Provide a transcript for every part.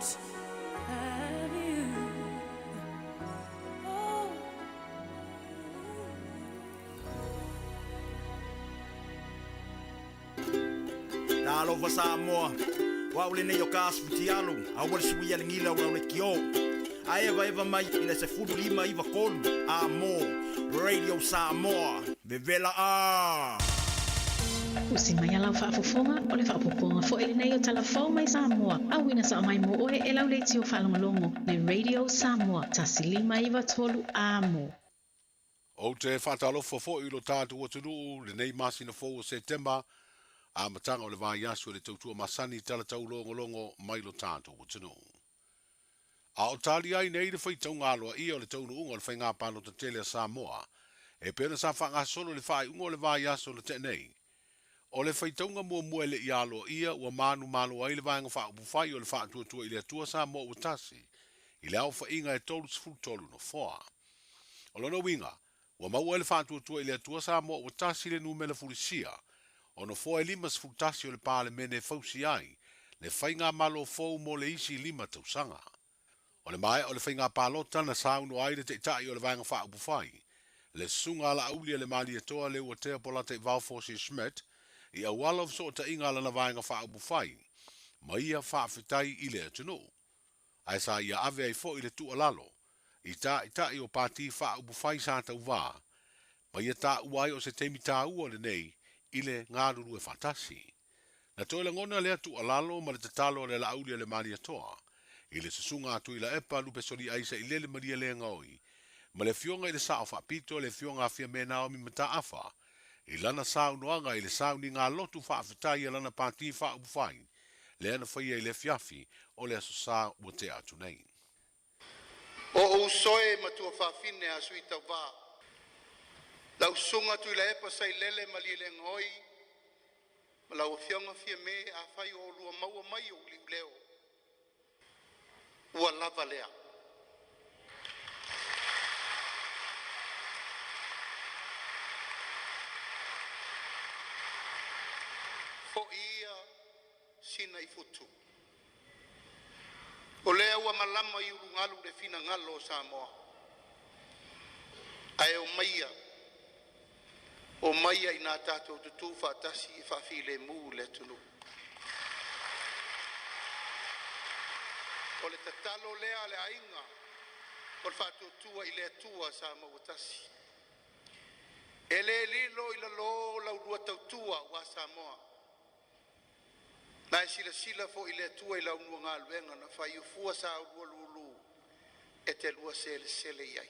To have you. Oh. Talofa Samoa, o au lenei o ka asu fitialu, aua le sui a le gila o lau leitio. Ae evaeva mai i le 15 93 A-mo, Radio Samoa, vevela a! Usi mai a lau faafofoga o le faaopoopoga foi lenei o Talafou mai Samoa. Auina sao mai mo oe e lau leitio faalogologo le Radio Samoa 1593 A-mo. Ou te faatalofa foi i lo tatou atunuu lenei masina fou o Setema, amataga o le vaiaso i le tautua masani talatau logologo mai lo tatou atunuu. A o tali ai nei le faitauga aloaia o le taunuuga o le faiga palota tele a Samoa, e pei ona sa faagasolo i le faaiuga o le vaiaso na tea nei. O le faitauga muamua e le i aloaia ua manumalo ai le Vaega Faaupufai o le Faatuatua i le Atua Samoa Ua Tasi i le aofaiga e 33 nofoa. O lona uiga, ua maua e le Faatuatua i le Atua Samoa Ua Tasi le numera fulisia o nofoa e 51 o le Palemene e fausia ai le faigamalo fou mo le isi 5 tausaga. O le maea o le faiga palota na saunoa ai le Taitai o le Vaega Faaupufai, le Susuga a Laauli a le Malietoa Leuatea Polataivao Fosi Schmidt, i auala o fesootaiga a lana Vaega Faaupufai ma ia faafetai i le atunuu, ae sa ia ave ai foi le tuualalo i taitai o pati faaupufai sa tauvā ma ia taua ai o se taimi taua lenei i le galulue faatasi. Na toe lagona lea tuualalo ma le tatalo a le Laauli a le Malietoa i le Susuga a Tuilaepa Lupesoliai Sailele Malielegaoi ma le Afioga i le Sao Faapito le Afioga a Fiame Naomi Mataafa i lana saunoaga i le sauniga lotu faafetai a lana Pati Faaupufai lea na faia i le afiafi o le aso Sa ua tea atu nei. O ou uso e ma tuafafine a sui tauva, lau susuga Tuilaepa Sailele Malielegaoi ma lau Afioga Fiame, afai o oulua maua mai ou iuleo, ua lava lea. Foi ia sina i futu. O lea ua malama i ulugalu le finagalo o Samoa. Ae omaia, omaia ina tatou tutu faatasi e faafilemu le atunuu. O le tatalo lea a le aiga o le Faatuatua i le Atua Samoa ua tasi. E le lilo i lalo la ulua tautua aua Samoa. Na e silasila foi le Atua i la ulua galuega na fai o fua sa ulua lulu e te lua selesele i ai.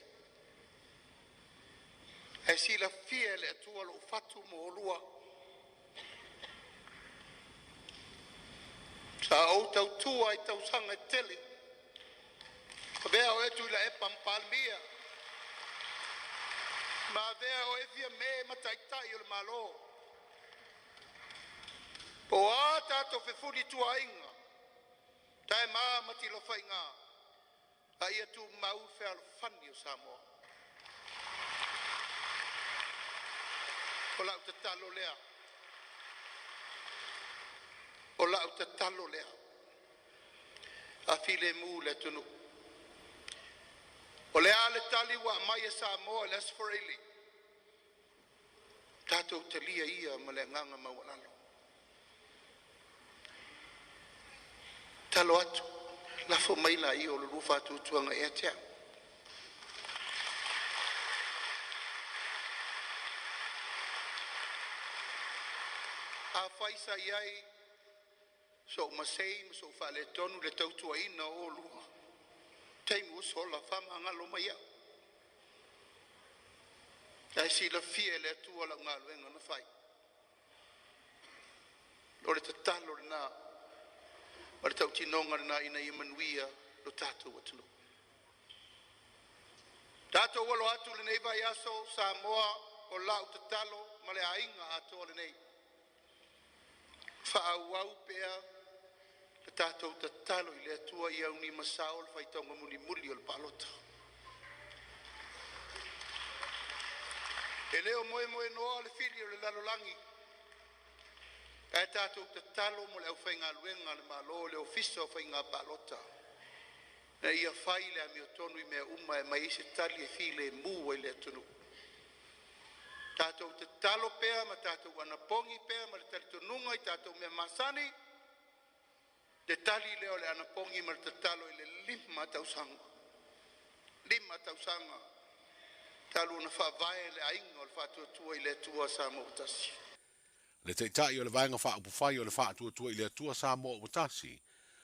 Ae silafia e le Atua lou fatu mo oulua. Sa ou tautua i tausaga e tele, avea oe Tuilaepa ma Palemia, ma avea oe Fiame ma Taitai o le Malo. Po o a tatou fefulituaaiga, taema ma tilofaiga, a ia tumau le fealofani o Samoa. O lau tatalo lea, o lau tatalo lea, a filemu le atunuu. O le a le tali ua aumai e Samoa i le Aso Faraile, tatou talia ia ma le agaga maualalo. Tatalo atu, lafo mai laia o le lua faatuatuaga ia te au. Afai sa i ai sou masei ma sou faaletonu i le tautuaina o oulua, taimi ua sola, faamagalo mai au. Ae silafia e le Atua lau galuega na fai. O le tatalo lena ma le tautinoga lena ina ia manuia lo tatou atunuu. Tatou alo atu i lenei vaiaso Samoa, o lau tatalo ma le aiga atoa lenei, faaauau pea le tatou tatalo i le Atua ia aunimasao le faitauga mulimuli o le palota. E le o moemoenoa le fili o le lalolagi, ae tatou tatalo mo le aufaigaluega a le Malo, le Ofisa o Faiga Palota. Na ia fai le amiotonu i mea uma e aumai ai se tali e filemu ai le atunuu. Tatou tatalo pea ma tatou anapogi pea ma le talitonuga i tatou mea masani, le tali lea o le anapogi ma le tatalo i le 5 tausaga, 5 tausaga talu ona faavae le aiga o le Faatuatua i le Atua Samoa ua Tasi. Le Taitai o le Vaega Faaupufai o le Faatuatua i le Atua Samoa ua Tasi,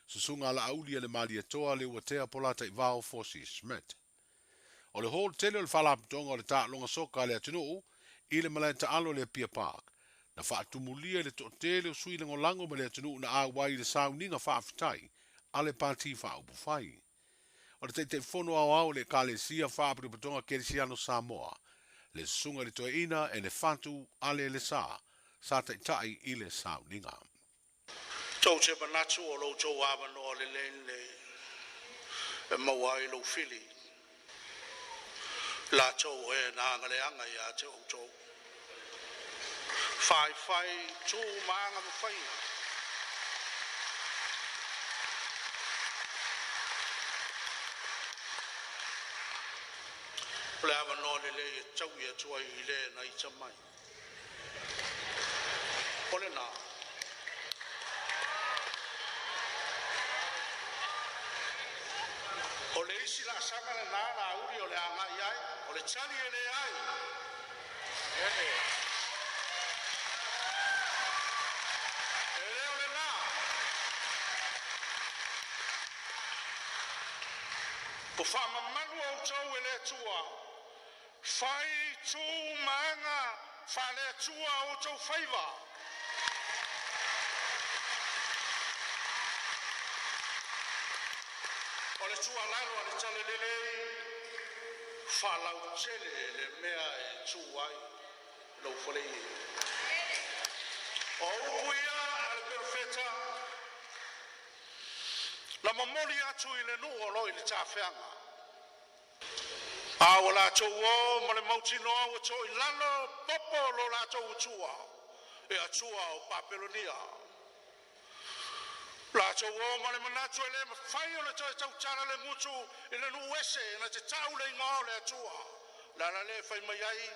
Susuga Laauli a le Malietoa Leuatea Polataivao Fosi Smith. O le hall tele o le Faalapotopotoga o le Taaloga Soka a le atunuu i le malae taalo o le Apia Park, na faatumulia i le toatele o sui lagolago ma le atunuu na auai i le sauniga faafetai a le Pati Faaupufai. O le Taitaifono Aoao o le Ekalesia Faapotopotoga Kerisiano Samoa, le Susuga i le Toeaina Enefatu Ale Lesa, sa taitai i le sauniga. Tou te manatu o lo outou avanoa lelei lenei e maua ai lou fili, latou o e na agaleaga ia te outou. Faifai tu ma aga ma faiga. O le avanoa lelei e taui atu ai i le na ita mai. O lena. O le isi laasaga lena Laauli o le a agai ai, o le tali e leai. E le o lena. Ua faamamalu outou e le Atua, fai tu ma aga faale-Atua o outou faiva. O le tuualalo a le Talalelei, faalautele le mea e tu ai lou faleie. O upu ia a le perofeta na momoli atu i le nuu o lo o i le tafeaga. A ua latou o ma le mautinoa ua toilalo popo lo latou atua e atua o Papelonia. Latou o ma le manatu e le mafai ona toe tautala le gutu i le nuu ese na te tau le igoa o le Atua. O le ala lea e fai mai ai,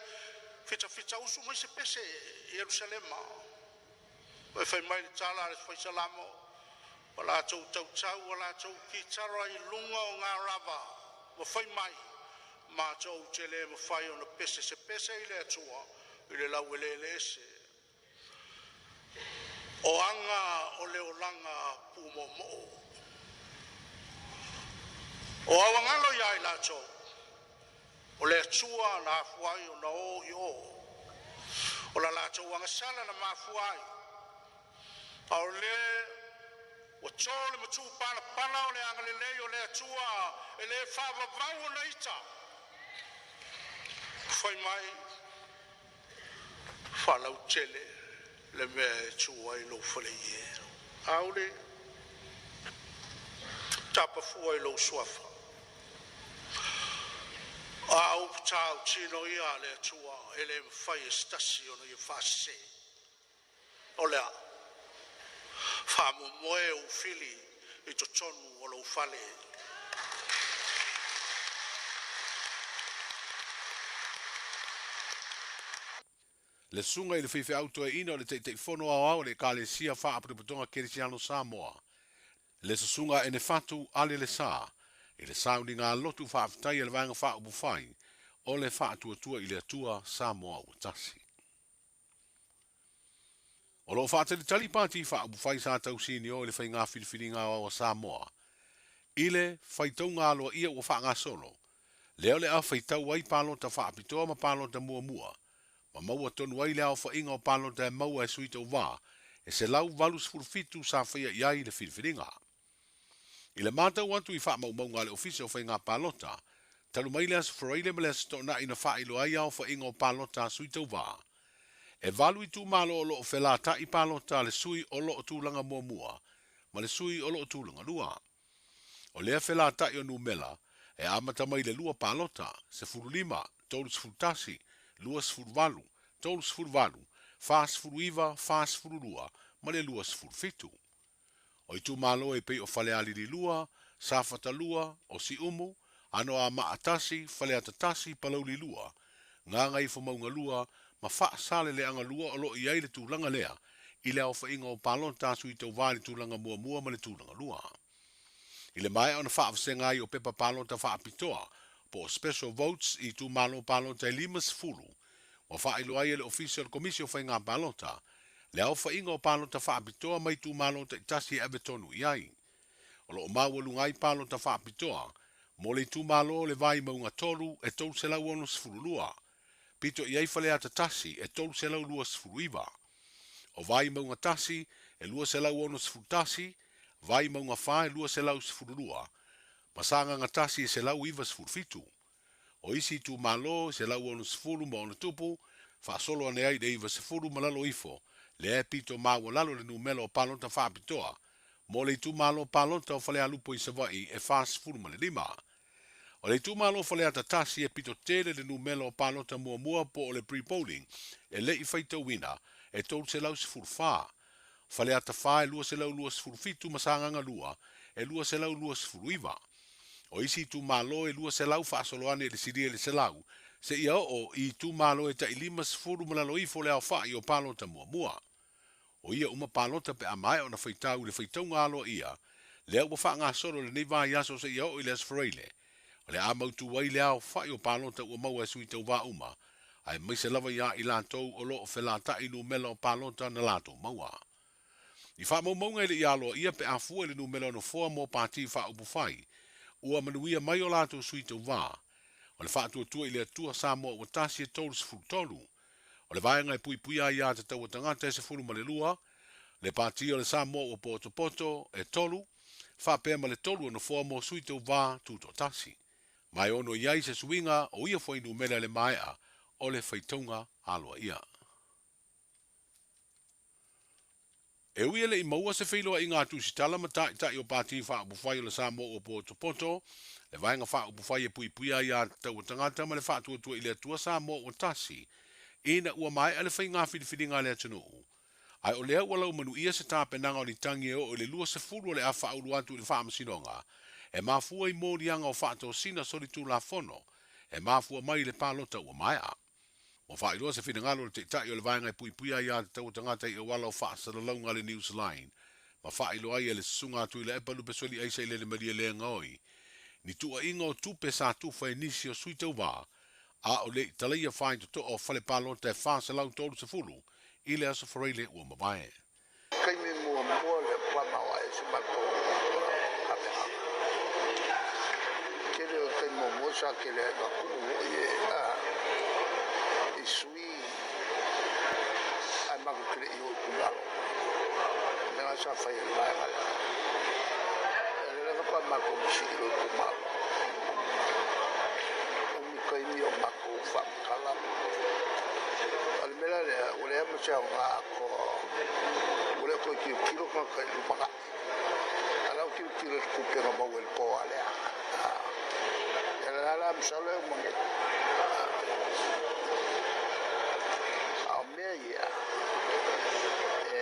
Fitafita usu mai se pese i Ierusalema. E fai mai le tala a le fai Salamo, ua latou tautau ua latou kitara i luga o garava, ua fai mai, matou te le mafai ona pese se pese i le Atua i le laueleele ese. O aga o le olaga pumoomoo. O auagalo ia i latou, o le Atua na afua ai ona o i o. O la latou agasala na mafua ai. A o le ua to le matupalapala o le agalelei o le Atua e le faavavau ona ita. Fai mai, faalautele le mea e tu ai lou faleie. Aule, tapafua i lou suafa. A upu tautino ia a le Atua e le mafai e se tasi ona ia faasese. O le a faamoemoe ou fili i totonu o lou fale. Le susuga i le faifeau toeaina o le Taitaifono Aoao o le Ekalesia Faapotopotoga Kerisiano Samoa, le Susuga Enefatu Ale Lesa, i le sauniga lotu faafetai a le Vaega Faaupufai o le Faatuatua i le Atua Samoa ua Tasi. O lo o faatalitali Pati Faaupufai sa tausinio i le faiga filifiliga aoao a Samoa i le faitauga aloaia ua faagasolo, lea o le a faitau ai palota faapitoa ma palota muamua, ma maua tonu ai le aofaiga o palota e maua e sui tauvā e 187 sa faia i ai le filifiliga. I le matau atu i faamaumauga a le Ofisa o Faiga Palota, talu mai le Aso Faraile ma le Aso Toonai na faailoa ai aofaiga o palota a sui tauvā, e 8 itumalo o lo o felata'i palota a le sui o lo o tulaga muamua ma le sui o lo o tulaga lua. O lea felata'i o numera e amata mai le 2 palota, 15, 31, 28, 38, 49, 42 ma le 27. O itumalo e pei o Falealili 2, Safata 2, o Siumu, Anoamaa 1, Faleata 1, Palauli 2, Gagaifomauga 2, ma Faasaleleaga 2 o loo i ai le tulaga lea i le aofaiga o palota a sui tauvā i le tulaga muamua ma le tulaga lua. I le maea ona faavasega ai o pepa palota faapitoa po o special votes i itumalo palota e 50, ua faailoa ai e le Ofisa o le Komisi o Faiga Palota le aofaiga o palota faapitoa mai itumalo taitasi e ave tonu i ai. O lo o maualuga ai palota faapitoa mo le itumalo o le Vaimauga 3 e 362, pito i ai Faleata 1 e 329, o Vaimauga 1 e 261, Vaimauga 4 e 212, ma Sagaga 1 e 197. O isi itumalo e 160 ma ona tupu, faasolo ane ai i le 90 ma lalo ifo, lea e pito maualalo le numera o palota faapitoa mo le itumalo palota o Falealupo i Savaii e 45. O le itumalo Faleata 1 e pito tele le numera o palota muamua po o le pre-polling e le i faitauina e 314, Faleata 4 e 227 ma Sagaga 2 e 229. O isi itumalo e 200 faasolo ane i le silia i le 100, seia oo i itumalo e tai 50 ma lalo ifo le aofai o palota muamua. O ia uma palota pe a maea ona faitau i le faitauga aloaia, lea ua faagasolo i lenei vaiaso seia oo i le Aso Faraile, o le a mautu ai le aofai o palota ua maua e sui tauvā uma, aemaise lava ia i latou o lo o felatai numera o palota na latou maua. I faamaumauga e le i aloaia pe a fua i le numera o nofoa mo pati faaupufai, ua manuia mai o latou sui tauvā. O le Faatuatua i le Atua Samoa ua tasi e 33. O le vaega e puipuia aiatatau a tagata e 12, le pati o le Samoa ua potopoto e 3, faapea ma le 3 o nofoa mo sui tauvā tutoatasi. Ma e ono i ai se suiga o ia fuainumera i le maea o le faitauga aloaia. E ui e le i maua se feiloaiga a Tusitala ma taitai o Pati Faaupufai o le Samoa ua potopoto, le vaega faaupufai e puipuia aiatatau a tagata ma le Faatuatua i le Atua Samoa ua tasi, ina ua maea le faiga filifiliga a le atunuu. Ae o lea ua laumanuia se tapenaga o ni tagi e oo i le 20 o le a faaulu atu i le Faamasinoga e mafua i moliaga o faatosina solitulafono e mafua mai i le palota ua maea. Ua faailoa se finagalo o le Taitai o le Vaega e Puipuia Aiatatau a Tagata i auala o faasalalauga a le Newsline, ma faailoa ai e le Susuga a Tuilaepa Lupesoli Aisa i Lele Malie le gaoi ni tuuaiga o tupe sa tufa e nisi o sui tauvā a o le i talaia faitotoa o fale palota e 430 i le Aso Faraile ua mavae. Taimi muamua lea ua maoae si matou galuega. Tele o taimi muamua sa tele ai ma tuu foi e i sui ae matou te le i o i itumalo. O mea na sa fai e le vaega lea. O lea faatoa matou masii i lo itumalo. Umi taimi o matou faamatala. O le mea la lea, ua leai ma se aoga atoa, ua le o toe tilotilo tagata i le lumanai. A o la e ua tilotilo i le tupe na maua i le toa lea. Ia o la masalo e uma nei. A o mea ia, e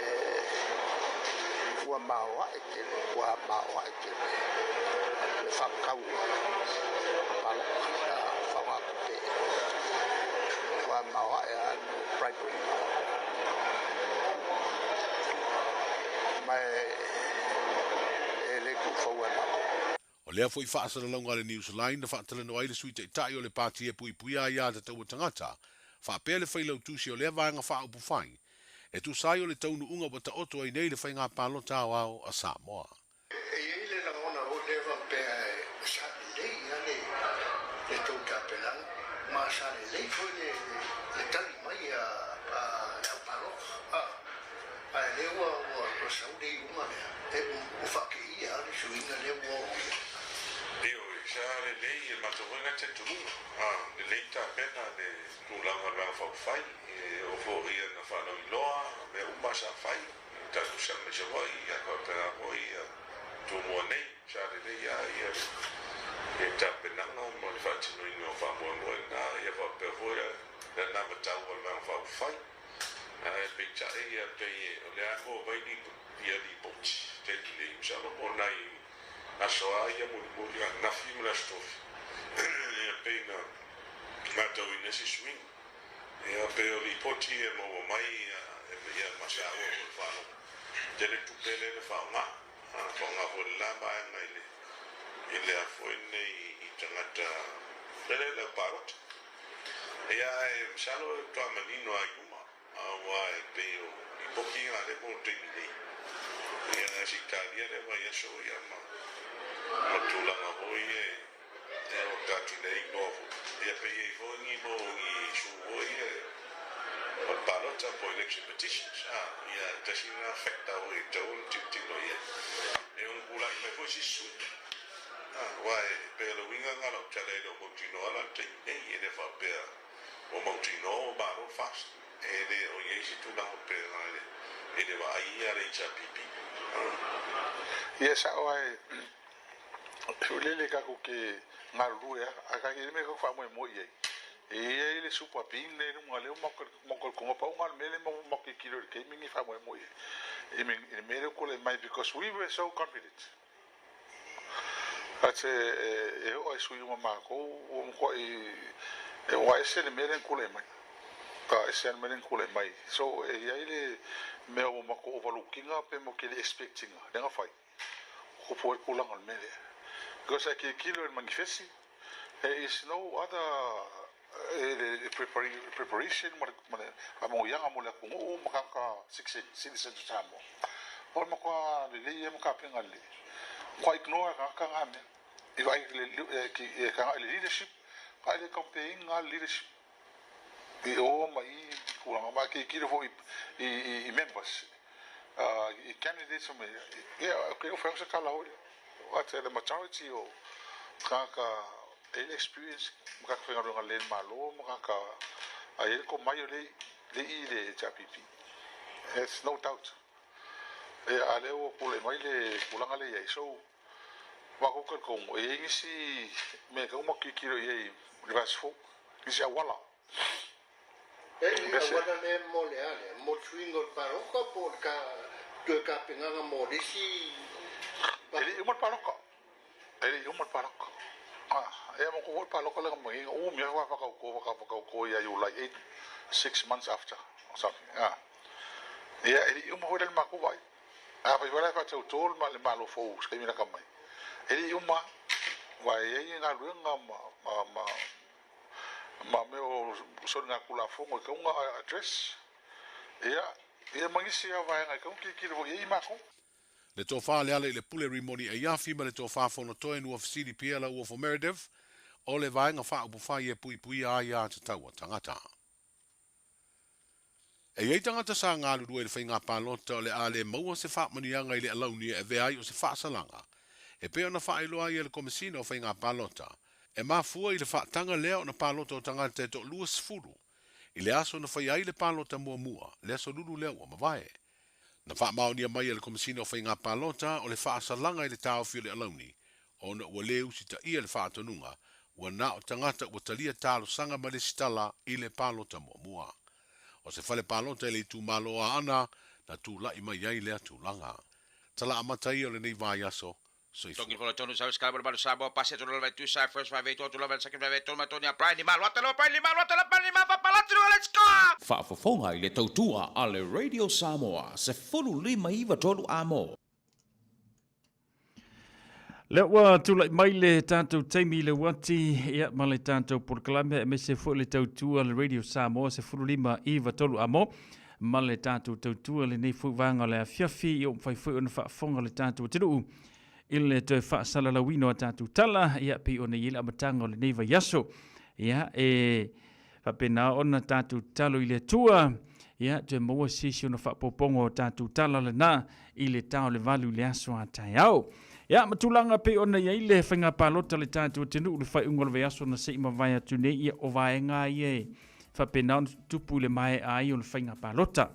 ua maoae tele, ua maoae tele le faatatau palota faaaoga tupe. Ua maoae lava le bribery. Ma e le tuufaua e matou. O lea foi faasalalauga a le Newsline na faatalanoa ai le Sui Taitai o le Pati e Puipuia Aiatatau a Tagata faapea le Failautusi o lea vaega faaupufai e tusa ai o le taunuuga ua taoto ai nei le faiga palota aoao a Samoa. E i ai le lagona foi lea faapea sa lelei lava le tou tapenaga ma sa lelei foi le tali mai a le au palota. A o lea ua sau le iuga lea, ua faateia lava le suiga lea ua oo i ai. Ioe, sa lelei e matou foi nai talitonuga, lelei tapena le tulaga o le Vaega Faaupufai, e oo foi ia na faalauiloa mea uma sa fai, tatou saga i Savaii, ia faapena foi ia Tumua nei, sa lelei lava ia le tapenaga ma le faatinoina o faamoemoe lena, ia faapea foi le anavatau a le Vaega Faaupufai. Ae peitai ia pei o lea lava e maua mai ia lipoti taimi nei, masalo po o nai Aso a ia mulimuli ananafi ma le Aso Tofi ia pei na matauina ai se suiga. Ia pei o lipoti e maua mai ia ma saua foi i le faalogo, tele tupe lea na faaaoga, faaaoga foi le la vaega i le i le a foi nei i tagata lele le au palota. Ia ae masalo e faatoa manino lava i luma aua e pei o lipoti ia lea mo le taimi nei. Ia ae se i talia lea vaiaso ia ma ma tulaga foi e e o tatou lea iloa foi. Ia pe i ai foi ni mo ni issue foi ia o le palota po o election petitions a ia tasi lena factor foi e tatau ona tilotilo i ai. E ono tulai mai foi se isi suiga a aua e pei o le uiga lena o lau tala e le o mautinoa la le taimi nei e le faapea ua mautinoa ua malo le FAST. E le o i ai se tulaga faapena i le vaai ia a le HRPP. Ia sao ae Lele tatou te galulue a, ae tatou te le mea tatou te faamoemoe i ai. E i ai le super bean lea i luga lea ua matou talitonuina pau lena o le mea lea matou te tilotilo i le taimi lenei e faamoemoe i ai i le mea lea ua tulai mai because we were so confident but e oo lava i sui uma matou ua matuai ua ese le mea lea na tulai mai. Ka ese lava le mea lea na tulai mai. So e i ai le mea ua matou overlook ina pe matou te le expect ina lea na fai. Kupu ai tulaga o le mea lea. Because a tilotilo i le manifesi, there is no other preparation ma le faamanuiaga mo le atunuu ma tagata citizens o Samoa. O le matua lelei ia ma tapena lelei. Matua ignore e tagata na mea. I vaai i le leadership, vaai i le campaign a le leadership i o ma i tulaga. Ma tilotilo foi i members, i candidates ma ia, okay, o fai se tala foi lea. But the majority o tagata e i ai le experience ma tagata faigaluega lelei a le Malo ma tagata a i ai le tomai o lea i i le HRPP. There's no doubt. Ia, a lea ua tulai mai le tulaga lea i ai. So, matou talitonu, e i ai nisi mea e tatau ona matou tilotilo i ai i le vaiaso fou, nisi auala. E le auala lea mo le a lea? Mo le suiga o le palota po o le toe tapenaga mo le isi palota? E le i uma le palota. E le i uma le palota. Ia matou foi le palota lea na maua, umi lava faatauto ia Iulai 8, 6 months after or something. Ia e le i uma foi la le matou vaai. Afai foi la e faatauto le Malo fou i se taimi lata mai, e le i uma lava, aua e i ai galuega ma mea o soligatulafono e tatau ona address, ia, ia ma nisi lava vaega e tatau ona tilotilo foi i ai matou. Le Tofa Lealailepule Rimoni Aiafi ma le Tofa Fonotoe Nuafesili Pierre Lauofo Meredith o le Vaega Faaupufai e Puipuia ai Atatau a Tagata. E i ai tagata sa galulue i le faiga palota o le a le maua se faamanuiaga i le alauni e avea ai o se faasalaga, e pei ona faailoa ai e le Komesina o Faiga Palota. E mafua i le faataga lea ona palota o tagata e toalua sefulu i le aso na faia ai le palota muamua, le aso Lulu lea ua mavae. Na faamaonia mai e le Komesina o Faiga Palota o le faasalaga i le taofi o le alauni ona ua le usitaia le faatonuga ua na o tagata ua talia talosaga ma lesitala i le palota muamua. O se fale palota i le itumalo o Aana na tulai mai ai lea tulaga. Tala amata ia o lenei vaiaso. Soifua. Faafofoga i le tautua a le Radio Samoa 15 93 Amo. Lea ua tulai mai le tatou taimi i le uati ia, ma le tatou polokalame aemaise foi le tautua le Radio Samoa 15 9 3 amo ma le tatou tautua lenei foi vaega o le afiafi ia ua mafai foi ona faafofoga le tatou atunuu i le toe faasalalauina o a tatou tala ia pei ona i ai le amataga o lenei vaiaso ia e faapena ona tatou tatalo i le Atua, ia toe maua se isi ona faaopoopoga o tatou tala lena i le ta o le valu i le aso a taeao. Ia, ma tulaga pei ona i ai le faiga palota le tatou atunuu le faaiuga o le vaiaso na se i mavae atu nei, ia o vaega ia e faapena ona tutupu i le maea ai o le faiga palota.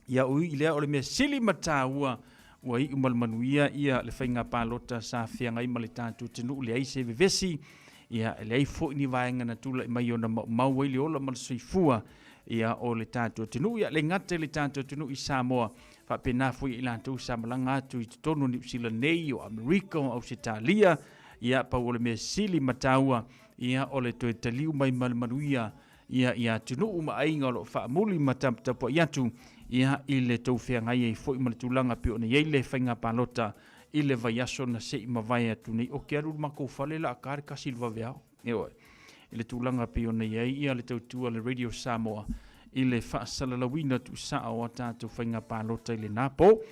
Ia ui i lea o le mea sili ma taua ua iu ma le manuia ia le faiga palota sa feagai ma le tatou atunuu, leai se vevesi, ia leai foi ni vaega na tulai mai ona maumau ai le ola ma le soifua ia o le tatou atunuu. Ia le gata i le tatou atunuu i Samoa, Faapena foi i latou sa malaga atu i totonu o Niu Sila nei, o Amerika, o Ausetalia, ia pau o le mea sili ma taua, ia o le toe taliu mai ma le manuia ia i atunuu ma aiga o lo o faamuli ma taputapuai atu ia i le tou feagai ai foi ma le tulaga pei ona i ai le faiga palota i le vaiaso na se i mavae atu nei. O ke alu i le makou fale la ka le kasi le vaveao. Ioe. I le tulaga pei ona i ai ia le tautua a le Radio Samoa i le faasalalauina tuusao o a tatou faiga palota i lena po.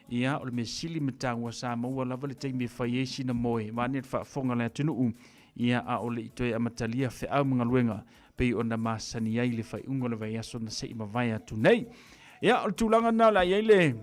Ia, o le mea sili ma taua sa maua lava le taimi e fai ai sina moe vaeane le faafofoga a le atunuu, ia a o le i toe amatalia feau ma galuega pei ona masani ai le faaiuga o le vaiaso na se i mavae atu nei. Ia, o le tulaga lena o le a i ai le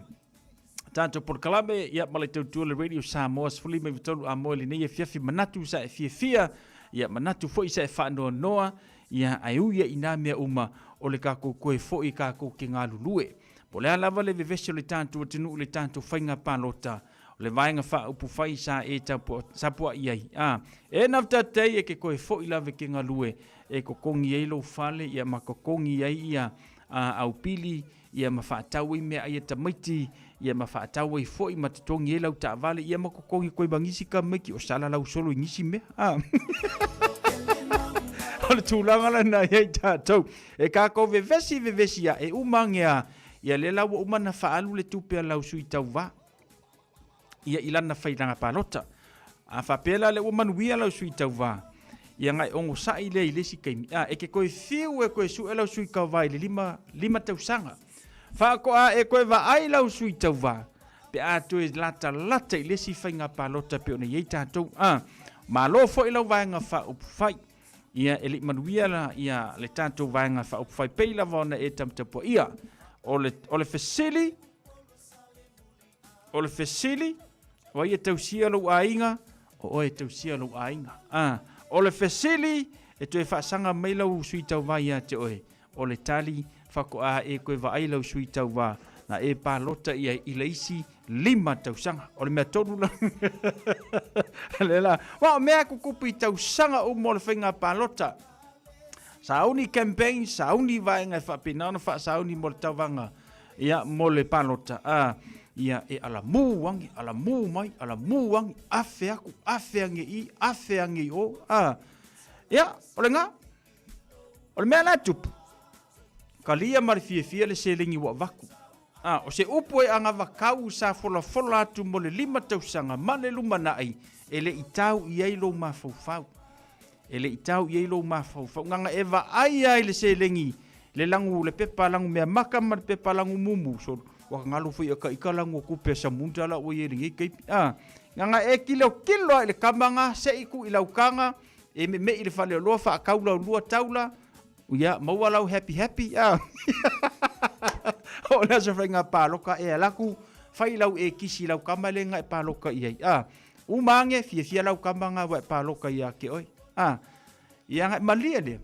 tatou polokalame, ia ma le tautua le Radio Samoa 13 Amoe lenei afiafi manatu sa e fiafia, ia manatu foi sa e faanoanoa, ia ae ui ai i nā mea uma o le kakou koe foi kakou ke galulue. Po o le a lava le vevesi o le tatou atunuu i le tatou faiga palota, o le vaega faaupufai sa e tapuai ai, a e naftatei e ke koe foi lava ke galue e kokogi ai lou fale, ia ma kokogi ai ia au pili, ia ma faatau ai meaai a tamaiti, ia ma faatau ai foi ma totogi ai lau taavale, ia ma totogi koe ma nisi tamaiti o salalau solo i nisi mea. A. O le tulaga lena i ai tatou. E kākou vevesi vevesi a e uma age a, ia lea la ua uma ona faaalu le tupe a lau sui tauva. Ia i lana failaga palota. A faapea la lea ua manuia lau sui tauva, ia na e onosai lea i le isi taimi, a e ke toe fiu e toe sue lau sui tauva i le 5, 5 tausaga. Faatoa e toe vaai lau sui tauva pe a toe latalata i le isi faiga palota pei ona i ai tatou. A, malo foi lau vaega faaupufai. Ia e le i manuia la ia le tatou vaega faaupufai pei lava ona e taputapuaia. O le, o le fesili, O le fesili, o ai e tausia lou aiga? O oe e tausia lou aiga. Ah, o le fesili, e toe faasaga mai lau sui tauva ia te oe. O le tali, faatoa e toe vaai lau sui tauva na e palota i ai i le isi 5 tausaga. O le mea tonu la. Le la. Wa o mea tutupu i tausaga uma o le faiga palota. Sauni campaign, sauni vaega e faapena ona faasauni mo le tauvaga ia mo le palota, a ia e alamu age, alamu mai, alamu age, afe aku, afe age i, afe age i o, a ia o le ga, o le mea la e tupu, kalia ma le fiafia le seleni ua avatu. A o se upu e agavakau sa folafola atu mo le 5 tausaga ma le lumanai e le i tau i ai lou mafaufau. E le i tau i ai lou mafaufau. Gaga e vaai ai le seleni, le lagu, le pepa lagu meamaka ma le pepa lagu mumu. So, ua galo foi a ka ika lagu o kupe a samunda la ua i ai lenei keipi. A, gaga e kilokilo ai le kamaga, se i ku i laukaga, e meme'i le faleoloa, faakau lau lua taula, ia, maua lau happy happy. A, o le aso faiga paloka e alaku, fai lau e kisi lau kama le nga e paloka i ai. A, Uma age, fiafia lau kama nga ua e paloka ia ke oe. A, ia nga malie lea.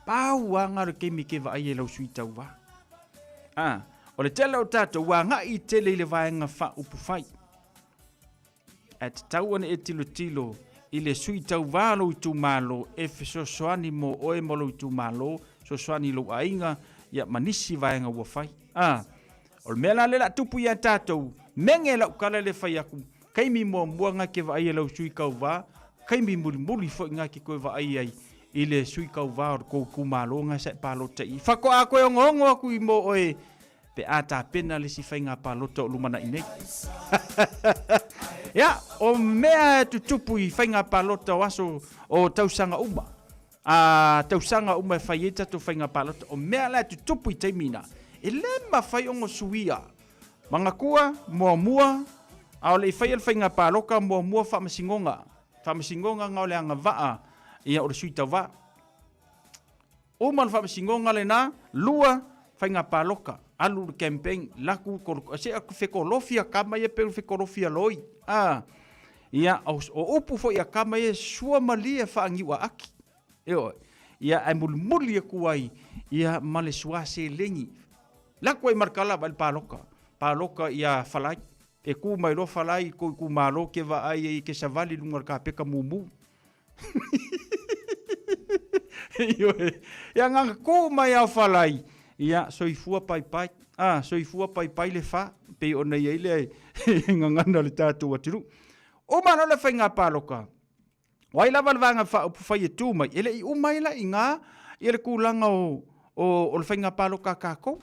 Pau anga le keimi ke vaai e lau sui tauva. A, o le tele o tatou ua agai i tele i le vaega faaupufai. Ae tatau ona e tilotilo i le sui tauva o lou itumalo e fesoasoani mo oe ma lou itumalo, fesoasoani i lou aiga, ia ma nisi vaega ua fai. A, O le mea la lea la tupu ia tatou, mege lau tala le fai aku, taimi muamua nga ke vaai e lau sui tauva, taimi mulimuli foi nga ke koe vaai ai i le sui tauva o le kou itumalo nga sa e palota i. Faatoa koe ongoongo aku i mo oe pe a tapena le isi faiga palota o lumanai nei. Ia, o mea e tutupu i faiga palota o aso o tausaga uma. A tausaga uma e fai ai tatou faiga palota, o mea la e tutupu i taimi na, e le mafai ona suia. Manatua, muamua, a o le i faia le faiga palota, muamua faamasinoga. Faamasinoga na o le agavaa ia o le sui tauva. Uma le faamasinoga lena, lua, faiga palota, alu le campaign, laku, se fekolofi a kama ia pe fekolofi a loi. A, ia, o, o upu foi a kama ia, sua malie faaniu aaki. Ioe. Ia, ae mulimuli aku ai, ia, ma le sua seleni. Laku ai markala vai le paloka. Paloka ia falai. E ku mai loa falai i kou itumalo ke vaai ai ke savali i luga o le kapeka mumu. Ioe. Ia nganga ku mai ao falai. Ia, soifua paipai. A, soifua paipai le fa, pei ona i ai le gagana o le tatou atunuu. Uma loa le faiga palota, o ai lava le Vaega Faaupufai e tu mai, e le i uma ai la i ina ia le tulaga o, o, o le faiga palota a tatou.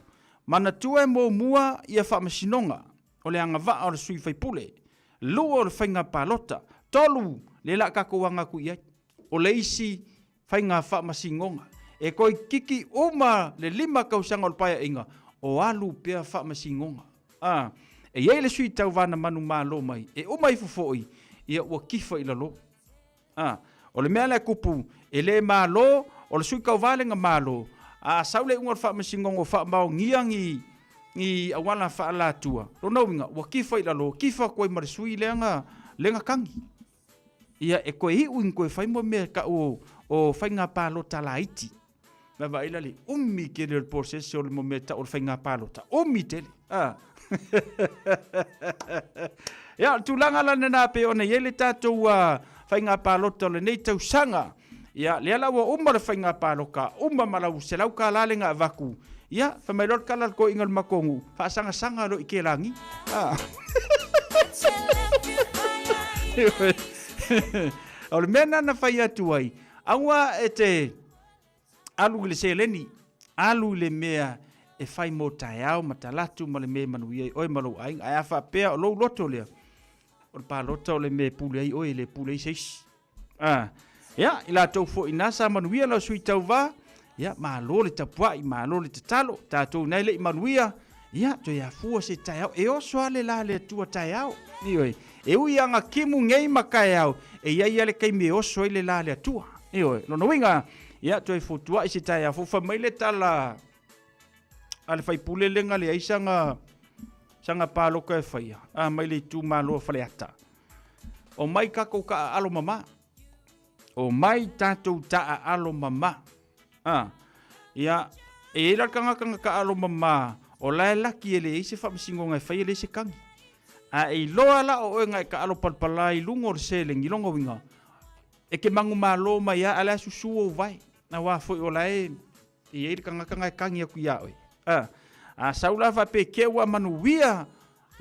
Manatua e muamua ia faamasinoga, o le agavaa o le sui faipule, lua o le faiga palota, tolu, lea la a tatou aga atu i ai, o le isi faiga faamasinoga. E toeitiiti uma le 5 tausaga o le Paeaiga o alu pea faamasinoga. A, e i ai le sui tauva na manumalo mai, e uma ifo foi, ia ua tifa i lalo. A, o le mea lea e tupu, e le malo, o le sui tauva lea na malo, a sau le iuga o le faamasinoga ua faamaonia ni, ni auala faaalatua, lona uiga, ua tifa i lalo, tifa atu ai ma le sui lea na, lea na tagi. Ia, e toe iu ina toe fai mo mea e tau o faiga palota laiti. Na vaai la le umi tele o le process o le mea e tau o le faiga palota. Umi tele. Ah. Ia, o le tulaga la lena pei ona i ai le tatou faiga palota o lenei tausaga. Ia, lea la ua uma le faiga palota, uma ma lau $100 le na avatu. Ia, fai mai loa le tala a le toeaina o le matou nuu, faasagasaga loa i kelagi. Ah. O le mea lena na fai atu ai, aua e te alu i le seleni, alu i le mea e fai mo taeao ma talatu ma le mea e manuia ai oe ma lou aiga. Ae a faapea o lou loto lea, o le palota o le mea e pule ai oe, e le pule ai se isi. Ah, ia, i latou foi na sa manuia lau sui tauva, ia, malo le tapuai, malo le tatalo, tatou nai le i manuia, ia, toe afua se taeao, e oso a le la le Atua taeao, ioe, e ui aga kimu nei ma taeao, e iai a le taimi e oso ai le la le Atua, ioe, lona uiga, ia, toe fotuai se taeao, fofa mai le tala a le faipule le na leai saga, saga paloka e faia, a mai le itumalo o Faleata. Omai tatou taaalo mama. Omai tatou taaalo mama. Ah, ia, e i ai la le tagata na taaalo mama, o la e laki e leai se faamasinoga e fai e leai se tagi. A e iloa la o oe na e taaalo palapala i luga o le seleni, lona uiga, e te manumalo mai lava a o la e susu ou vae. Aua foi o la e E i ai le tagata na e tagi atu iā oe. A, a sau la faapea ke ua manuia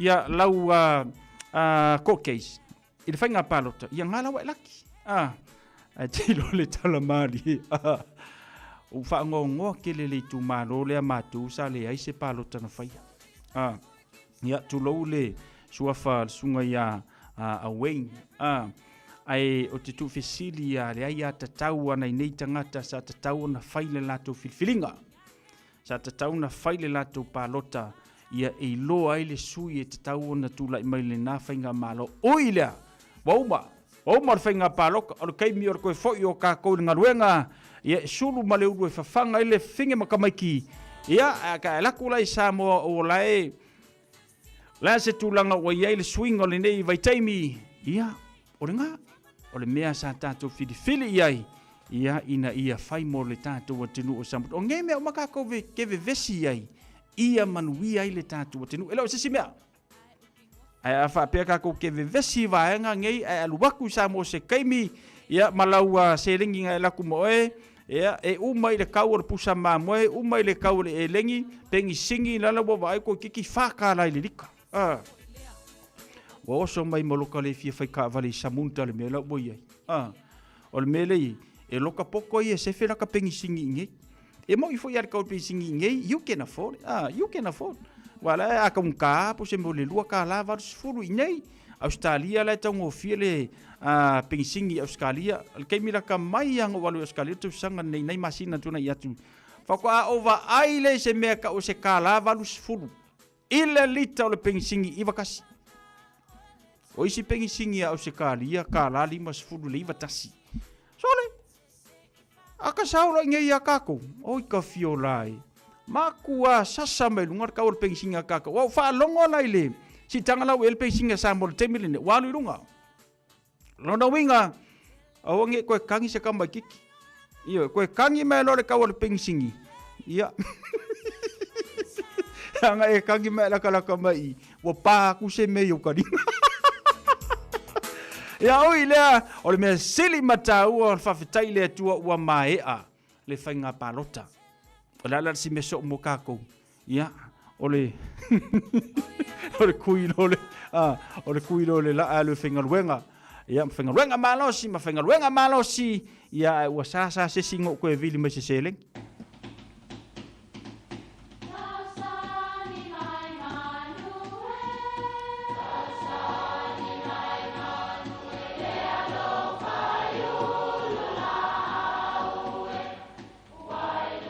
ia lau a, a, court case i le faiga palota, ia ngā la ua e laki. A, ae te iloa le tala malie. A, ua faangoangoa tele le itumalo lea matou sa leai se palota na faia. A, Ia, tulou le suafa le susuga ia a Wayne. A, ae o te tuufesili ia le aiatatau a nai nei tagata sa tatau ona fai le latou filifiliga. Sa tatau ona fai le latou palota ia e iloa ai le sui e tatau ona tulai mai lena faigamalo. Ui lea, ua uma, ua uma le faiga palota, o le taimi o le toe foi o tatou i le galuega, ia e sulu ma le ulu e fafaga ai le fine ma tamaiti, ia, ka e alu atu la i Samoa o la e, le a se tulaga ua i ai le suiga o lenei vaitaimi, ia, o lena, o le mea sa tatou filifili i ai, ia, ina ia fai mo le tatou atunuu o Samoa. O nei mea uma tatou ke vevesi i ai, ia manuia ai le tatou atunuu. E le o se isi mea. Ae a faapea tatou ke vevesi i vaega nei, ae alu atu i Samoa se taimi, ia, ma lau seleni na e alu atu ma oe, ia, e uma i le kau o le pusa mamoe, uma i le kau o le eleni, penisini, lala ua vaai toeitiiti $4 i le lita. A. Ua oso mai ma loka le fia fai taavale i Samunta le mea la ua i ai. A. O le mea lea i ai, e loka poto ai e sefe laka penisini i nei. E moi foi a le kau penisini i nei, you can afford it. Ah, you can afford. Ua la a taugata po se mea o le $2.80 i nei. Australia la e taugofie le penisini i Australia. O le taimi laka mai lava na ou alu i Australia, o le tausaga lenei, nai masina tuanai atu. Faatoa ou vaai lea i se mea e tau o se $1.80 i le lita o le penisini 91. O isi penisini a Ausetalia, $1.50 le 91. Sole! A ka sao loa i nei iā kākou, oi ka fiola e. Makuā sasa mai luga le kau o le penisini a kākou. Ua ou faalogo la i le siitaga la ua i ai le penisini a Samoa i le taimi lenei, ua alu i luga. Lona uiga, aua ne i toe tagi se tamaitiiti. Ioe, toe tagi mai loa le kau o le penisini, ia. Ana e tagi mai lakalaka mai i, ua pā atu se mea i ou kalima. Ia ui lea, o le mea sili ma taua o le faafetai i le Atua ua maea le faiga palota. O le a la le si mea soo mo kākou? Ia, O le o le kui lo le a o le kui lo le la alu e faigaluega. Ia ma faigaluega malosi ma faigaluega malosi ia ae ua sa sa se isi ina ou toe vili mai se seleni.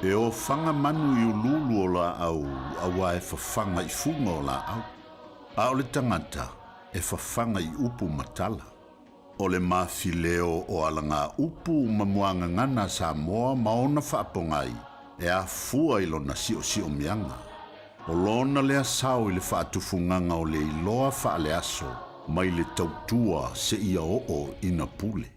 E ofaga manu i uluulu o laau auā e fafaga i fuga o laau, a o le tagata e fafaga i upu ma tala. O le mafileo o alagaupu ma muagagana a Samoa ma ona faapogai e afua i lona siosiomiaga. O lona lea sao i le faatufugaga o le iloa faaleaso mai le tautua seia oo ina pule.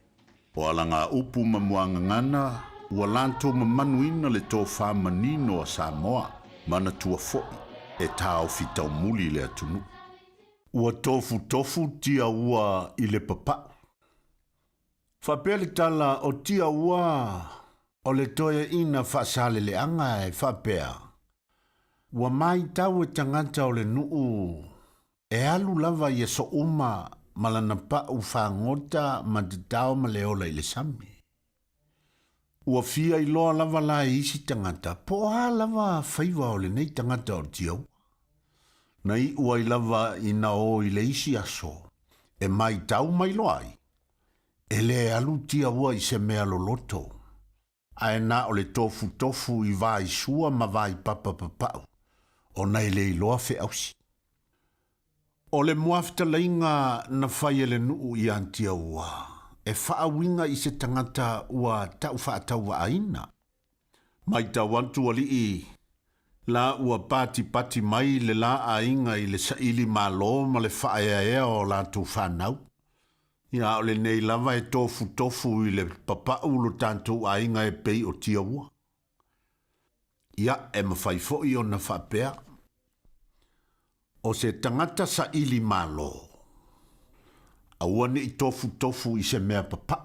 O alagaupu ma muagagana ua latou mamanuina le tofa manino a Samoa, manatua foi e taofi taumuli le atunuu. Ua tofutofu tia ua i le papau. Faapea le tala o tia ua o le toeaina faasaleleaga e faapea, Ua maitau e tagata o le nuu e alu lava i aso uma ma lana pau fagota ma tatao ma le ola i le sami. Ua fia iloa lava la e isi tagata po o a lava faiva o lenei tagata o Tiaua. Na iu ai lava ina o i le isi aso e maitau mai loa ai, e le alu Tiaua i se mea loloto, ae na o le tofutofu i vai sua ma vai papa papau, ona e le iloa feausi. O le muafetalaiga na fai e le nuu ia Tiaua, e faauiga i se tagata ua tau faatauvaaina. Maitau atu alii la ua patipati mai le la aiga i le saili malo ma le faaeaea o latou fanau. Ia a o lenei lava e tofutofu i le papau lo tatou aiga e pei o Tiaua. Ia, e mafai foi ona faapea, o se tagata saili malo, aua ne i tofutofu i se mea papau.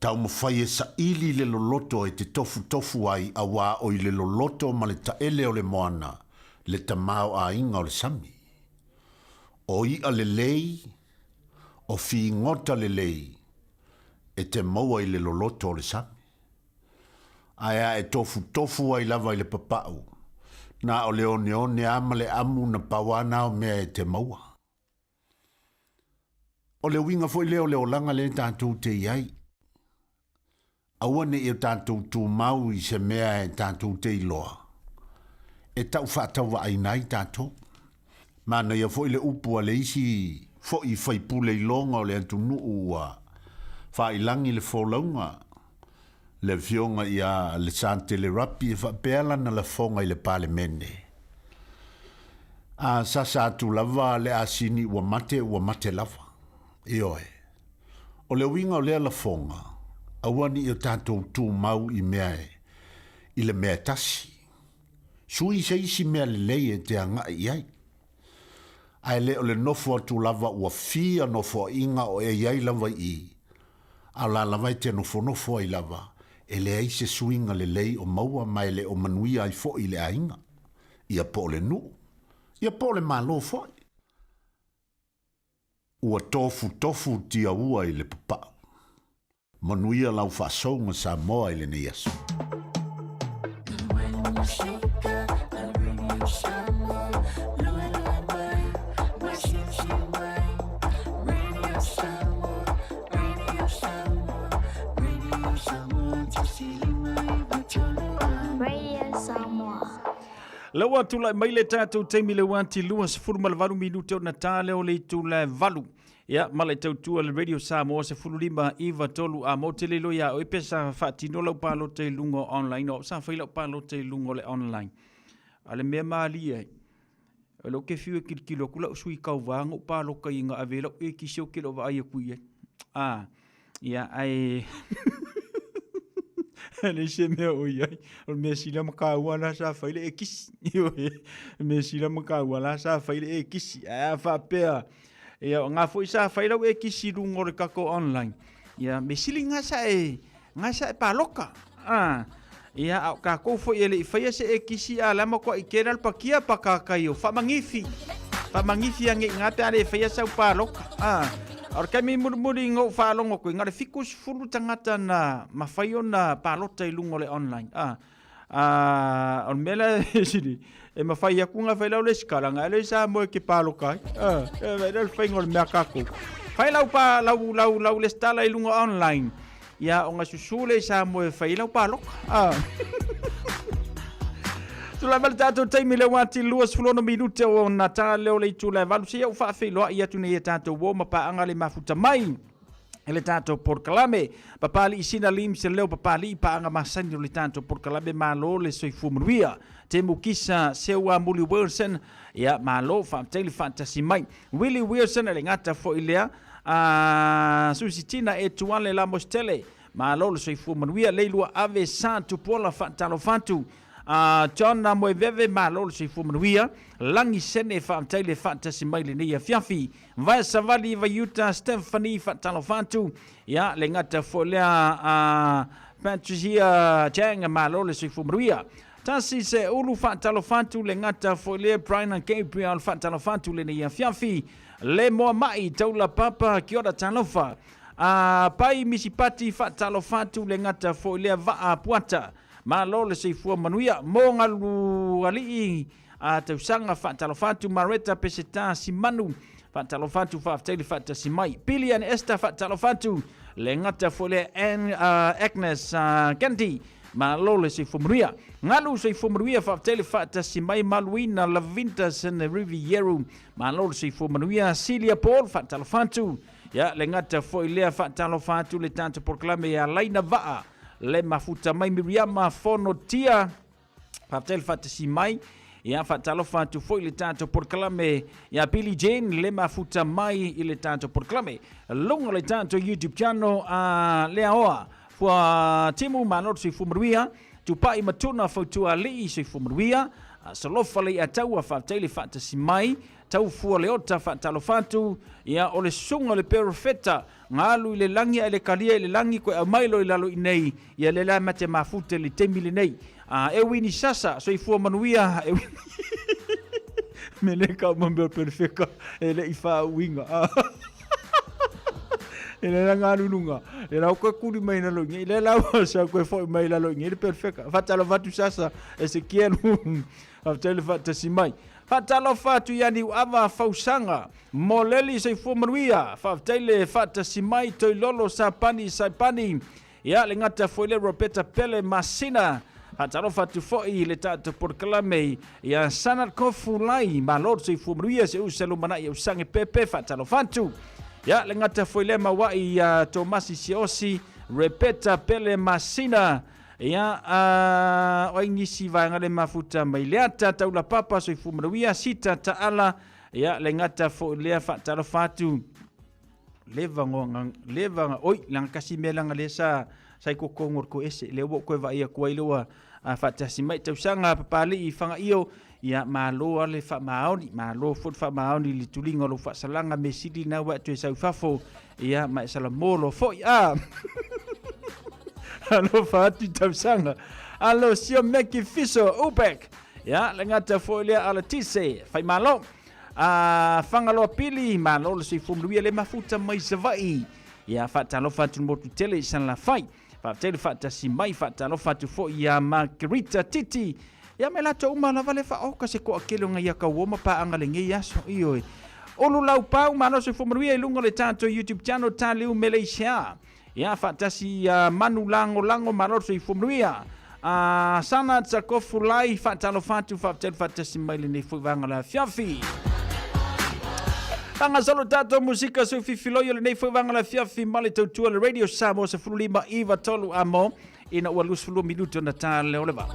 Taumafai e saili le loloto e te tofutofu ai auā o i le loloto ma le taele o le moana le tamaoaiga o le sami. O i'a lelei, o figota lelei e te maua i le loloto o le sami. Ae a e tofutofu ai lava i le papau, na o le oneone a ma le amu na pau a na o mea e te maua. O le uiga foi lea o le olaga lea tatou te i ai. Aua ne i o tatou tumau i se mea e tatou te iloa, e tau faatauvaaina ai tatou. Manaia foi le upu a le isi foi faipule iloga o le atunuu ua faailagi le folauga, le afioga ia Lesatele Rapi e faapea lana lafoga i le Palemene, A sasa atu lava le asini ua mate, ua mate lava. Ioe. O le uiga o lea lafoga, aua ne i o tatou tumau i mea e, i le mea e tasi. Sui se isi mea lelei e te agai i ai. Ae le o le nofo atu lava ua fia nofoaiga o e i ai lava i i, a o la lava e te nofonofo ai lava, e leai se suiga lelei o maua ma e le o manuia ai foi le aiga, ia po o le nuu, ia po o le Malo foi. Ua tofutofu tiaua i le papau. Manuia lau faasouga Samoa i lenei aso. La ua tulai mai le tatou taimi le uati 28 minute ona ta lea o le itula e valu. Ia, ma le tautua le Radio Samoa 15 9 3 a mo te le iloa ia oe pe sa faatino lau palota i luga o online o sa fai lau palota i luga o le online. A le mea malie ai, o lea ou te fiu e tilotilo atu lau sui tauva na ou palota i ai na ave ai lau ekisi ou te le o vaai atu i ai. A, ia, ae e leai se mea o i ai. O le mea sili lava ma taua la sa fai le ekisi. Ioe, o le mea sili lava ma taua la sa fai le ekisi. Ae a faapea, Ia, o ngā foi sa fai lau ekisi i luga o le tatou online. Ia, me sili ngā sa e, ngā sa e paloka. Ah, Ia, a o kākou foi e le i faia se ekisi a le a matuaʻi kela le pakia pa kakai o faamangifi. Faamangifi age i gā pe a le faia sau paloka. A, o le taimi mulimuli na ou faalogo atu ai, na o le 70 tagata na mafai ona palota i luga o le online. A, a, o le mea lea e sili, e mafai atu ona fai lau lesitala, na ele i Samoa e te paloka ai. A, e vaai lea o le faiga o le mea a tatou. Fai lau, pa, lau, lau, lau lesitala i luga online, ia ona susu lea i Samoa e fai ai lau paloka. A. Tulai mai le tatou taimi le ua ati 26 minute o nata leo le itula e valu seia ou faafeiloai atu nei e tatou uo ma paaga le mafuta mai e le tatou polokalame. Papali'i Sina Lim se leo Papali'i paaga masani o le tatou polokalame malo le soifua manuia. Temu Kisa Seua Muli Wilson ia malo faafetai le faatasi mai. Willie Wilson e le gata foi lea a Susi Tina e Tuale Lamos Tele malo le soifua manuia. Leilua Ave Sa Tupuola faatalofa atu. A John Amoeveve malo le soifua manuia. Lagi Sene faafetai le faatasi mai lenei afiafi. Vae Savali Vaiuta Stephanie faatalofa atu. Ia le gata foi lea a Patricia Chang malo le soifua manuia. Tasi se ulu faatalofa atu le gata foi lea Brian Gabriel faatalofa atu lenei afiafi. Le moa mai taula papa kia ora talofa. A pai misipati faatalofa atu le gata foi lea vaa puata. Malo le soifua manuia. Mo galu alii a tausaga faatalofa atu Mareta Peseta Simanu faatalofa atu faafetai le faatasi mai. Billy and Esther faatalofa atu le gata foi lea Ann, Agnes Gandhi malo le soifua manuia. Galu soifua manuia faafetai le faatasi mai Maluina Lavinta Sene Rivieru malo le soifua manuia. Celia Paul faatalofa atu ia le gata foi lea faatalofa atu le tatou polokalame ia Laina Vaa le mafuta mai Miriama Fono Tia Faafetai le faatasi mai. Ia faatalofa atu foi le tatou polokalame ia Billy Jane le mafuta mai i le tatou polokalame. Luga le tatou YouTube channel a Leaoa Fua Timu Malo Soifua Manuia, Tupai Matuna Fautua Alii Soifua Manuia, Salofa Leiataua faafetai le faatasi mai. Tau fua le ota faatalofa atu ia o le susuga le perofeta Galu i le lagi ae le kalia i le lagi koe aumai loa i lalo i nei ia lea la mate mafute le taimi lenei a e wini sasa soifua manuia e wini me le ka uma mea perfeka e le i faauiga e le la galuluga le la koe kuli mai na lo ngi le la sa koe foi mai la lo ngi le perfeka fatalofa atu sasa Ezekiel Faafetai le faatasi mai. Faatalofa atu ia Niuava Fausaga, Moleli Soifua Manuia. Faafetai le faatasi mai Toilolo Sapani Saipani. Ia le gata foi le Roberta Pele Masina. Faatalofa atu foi le tatou polokalame ia Sanat Kofulai. Malo le soifua manuia se usa lumanai au sange pepe. Faatalofa atu. Ia le gata foi le mauai ia Tomasi Siosi, Rebeta Pele Masina. Ia, a, o ai nisi vaega le mafuta mai le ata, taula papa, soifua manuia, sita, taala, ia, le gata foi lea faatalofa atu, leva ngoa, leva, oi, langa kasi mea langa lea sa, sa i kokongo le ko ese, lea ua koe vaai atu ai le ua faatasi mai tausaga papali'i Fagaio, ia, malo a le faamaoni, malo foi le faamaoni i le tuliga o lou faasalaga, mea sili na ua e toe sau i fafo, ia, ma e salamo loa foi, a. Alofa atu i tausaga. Alo sio meki fiso ubek. Ia, le gata foi lea ala tise. Fai malo. A Fagaloa pili, malo le soifua manuia le mafuta mai Savaii. Ia, faatalofa atu le motu tele i Salafai. Faafetai le faatasi mai, faatalofa atu foi ia Margarita Titi. Ia me latou uma lava le faaoka se toatele o ngai akauo ma paaga lenei aso. Ioe. Ulu lau pau, malo soifua manuia i luga o le tatou YouTube channel Taliu Malaysia. Ia, faatasi ia Manu Lagolago, malo le soifua manuia. A Sana Tsakofulai, faatalofa atu, faafetai le faatasi mai lenei foi vaega o le afiafi. Faagasolo tatou musika seu fifiloi o lenei foi vaega o le afiafi ma le tautua le Radio Samoa 15 9 3 amo ina ua 22 minute ona tā leo o le vaa.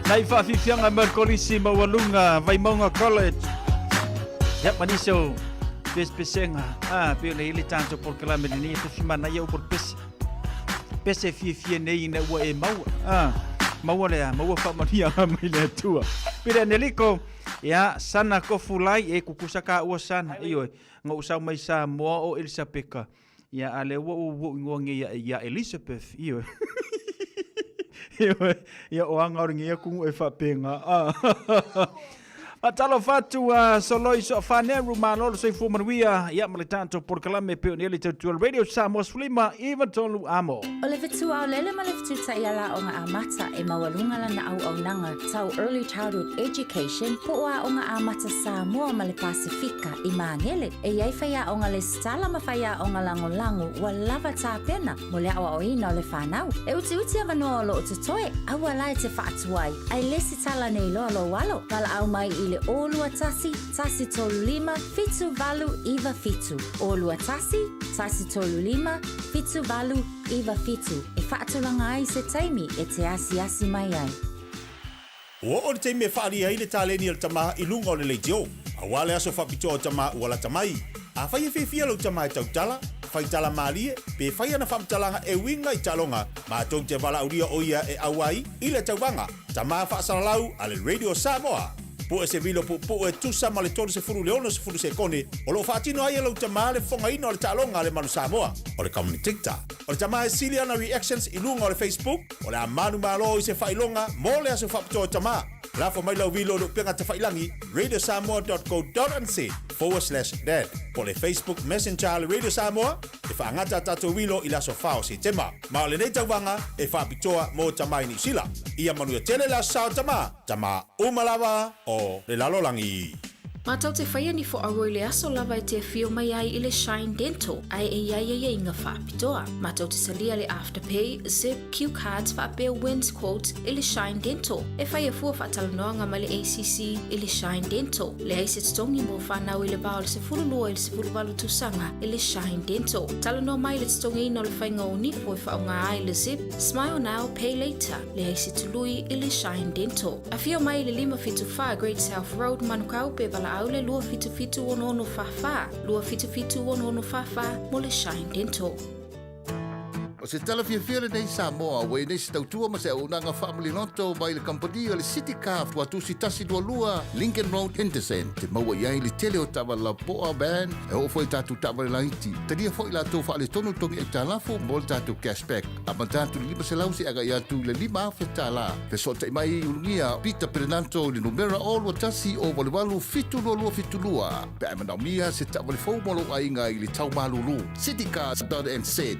Nai faafiafiaga mai le Kolisi Maualuga Vaimauga College. Ia, ma nisi o pesepesega, a, pei ona i ai le tatou polokalame lenei, e tofi manaia upu o le pese. Pese e fiafia nei ina ua e maua. A, maua le a, maua faamanuiaga mai le Atua. Pele Aneliko, ia, sana kofu lai, e kukusa ka ua sana. Ioe, na ou sau mai Samoa o Elisapeka. Ia, a lea ua ou ou ingoa nei ia, ia Elizabeth, ioe. Ioe, ia o anga o lenei atunuu e faapena. Ah. Faatalofa atu a Soloi Soafaneru, malo le soifua manuia, ia ma le tatou polokalame pei ona i ai le tautua Radio Samoa 15 93 amo. O le fetu aolele ma le fetu taiala aoga amata e maualuga lana auaunaga tau Early Childhood Education po o Aoga Amata Samoa ma le Pasefika i Magele. E i ai faiaoga lesitala ma faiaoga lagolago ua lava tapena mo le aoaoina o le fanau. E utiuti avanoa o lo o totoe, aua la e te faatuai, ae lesitala nei loa lou alo. Valaau mai i le 021 135 7897. 021 135 7897 e faatulaga ai se taimi e te asiasi mai ai. Ua oo le taimi e faaalia ai le taleni a le tama i luga o le leitio. Aua le aso faapitoa o tama ua lata mai. Afai e fiafia lou tama e tautala, fai tala malie, pe fai ana faamatalaga e uiga i taaloga, matou te valaaulia o ia e auai i le tauvaga Tama Faasalalau a le Radio Samoa. Pue se vilo puupuu e tusa ma le 30 i le 60 sekone o lo o faatino ai e lou tama le fofogaina o le taaloga a le Manu Samoa, o le commentator. O le tama e sili ana reactions i luga o le Facebook, o le a manumalo i se faailoga mo le aso faapitoa o tama. Lafo mai lau vilo i le upega tafailangi radiosamoa.co.nz/dad po o le Facebook Messenger a le Radio Samoa e faagata a tatou vilo i le aso 4 o Setema. Ma o lenei tauvaga e faapitoa mo tama i Niu Sila. Ia manuia tele le aso sa o tama, tama uma lava o le lalolagi. Matou te whaia ni fo aua i le aso lava e te awhio mai ai i le Shine Dental, ae e iai ai inga whaapitoa. Matou te talia le Afterpay, Zip, Q Cards whaapea Wins Quote i le Shine Dental. E whai a fua whaatalanoanga mai le ACC i le Shine Dental. Leai se totogi mo whanau i le va o le 12 i le 18 tausaga i le Shine Dental. Talanoa mai le totogiina o le whainga o nifo e whaonga ai le Zip, Smile Now, Pay Later. Leai se tului i le Shine Dental. Afio mai i le 574 Great South Road, Manukau, pe valaau le 277 6644, 277 6644 mo le Shine Dental. O se tala fiafia lenei Samoa ua i nei se tautua ma se auaunaga faamaliloto mai le kamupani o le City Car Tuatusi 122 Lincoln Road Henderson te maua i ai le tele o taavale lapoa van e oo foi i tatou taavale laiti. Talia foi latou faaletonu togi aitalafu mo le tatou cashback. Amata atu i le 500 seia agai atu i le $5,000. Fesootai mai i Ulugia Peter Perenanto i le numera 021 088 7272 pe a e manaomia se taavale fou mo lou aiga i le tau malulu. Citycars.nz.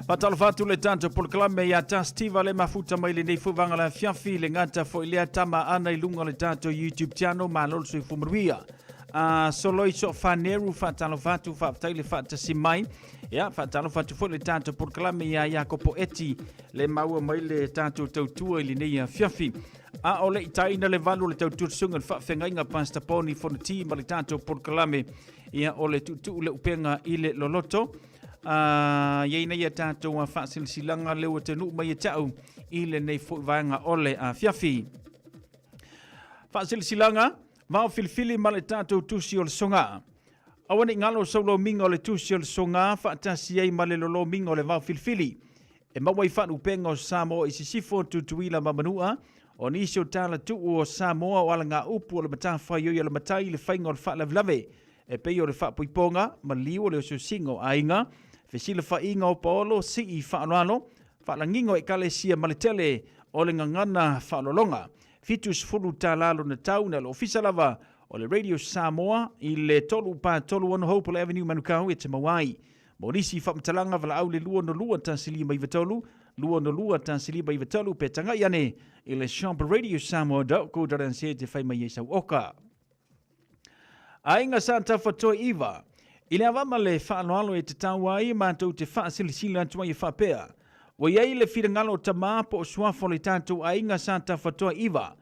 Faatalofa atu le tatou polokalame ia Tastiva le mafuta mai lenei foi vaega le afiafi le gata foi lea tama ana i luga o le tatou YouTube channel malo le soifua manuia. A Soloi Soafaneru faatalofa atu faafetai le faatasi mai. Ia faatalofa atu foi le tatou polokalame ia Iakopo Eti le maua mai le tatou tautua i lenei afiafi. A o le i taina le valu o le tautua susuga le faafeagaiga Pastor Poni Fonoti ma le tatou polokalame ia o le tuutuu le upega i le loloto. A iai nei a tatou a faasilasilaga lea ua taunuu mai e ta'u i lenei foi vaega o le afiafi. Faasilasilaga Vao filifili ma le tatou tusi o le soga. Aua ne i galo sau lomiga o le tusi o le soga faatasi ai ma le lolomiga o le vao filifili. E maua i faalupega o Samoa i Sisifo, Tutuila ma Manua, o nisi o tala tuu o Samoa o alagaupu o le matafaioi a le matai i le faiga o le faalavelave, e pei o le faapoipoga, maliu o le osiosiga o aiga, fesilafaiga o paolo, sii faaaloalo, faalagiga o ekalesia ma le tele o le gagana faaaloaloga. $70 lona tau na le ofisa lava o le Radio Samoa i le 3 4 3 6 Hopewell Avenue Manukau e te maua ai. Mo nisi faamatalaga valaau le 2 2 1 5 3 2 2 1 5 3 pe tagai ane i le shop radiosamoa.co.nz te fai mai ai sau oka. Aiga Sa Tafatoe Iva, I le ava ma le faaaloalo e tatau ai matou te faasilasila atu ai e faapea, ua i ai le finagalo o Tama po o Suafa o le tatou aiga Sa Tafatoe Iva,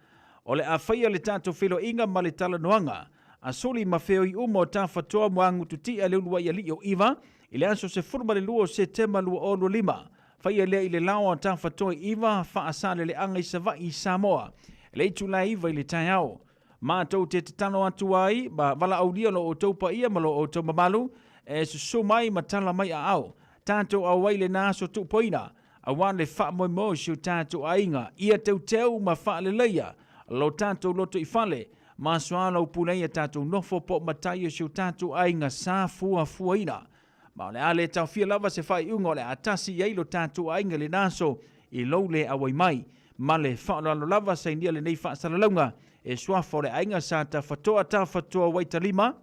o le a faia le tatou feiloaiga ma le talanoaga a soli ma feoi uma o Tafatoa Muagututia le uluai alii o Iva i le aso 12 o Setema 2025. Faia lea i le lao a Tafatoa 9, Faasaleleaga i Savaii i Samoa, i le itula e 9 i le taeao. Matou te tatalo atu ai ma valaaulia lo outou paia ma lo outou mamalu e susu mai ma tala mai aao. Tatou auai lena aso tuupoina, aua le faamoemoe o si o tatou aiga, ia teuteu ma faaleleia lo tatou lotoifale, ma soalaupule ai a tatou nofo po o matai o si o tatou aiga sa fuafuaina. Ma o le a le taofia lava se faaiuga o le a tasi i ai lo tatou aiga i lena aso i lou le auai mai. Ma le faaaloalo lava sainia lenei faasalalauga e suafa o le aiga sa Tafatoa Tafatoa Waitalima,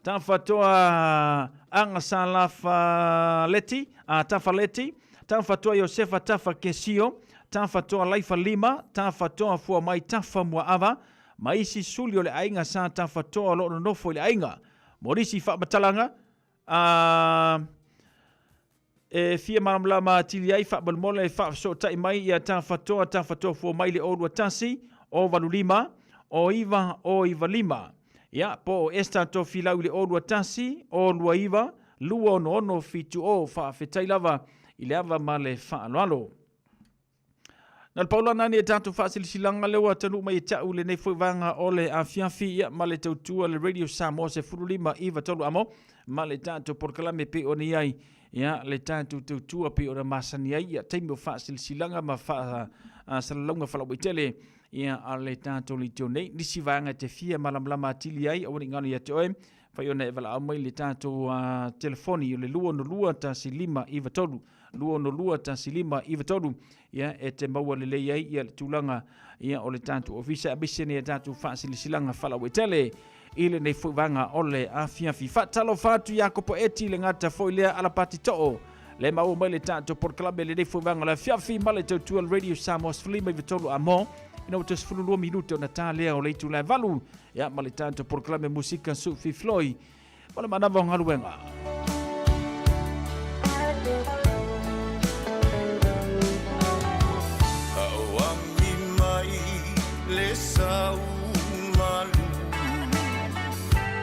Tafatoa Agasalafaleti, a Tafaleti, Tafatoa Iosefa Tafa Kesio, Tafatoa Laifa Lima, Tafatoa Fuamai Tafa Muaava, ma isi suli o le aiga sa Tafatoa o lo o nonofo i le aiga. Mo nisi faamatalaga, a e fia malamalama atili ai, faamolemole e faafesootai mai ia Tafatoa Tafatoa Fuamai le 021 085 0995. Ia, po o Esther Tofilau i le 021 029 26670. Faafetai lava i le ava ma le faaaloalo. Na le paulana nei e tatou faasilasilaga lea ua taunuu mai e te au lenei foi vaega o le afiafi ia ma le tautua le Radio Samoa 15 9 3 amo ma le tatou polokalame pei ona i ai ia le tatou tautua pei ona masani ai ia taimi o faasilasilaga ma faasalalauga faalauaitele ia a le tatou leitio nei. Nisi vaega e te fia malamalama atili ai aua ne i galo ia te oe fai ona e valaau mai le tatou telefoni o le 262 1593 262 1593 ia e te maua lelei ai ia le tulaga ia o le tatou ofisa aemaise nei a tatou faasilasilaga faalauaitele i lenei foi vaega o le afiafi. Faatalofa atu ia Kopo Eti le gata foi lea Alapati Too le maua mai le tatou polokalame lenei foi vaega o le afiafi ma le tautua le Radio Samoa 15 93 amo ina ua toe 12 minute ona ta lea o le itula e 8 ia ma le tatou polokalame musika Sufi Floyd ma le manava o galuega. Auami mai le sau malu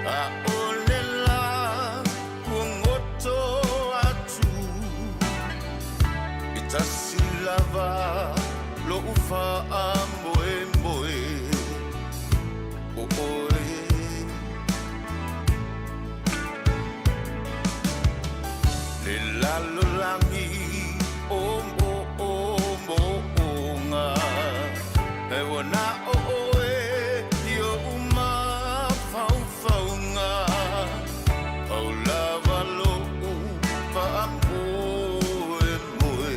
a o le la kuagoto atu e tasi lava lo'u faamoemoe o oe. Le lalolagi o moomooga E ua na o oe i oʻu mafaufauga Pau lava loʻu faamoemoe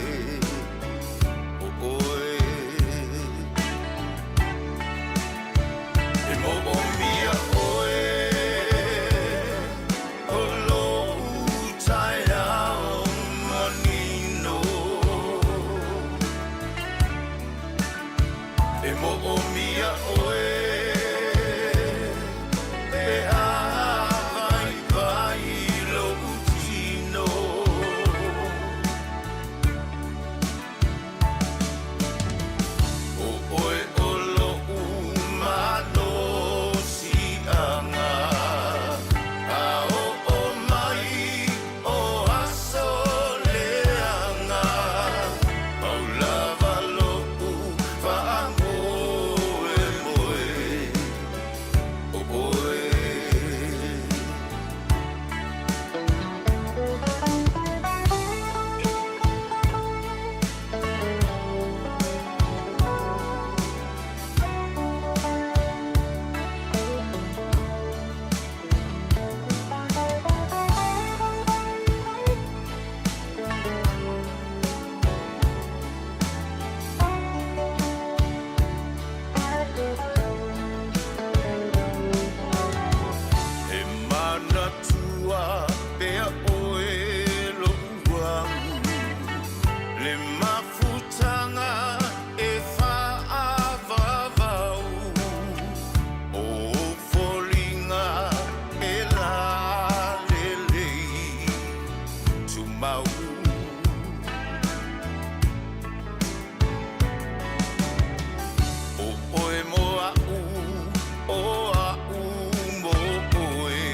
o oe. E moomia oe o lo'u taeao manino. E moomia oe pe a vaivai lo'u tino. O oe o lo'u malosiaga A oo mai o aso leaga Pau lava lo'u faamoemoe O oe. E manatua pea oe lo'u au Le mafutaga e fa'avavau O ou foliga e lalelei tumau. O oe mo a'u, o a'u mo oe.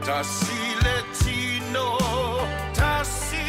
Tasi le tino, tasi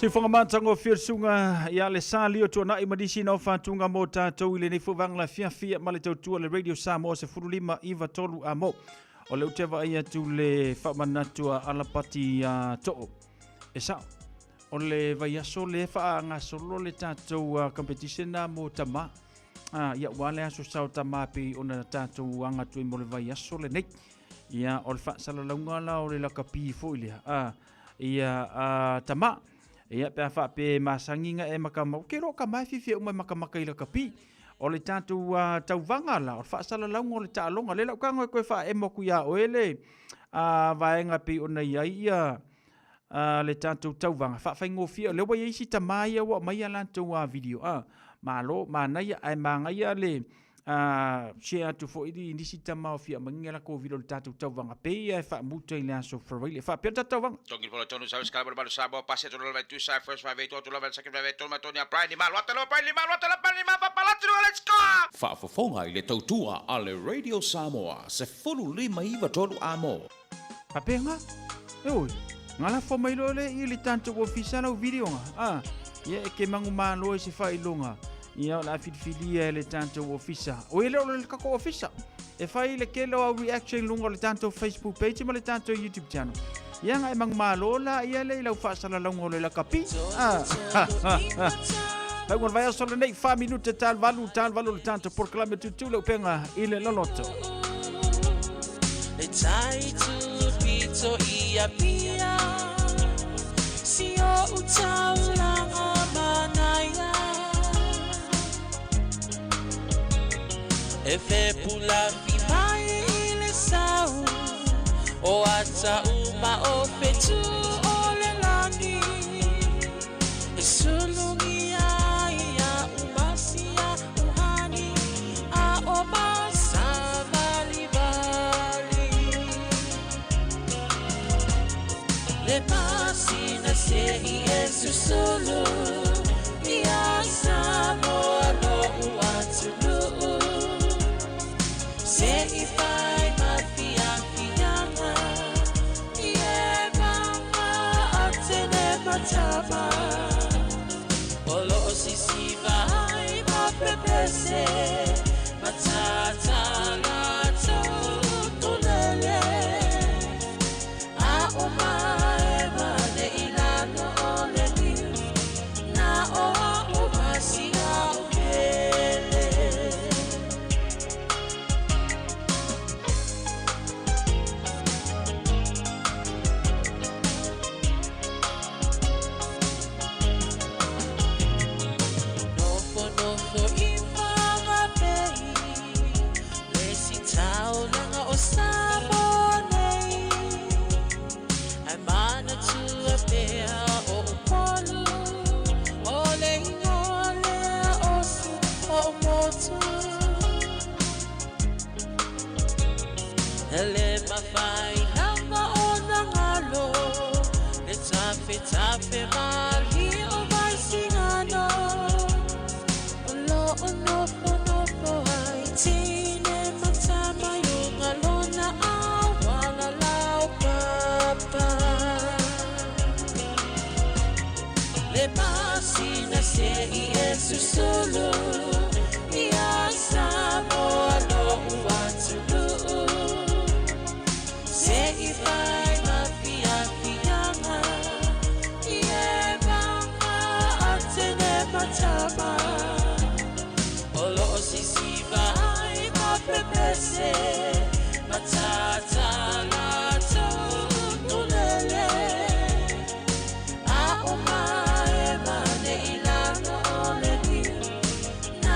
Siufoga matagofie le susuga ia le sa lio tuanai ma nisi na ofa atuga mo tatou i lenei foi vaega lafiafi ma le tautua le Radio Samoa 15 9 3 amo. O le ute vaai atu le faamanatu a Alapati a Too. E sao. O le vaiaso le faagasolo le tatou competition na mo tama. Ah, ia ua le aso sao tama pe ona tatou aga atu ai mo le vaiaso lenei. Ia, o le faasalalauga la o le lakapi foi lea. Ah, ia tama. Ia, pe a faape masani na e makamau. Ke lo ka mai fifi uma makamaka i lakapi. O le tatou tauvaga la, o le faasalalauga o le taaloga. Le lau kago e koe faaemo aku ia oe le vaega pei ona i ai ia le tatou tauvaga. Faafaigofie, o lea ua i ai isi tama ia ua aumai a latou video. Malo, manaia, ae manaia le share atu foi i nisi tama o fia aumai ni latou video o le tatou tauvaga. Pei e faamuta i le aso Faraile. Faapea le tatou tauvaga. Tongi polo tonu sa skala balo Samoa pasi atu lava tu sa first five eight atu lava second five eight tonu matoni a Brian Lima luata lava Brian Lima luata lava Lima papalati let's go. Faafofoga i le tautua a le Radio Samoa 15 93 Amo. Faapea e oi, ngā lafo mai loa le i le tatou ofisa lau video nga. Ah, ia e ke mangu malo e se whailonga. Ia o la filifilia e le tatou ofisa. O ele o le kako ofisa. E fai le kelo au reaction lunga o le tatou Facebook page ma le tatou YouTube channel. Ia nga e mangu malo la ia le i lau faasalalauga o le lakapi. Ah. Lau ngol vai aso lenei 4 minute tal valu tal valu le tatou polokalame tutu le upenga i le loloto. E tai tu pito i a pia Si o utaulanga manaia E fe pula fi mai i le sau O ata uma o fetu o le lani E sulungi ai ia umasia uhani A o masa vali vali Le pasina se i e susulu Ia Samoa lo uatuluu Se i fai ma fia fianga I e manga atene matama O lo o sisiva ai ma pepese Matata la tau tulele A o mae mane i lalo o le niu Na o a o masia o pele. Nofo nofo i whangapei Le si taulanga o Samoa nei Ai mana tua pea o upolu O le ingoa lea o si o motu Ele mawhai lava o nangalo Le tafe tafe mali o vai singano O lo o nofo nofo ai tine matama yunga lona awala lau papa Le pasina se i e susulu Ia Samoa lo uatuluu Se i fai ma fia fianga I e manga atene matama O lo o sisiva ai ma pepese Matata la tau tulele A o mae mane i lalo o le niu Na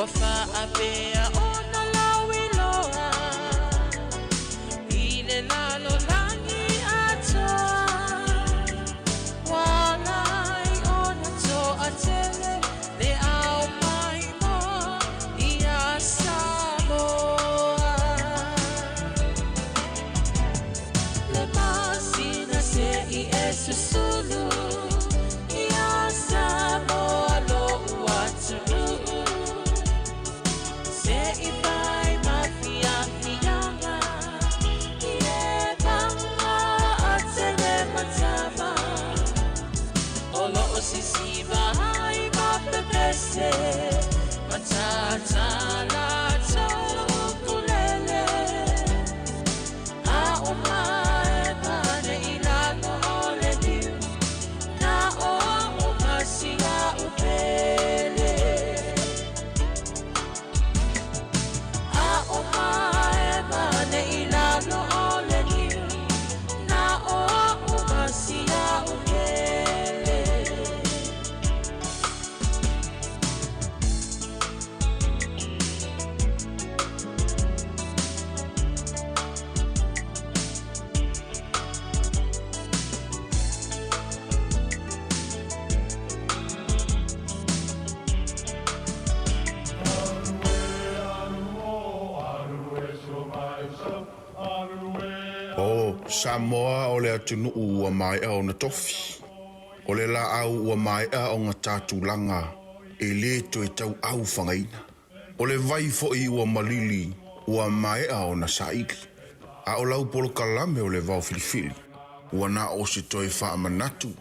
Ua faapea ona lauiloa i le lalolagi atoa. Ua ala ai ona toatele le ao maimoa iā Samoa. Le masina se i e susulu iā Samoa lo'u atunuu. Se i fai ma fiafiaga i e paga a tele ma tama. O loo sisiva ai ma pepese ma tatala ukulele. A o mae pane i lalo o le liu na o au ma si a'u pele. A o mae pane i lalo o le liu na o au ma si a'u pele. O Samoa o le atunuu ua maea ona tofi. O le laau ua maea ona tatulaga e lē toe tau aufagaina. O le vai foʻi ua malili ua maea ona saili. A o lau polokalame o le vaofilifili. Ua na o se toe faamanatu.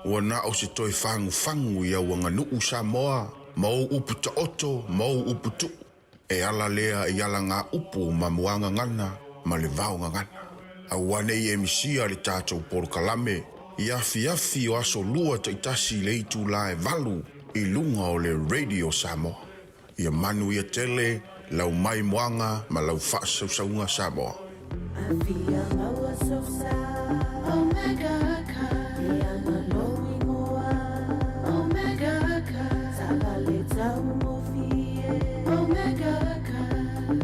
Ua na o se toe fagufagu i au aganuu Samoa ma ou upu taoto ma ou upu tuu. E ala lea i alagā upu ma muagagana ma le vaogagana. Aua nei e misia le tatou polokalame i afiafi o aso lua taitasi i le itulā e 8 i luga o le Radio Samoa. Ia manuia tele lau maimoaga ma lau faasausauga Samoa. Afia maua sosa Omega Car Ia malo ingoa Omega Car Taavale taugofie Omega Car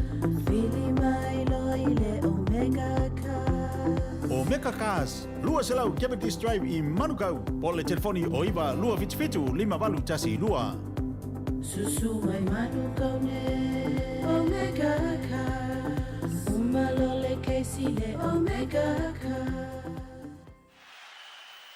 Vili mai loa i le Omega Car. Omega Cars, 200 Cavendish Drive i Manukau, po o le telefoni o 9 277 5812. Susu mai Manukau nei Omega Cars. Uma loa le kesi le Omega Cars.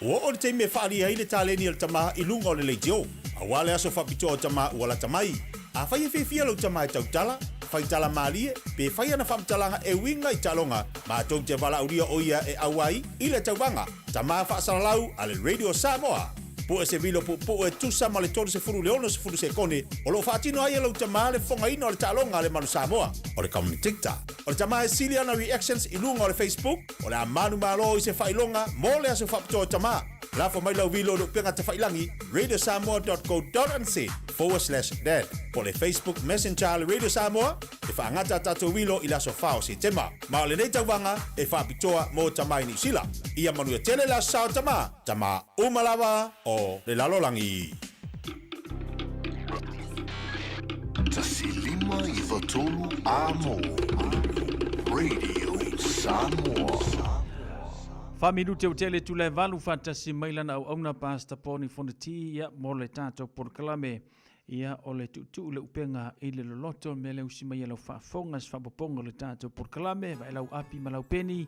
Ua oo le taimi e faaalia ai le taleni a le tamā i luga o le leitio. Auā le aso faapitoa o tamā ua lata mai. Afai e fiafia lau tamā e tautala, fai tala malie, pe fai ana faamatalaga e uiga i taaloga, matou te valaaulia o ia e auai i le tauvaga Tamā Faasalalau a le Radio Samoa. Pue se vilo puupuu e tusa ma le 30 i le 60 sekone o loo faatino ai e lau tamā le fofogaina o le taaloga a le Manu Samoa. O le commentator o le tamā e sili ana reactions i luga o le Facebook, o le a manumalo i se faailoga mo le aso faapitoa o tamā. Lafo mai lau vilo i le upega tafailagi radiosamoa.co.nz/dad po o le Facebook Messenger a le Radio Samoa e faagata a tatou vilo i le aso 4 o Setema. Ma o lenei tauvaga e faapitoa mo tamā i Niu Sila. Ia manuia tele le aso sa o tamā, tamā uma lava o le lalolagi. 1 5 9 3 Amo Radio Samoa. 4 minute o tele tula e 8 faatasi mai lana auauna Pastor Poni Fonoti ia mo le tatou polokalame ia o le tuutuu le upega i le loloto mea le usi mai e lau faafofoga se faapopoga o le tatou polokalame vae lau api ma lau peni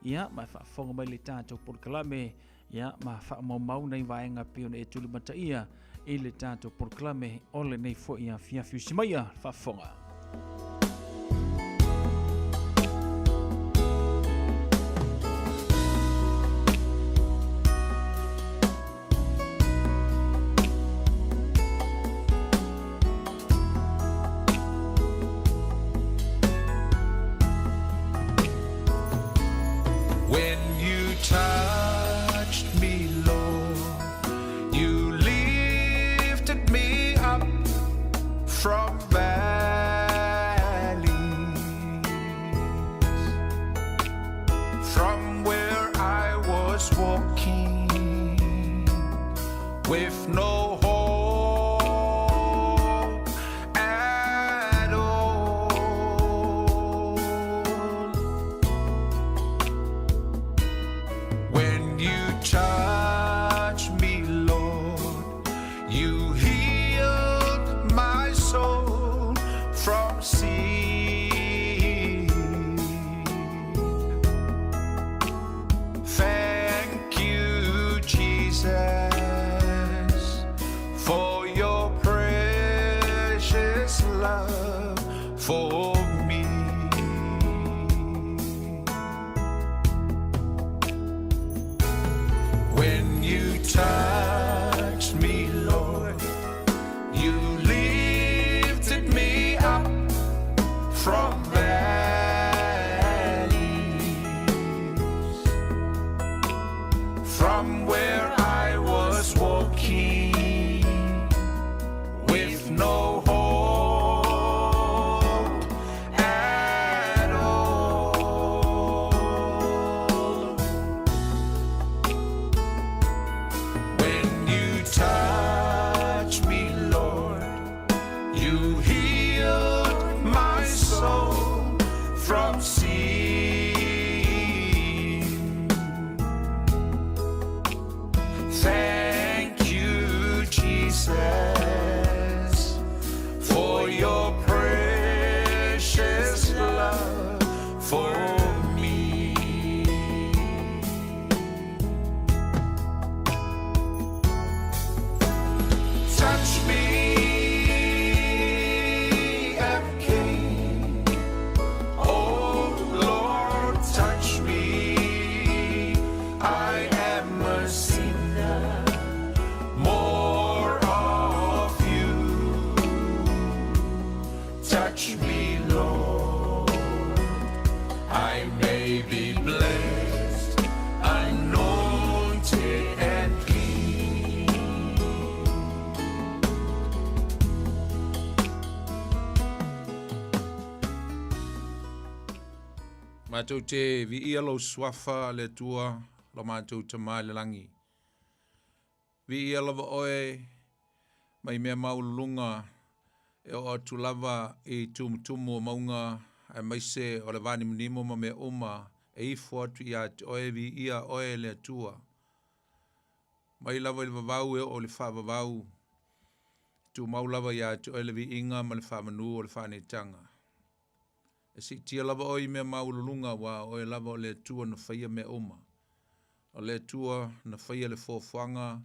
ia ma e faafofoga mai le tatou polokalame ia ma faamaumau nai vaega pei ona e tulimataia i le tatou polokalame o lenei foi afiafi usi mai a faafofoga. When you touched me, Lord, you lifted me up from valley. Jesus, for your precious love for me. Touch me, King. Oh Lord, touch me. I am a sinner. More of you. Touch me, Lord. I may be blessed, anointed and clean. Matou te viia lou suafa le Atua lo matou Tama i le lagi. Viia lava oe mai mea maualuluga e oo atu lava i tumutumu o mauga aemaise o le vanimonimo ma mea uma e ifo atu ia te oe viia oe le Atua. Mai lava i le vavau e oo i le faavavau, tumau lava ia te oe le viiga ma le faamanu o le faaneetaga. E siitia lava oe i mea maualuluga aua o oe lava o le Atua na faia mea uma. O le Atua na faia le foafoaga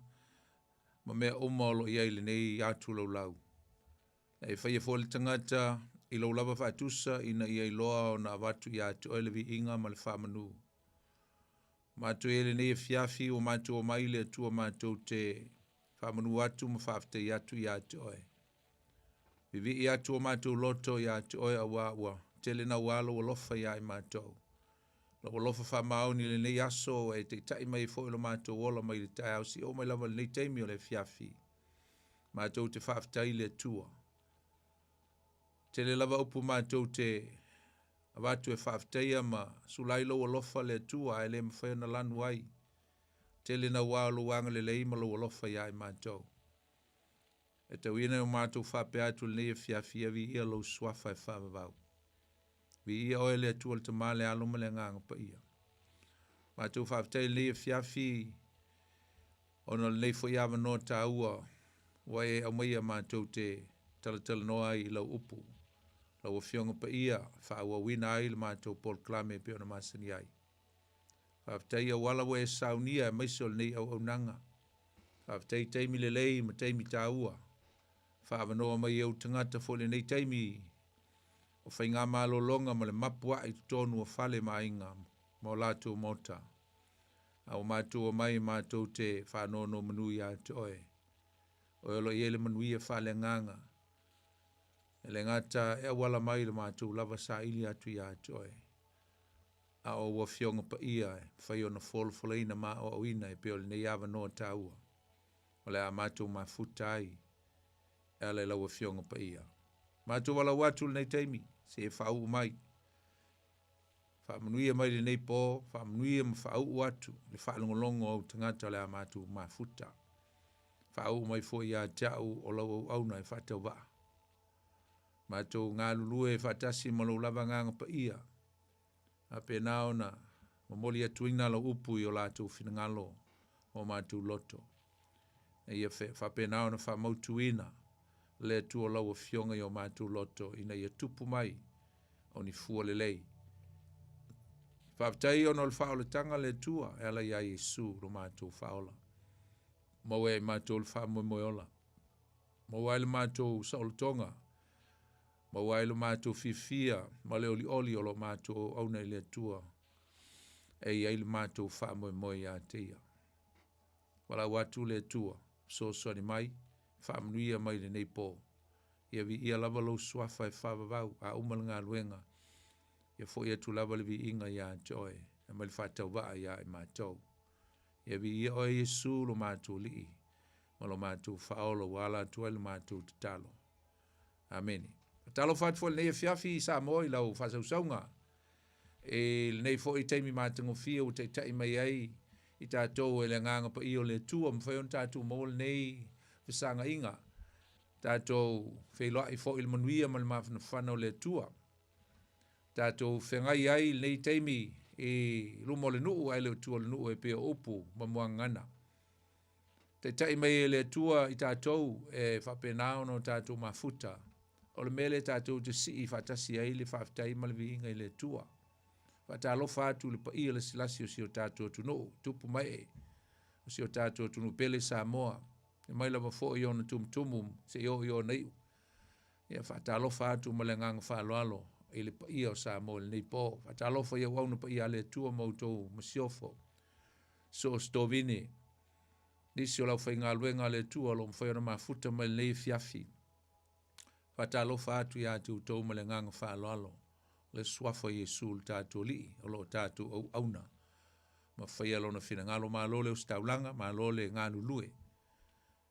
ma mea uma o lo o i ai i lenei atu laulau. E faia foi le tagata i lou lava faatusa ina ia iloa ona avatu ia te oe le viiga ma le faamanu. Matou i ai lenei afiafi ua matou omai le Atua matou te faamanu atu ma faafetai atu ia te oe. Vivii atu o matou loto ia te oe aua ua tele naua lou alofa ia i matou. Lou alofa faamaoni i lenei aso ua e taitai mai ai foi lo matou ola mai le taeao seia oo mai lava i lenei taimi o le afiafi. Matou te faafetai i le Atua. Tele lava upu matou te avatu e faafetaia ma sula ai lou alofa le Atua ae le mafai ona lanu ai. Tele naua o lou agalelei ma lou alofa ia i matou. E tauina e o matou faapea atu i lenei afiafi ia viia lou suafa e faavavau. Viia oe le Atua le Tama le Alo ma le Agaga Paia. Matou faafetai i lenei afiafi ona o lenei foi avanoa taua ua e aumaia matou te talatalanoa ai i lau upu. Lau Afioga Paia, faaauauina ai le matou polokalame e pei ona masani ai. Faafetai i auala ua e saunia aemaise o lenei auaunaga. Faafetai i taimi lelei ma taimi taua. Faaavanoa mai e ou tagata foi lenei taimi o faigamalologa ma le mapu ae i totonu o fale ma aiga ma o latou maota. A ua matou omai matou te faanonomanu ia te oe. Oe o lo o i ai le manuia faaleagaga. E le gata e auala mai i le matou lava saili atu ia te oe. A o ou Afioga Paia e mafai ona folafolaina ma aoaoina e pei o lenei avanoa taua o le a matou mafuta ai e ala i lau Afioga Paia. Matou valaau atu i lenei taimi, se e faauu mai. Faamanuia mai lenei po, faamanuia ma faauu atu le faalogologo a ou tagata o le a matou mafuta. Faauu mai foi ia te au o lau auauna e faatauvaa. Matou galulue faatasi ma lou lava Agaga Paia, faapena ona momoli atuina lau upu i o latou finagalo ma o matou loto. Ina ia faapena ona faamautuina le Atua o lau Afioga i o matou loto ina ia tupu mai o ni fua lelei. Faafetai ona o le faaolataga le Atua e ala iā Iesu lo matou faaola. Maua e matou le faamoemoe ola. Maua ai le matou saolotoga. Maua ai lo matou fiafia ma le olioli o lo matou auauna i le Atua e i ai le matou faamoemoe ia te ia. Valaau atu le Atua, fesoasoani mai, faamanuia mai lenei po. Ia viia lava lou suafa e faavavau a uma le galuega. Ia foi atu lava le viiga ia te oe, e mai le faatauvaa ia i matou. Ia viia oe Iesu lo matou Alii ma lo matou Faaola ua ala atu ai le matou tatalo. Amene. Faatalofa atu foi i lenei afiafi i Samoa i lau faasausauga. I lenei foi taimi matagofie ua taitai mai ai i tatou e le Agaga Paia o le Atua, mafai ona tatou maua lenei fesagaiga. Tatou feiloai foi i le manuia ma le mafanafana o le Atua. Tatou feagai ai i lenei taimi i luma o le nuu ae le o tua o le nuu e pei o upu ma muagagana. Taitai mai e le Atua i tatou e faapena ona o tatou mafuta. O le mea lea tatou te sii faatasi ai le faafetai ma le viiga i le Atua. Faatalofa atu i le paia lasilasi o si o tatou atunuu, tupu ma ee o si o tatou atunuu pele Samoa, e mai lava foi i ona tumutumu seia oo i ona iu. Ia faatalofa atu ma le agaga faaaloalo i le paia o Samoa i lenei po. Faatalofa i auauna paia a le Atua ma outou masiofo, so o se tovine, nisi o le aufaigaluega a le Atua o lo o mafai ona mafuta mai lenei afiafi. Faatalofa atu ia te outou ma le agaga faaaloalo, le Suafa o Iesu le tatou Alii o lo o tatou auauna ma faia Lona finagalo. Malo le ositaulaga, malo le galulue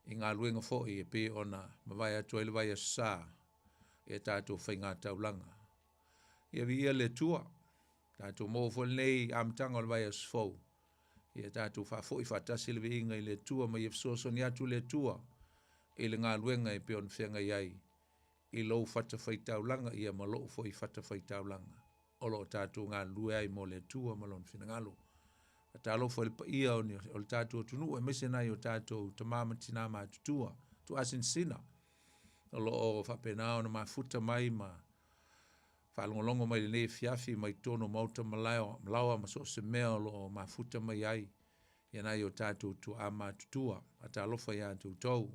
i galuega foi e pei ona mavae atu ai le vaiaso sa i a tatou faigataulaga. Ia viia le Atua, tatou maua foi lenei amataga o le vaiaso fou. Ia tatou faafoi faatasi le viiga i le Atua ma ia fesoasoani atu le Atua i le galuega e pei ona feagai ai i lou fatafaitaulaga ia ma lou foi fatafaitaulaga o lo o tatou galulue ai mo le Atua ma Lona finagalo. Faatalofa i le paia o le tatou atunuu aemaise nai o tatou tama ma tina matutua, tuaasinasina o lo o faapena ona mafuta mai ma faalogologo mai lenei afiafi mai totonu o maota ma laoa ma so o se mea o lo o mafuta mai ai ia nai o tatou tuaa matutua. Faatalofa ia te outou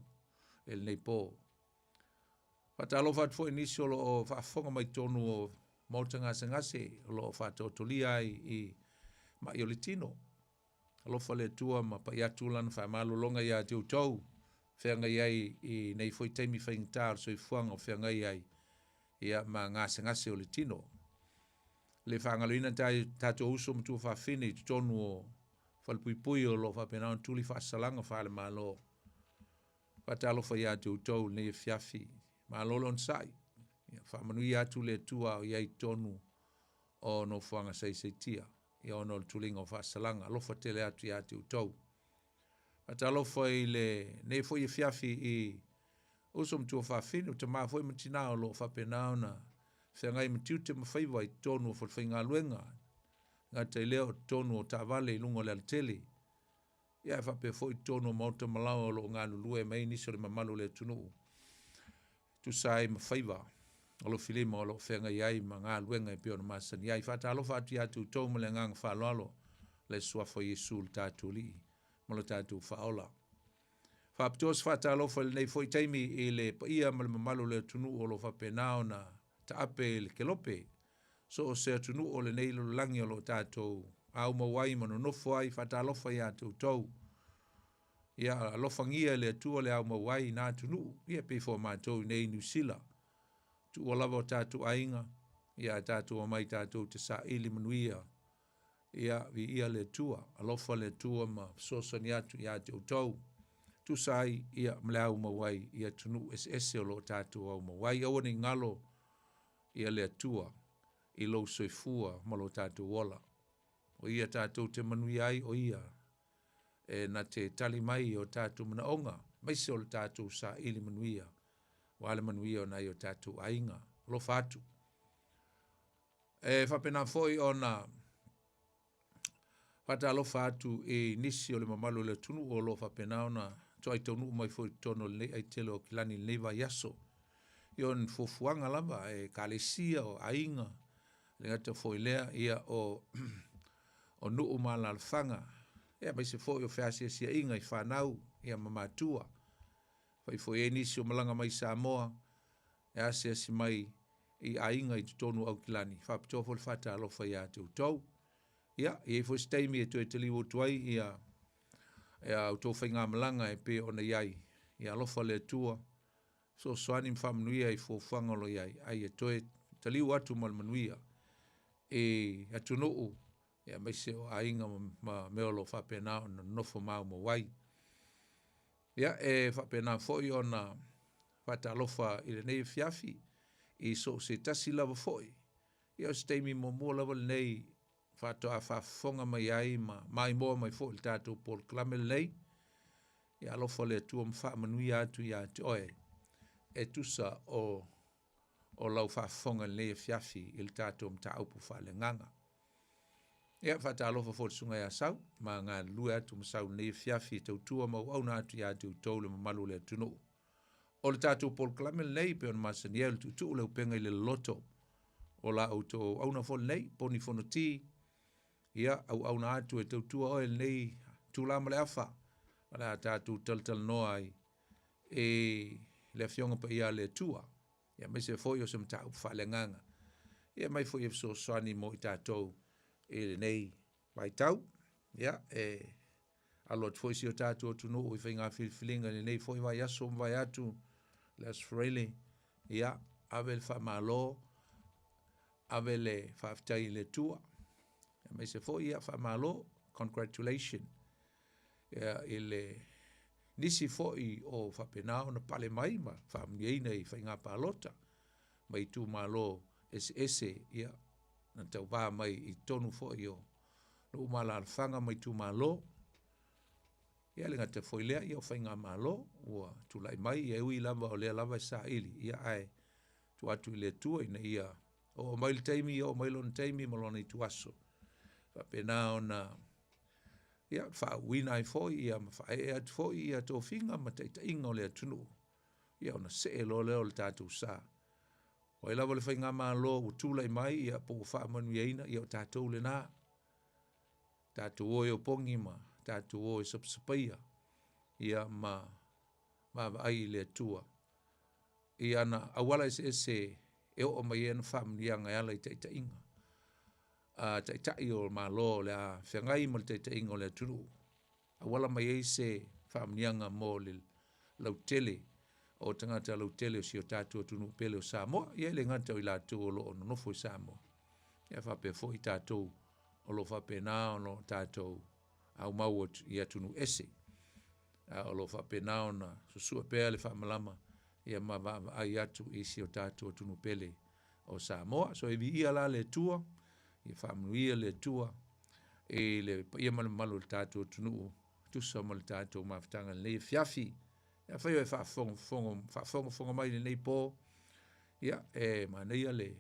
i lenei po. Faatalofa atu foi i nisi o lo o faafofoga mai totonu o maota gasegase o lo o faataotolia ai i mai o le tino. Alofa le Atua ma pai atu lana faamalologa ia te outou, feagai ai i nei foi taimi faigata o le soifuaga o feagai ai ia ma gasegase o le tino. Le faagaloina tatou uso ma tuafafine i totonu o falepuipui o lo o faapena ona tuli faasalaga faale-Malo. Faatalofa ia te outou i lenei afiafi. Malo le onosai. Ia faamanuia atu le Atua o i ai i totonu o nofoaga saisaitia, ia ona o le tuliga o faasalaga. Alofa tele atu ia te outou. Faatalofa i lenei foi afiafi i uso ma tuafafine, o tama foi ma tina o lo o faapena ona feagai ma tiute ma faiva i totonu o falefaigaluega, gata i lea o totonu o taavale i luga o le alatele, ia ae faapea foi i totonu o maota ma laoa o lo o galulue mai ai nisi o le mamalu o le atunuu e tusa ai ma faiva alofilima o lo o feagai ai ma galuega e pei ona masani ai. Faatalofa atu ia te outou ma le agaga faaaloalo, le Suafa o Iesu le tatou Alii ma lo tatou Faaola. Faapitoa se faatalofa i lenei foi taimi i le paia ma le mamalu o le atunuu o lo o faapena ona taape i le kelope So o se atunuu o lenei lalolagi o lo o tatou aumau ai ma nonofo ai, faatalofa ia te outou. Ia alofagia e le Atua le aumau ai i na atunuu, ia e pei foi o matou i nei i Niu Sila. Tuua lava o tatou aiga, ia ae tatou omai tatou te saili manuia. Ia viia le Atua, alofa le Atua ma fesoasoani atu ia te outou. Tusa ai ia ma le aumau ai i atunuu eseese o lo o tatou aumau ai. Aua ne i galo ia le Atua i lou soifua ma lo tatou ola. O ia tatou te manuia ai, o ia e na te tali mai i o tatou manaoga, aemaise o le tatou saili manuia, aua le manuia o nai o tatou aiga. Alofa atu. E faapena foi ona faatalofa atu i nisi o le mamalu o le atunuu o lo o faapena ona toai taunuu mai foi i totonu o lenei aitele o Aukilani i lenei vaiaso. I ona fuafuaga lava e ekalesia, o aiga, le gata foi lea, ia o, o nuu ma alaalafaga, ia aemaise foi o feasiasiaiga i fanau, ia ma matua. Fai foi ai nisi o malaga mai Samoa, e asiasi mai i aiga i totonu o Aukilani, faapitoa foi le faatalofa ia te outou. Ia, e i ai foi se taimi e toe taliu atu ai ia ia outou faigamalaga e pei ona i ai. Ia alofa le Atua, fesoasoani ma faamanuia i fuafuaga o lo o i ai, a ia toe taliu atu ma le manuia i atunuu ia aemaise o aiga ma mea o lo o faapena ona nonofo maumau ai. Ia, e faapena foi ona faatalofa i lenei afiafi i so o se tasi lava foi. Ia o se taimi muamua lava lenei faatoa faafofoga mai ai ma maimoa mai foi i le tatou polokalame lenei. Ia alofa le Atua ma faamanuia atu ia te oe e tusa o o lau faafofoga i lenei afiafi i le tatou mataupu faaleagaga. Ia, faatalofa foi i le Susuga ia Sau, ma galulue atu ma Sau i lenei afiafi e tautua ma auauna atu ia te outou le mamalu o le atunuu. O le tatou polokalame lenei e pei ona masani ai o le tuutuu le upega i le loloto o la outou auauna foi lenei, Poni Fonoti, ia, auauna atu e tautua oe i lenei itula ma le afa, o le a tatou talatalanoa ai i le Afioga Paia a le Atua. Ia aemaise foi o se mataupu faaleagaga, ia aumai foi e fesoasoani mo i tatou i lenei vaitau. Ia, e alo atu foi si o tatou atunuu i faiga filifiliga i lenei foi vaiaso ua mavae atu, le Aso Faraile, ia, ave le faamalo, ave le faafetai i le Atua, aemaise foi, ia, faamalo, congratulation, ia, i le nisi foi o faapena ona pale mai ma faamanuiaina i faiga palota mai itumalo eseese, ia, na tauva mai i totonu foi o nuu ma alaalafaga ma itumalo. Ia le gata foi lea, ia o faigamalo ua tulai mai, ia e ui lava o lea lava e saili, ia ae tuu atu i le Atua ina ia oo mai le taimi, oo mai lona taimi ma lona ituaso. Faapena ona ia faauuina ai foi ia ma faaee atu foi ia tofiga ma taitaiga o le atunuu, ia ona see loa lea o le tatou sa. O ai lava le faigamalo ua tulai mai ia po ua faamanuiaina, ia o tatou lena. Tatou o e opogi ma tatou o e sapasapaia ia ma vaavaai i le Atua i ana auala eseese e oo mai ai ana faamanuiaga e ala i taitaiga a taitai o Malo o le a feagai ma le taitaiga o le atunuu, auala mai ai se faamanuiaga mo le lautele o tagata lautele o si o tatou atunuu pele o Samoa. Ia e le gata o i latou o lo o nonofo i Samoa, ia faapea foi i tatou o lo o faapena ona tatou aumau i atunuu ese, a o lo o faapena ona susue pea le faamalama ia ma vaavaai atu i si o tatou atunuu pele o Samoa. So e viia la le Atua, ia faamanuia le Atua i le paia ma le mamalu o le tatou atunuu, tusa ma le tatou mafutaga i lenei afiafi. Afai o e faafogafoga, faafogafoga mai i lenei po, ia e manaia le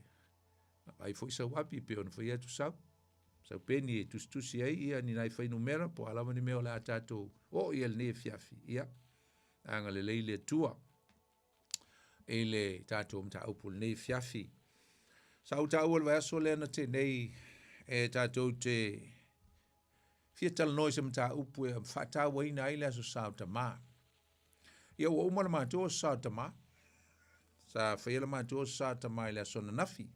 vaai foi sau api pei ona fai atu sau sau peni e tusitusi ai ia ni nai fuainumera po o a lava ni mea o le a tatou oo i ai i lenei afiafi. Ia, agalelei le Atua i le tatou mataupu i lenei afiafi. Sa ou taua i le vaiaso lea na tea nei e tatou te fia talanoa i se mataupu e faatauaina ai le Aso Sa o Tamā. Ia ua uma le matou Aso Sa o Tamā. Sa faia le matou Aso Sa o Tamā i le aso ananafi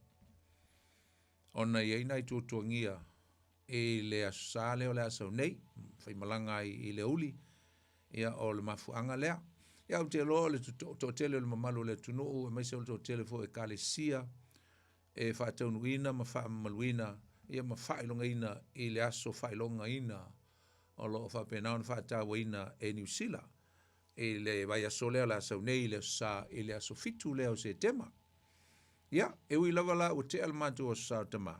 ona e i ai nai tuatuagia i le Aso Sa lea o le a sau nei, faimalaga ai i le aoauli, ia o le mafuaaga lea. Ia ou te iloa o le toatele o le mamalu o le atunuu, aemaise o le toatele foi o ekalesia e faataunuuina ma faamamaluina ia ma faailogaina i le aso faailogaina o lo o faapena ona faatauaina e Niu Sila i le vaiaso lea o le a sau nei i le Aso Sa i le aso 7 lea o Setema. Ia, e ui lava la ua tea le matou Aso Sa o Tamā,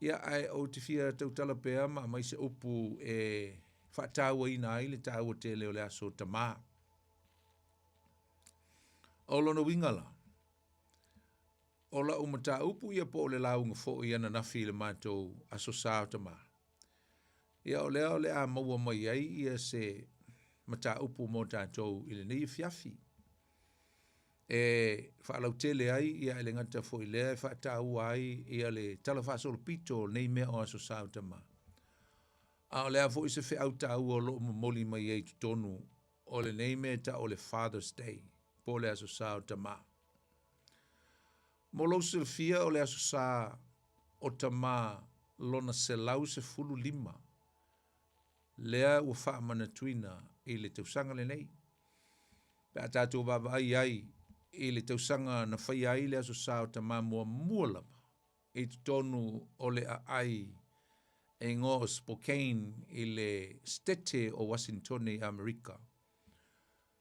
ia ae ou te fia tautala pea ma aumai se upu e faatauaina ai le taua tele o le Aso Tamā. O lona uiga la, o lau mataupu ia po o le lauga foi ananafi i le matou Aso Sa o Tamā, Ia o lea o le a maua mai ai ia se mataupu mo tatou i lenei afiafi. E faalautele ai ia e le gata foi lea e faataua ai ia le tala faasolopito o nei mea o Aso Sa o Tamā. A o le a foi se feau taua o lo o momoli mai ai i totonu o lenei mea e tau o le Father's Day, po o le Aso Sa o Tamā. Mo lou silafia o le Aso Sa o Tamā lona 115 lea ua faamanatuina i le tausaga lenei. Pe a tatou vaavaai ai i le tausaga na faia ai le Aso Sa o Tamā muamua lava i totonu o le aai e igoa o Spokane i le Setete o Uasinitone i Amerika,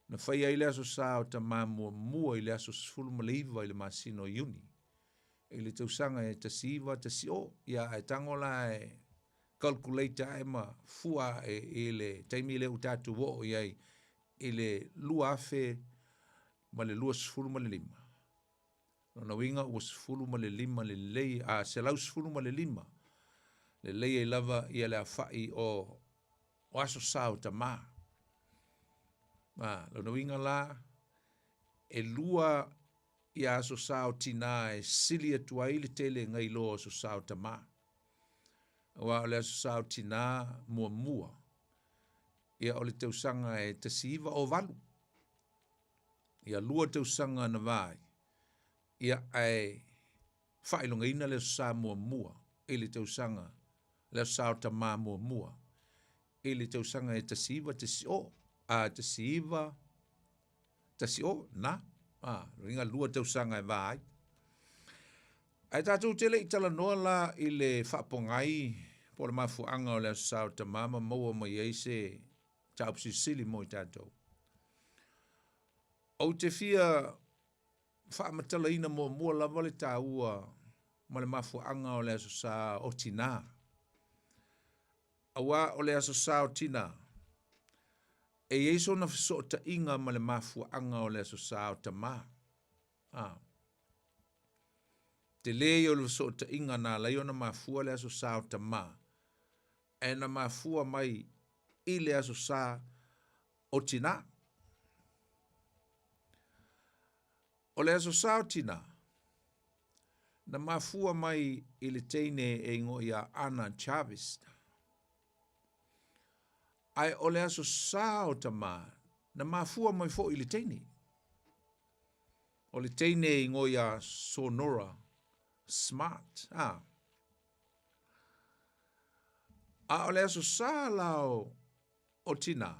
Na faia ai le Aso Sa o Tamā muamua i le aso 19 i le masina o Iuni i le tausaga e 1910. Ia ae tago la e calculate ae ma fua ae i le taimi lea ua tatou oo i ai i le 2025. Lona uiga ua 15 lelei, a 115 Lelei ai lava ia le afa'i o o aso sa o tamā. A, lona uiga la, e lua ia aso sa o tinā e sili atu ai le tele nai lo aso sa o tamā. Aua o le aso sa o tinā muamua, ia o le tausaga e 1908. Ia lua tausaga na va ai, ia ae faailogaina le aso sa muamua i le tausaga, le aso sa o tamā muamua i le tausaga e 1910, a 1910, na, a, lona uiga lua tausaga e va ai. Ae tatou te le i talanoa la i le faapogai po o le mafuaaga o le aso sa o tamā ma maua mai ai se mataupu silisili mo i tatou. Ou te fia faamatalaina muamua lava le taua ma le mafuaaga o le Aso Sa o Tinā. Aua o le Aso Sa o Tinā, e i ai sona fesootaiga ma le mafuaaga o le Aso Sa o Tamā. A. Tele ia o le fesootaiga na ala ai ona mafua le Aso Sa o Tamā, ae na mafua mai i le Aso Sa o Tinā. O le Aso Sa o Tinā, na mafua mai i le teine e igoa ia Ana Chavez. Ae o le Aso Sa o Tamā, na mafua mai foi i le teine. O le teine e igoa ia Sonora Smart. A. A o le Aso Sa la o, o Tinā,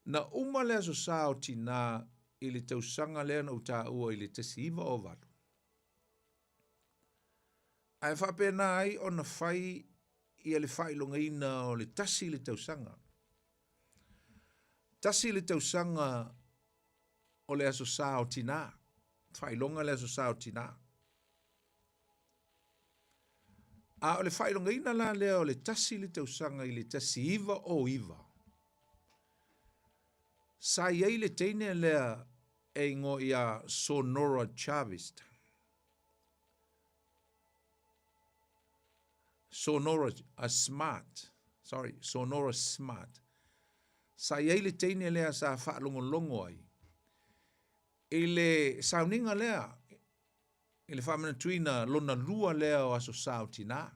Na uma le Aso Sa o Tinā i le tausaga lea na ou taua i le 1908. Ae faapena ai ona fai ia le faailogaina o le tasi le tausaga. Tasi le tausaga o le Aso Sa o Tinā. Faailoga le Aso Sa o Tinā. A o le faailogaina la lea o le tasi le tausaga i le 1909, sa i ai le teine lea e igoa ia Sonora Chavez. Sonora a Smart, sorry, Sonora Smart. Sa i ai le teine lea sa faalogologo ai i le sauniga lea i le faamanatuina lona lua lea o Aso Sa o Tinā.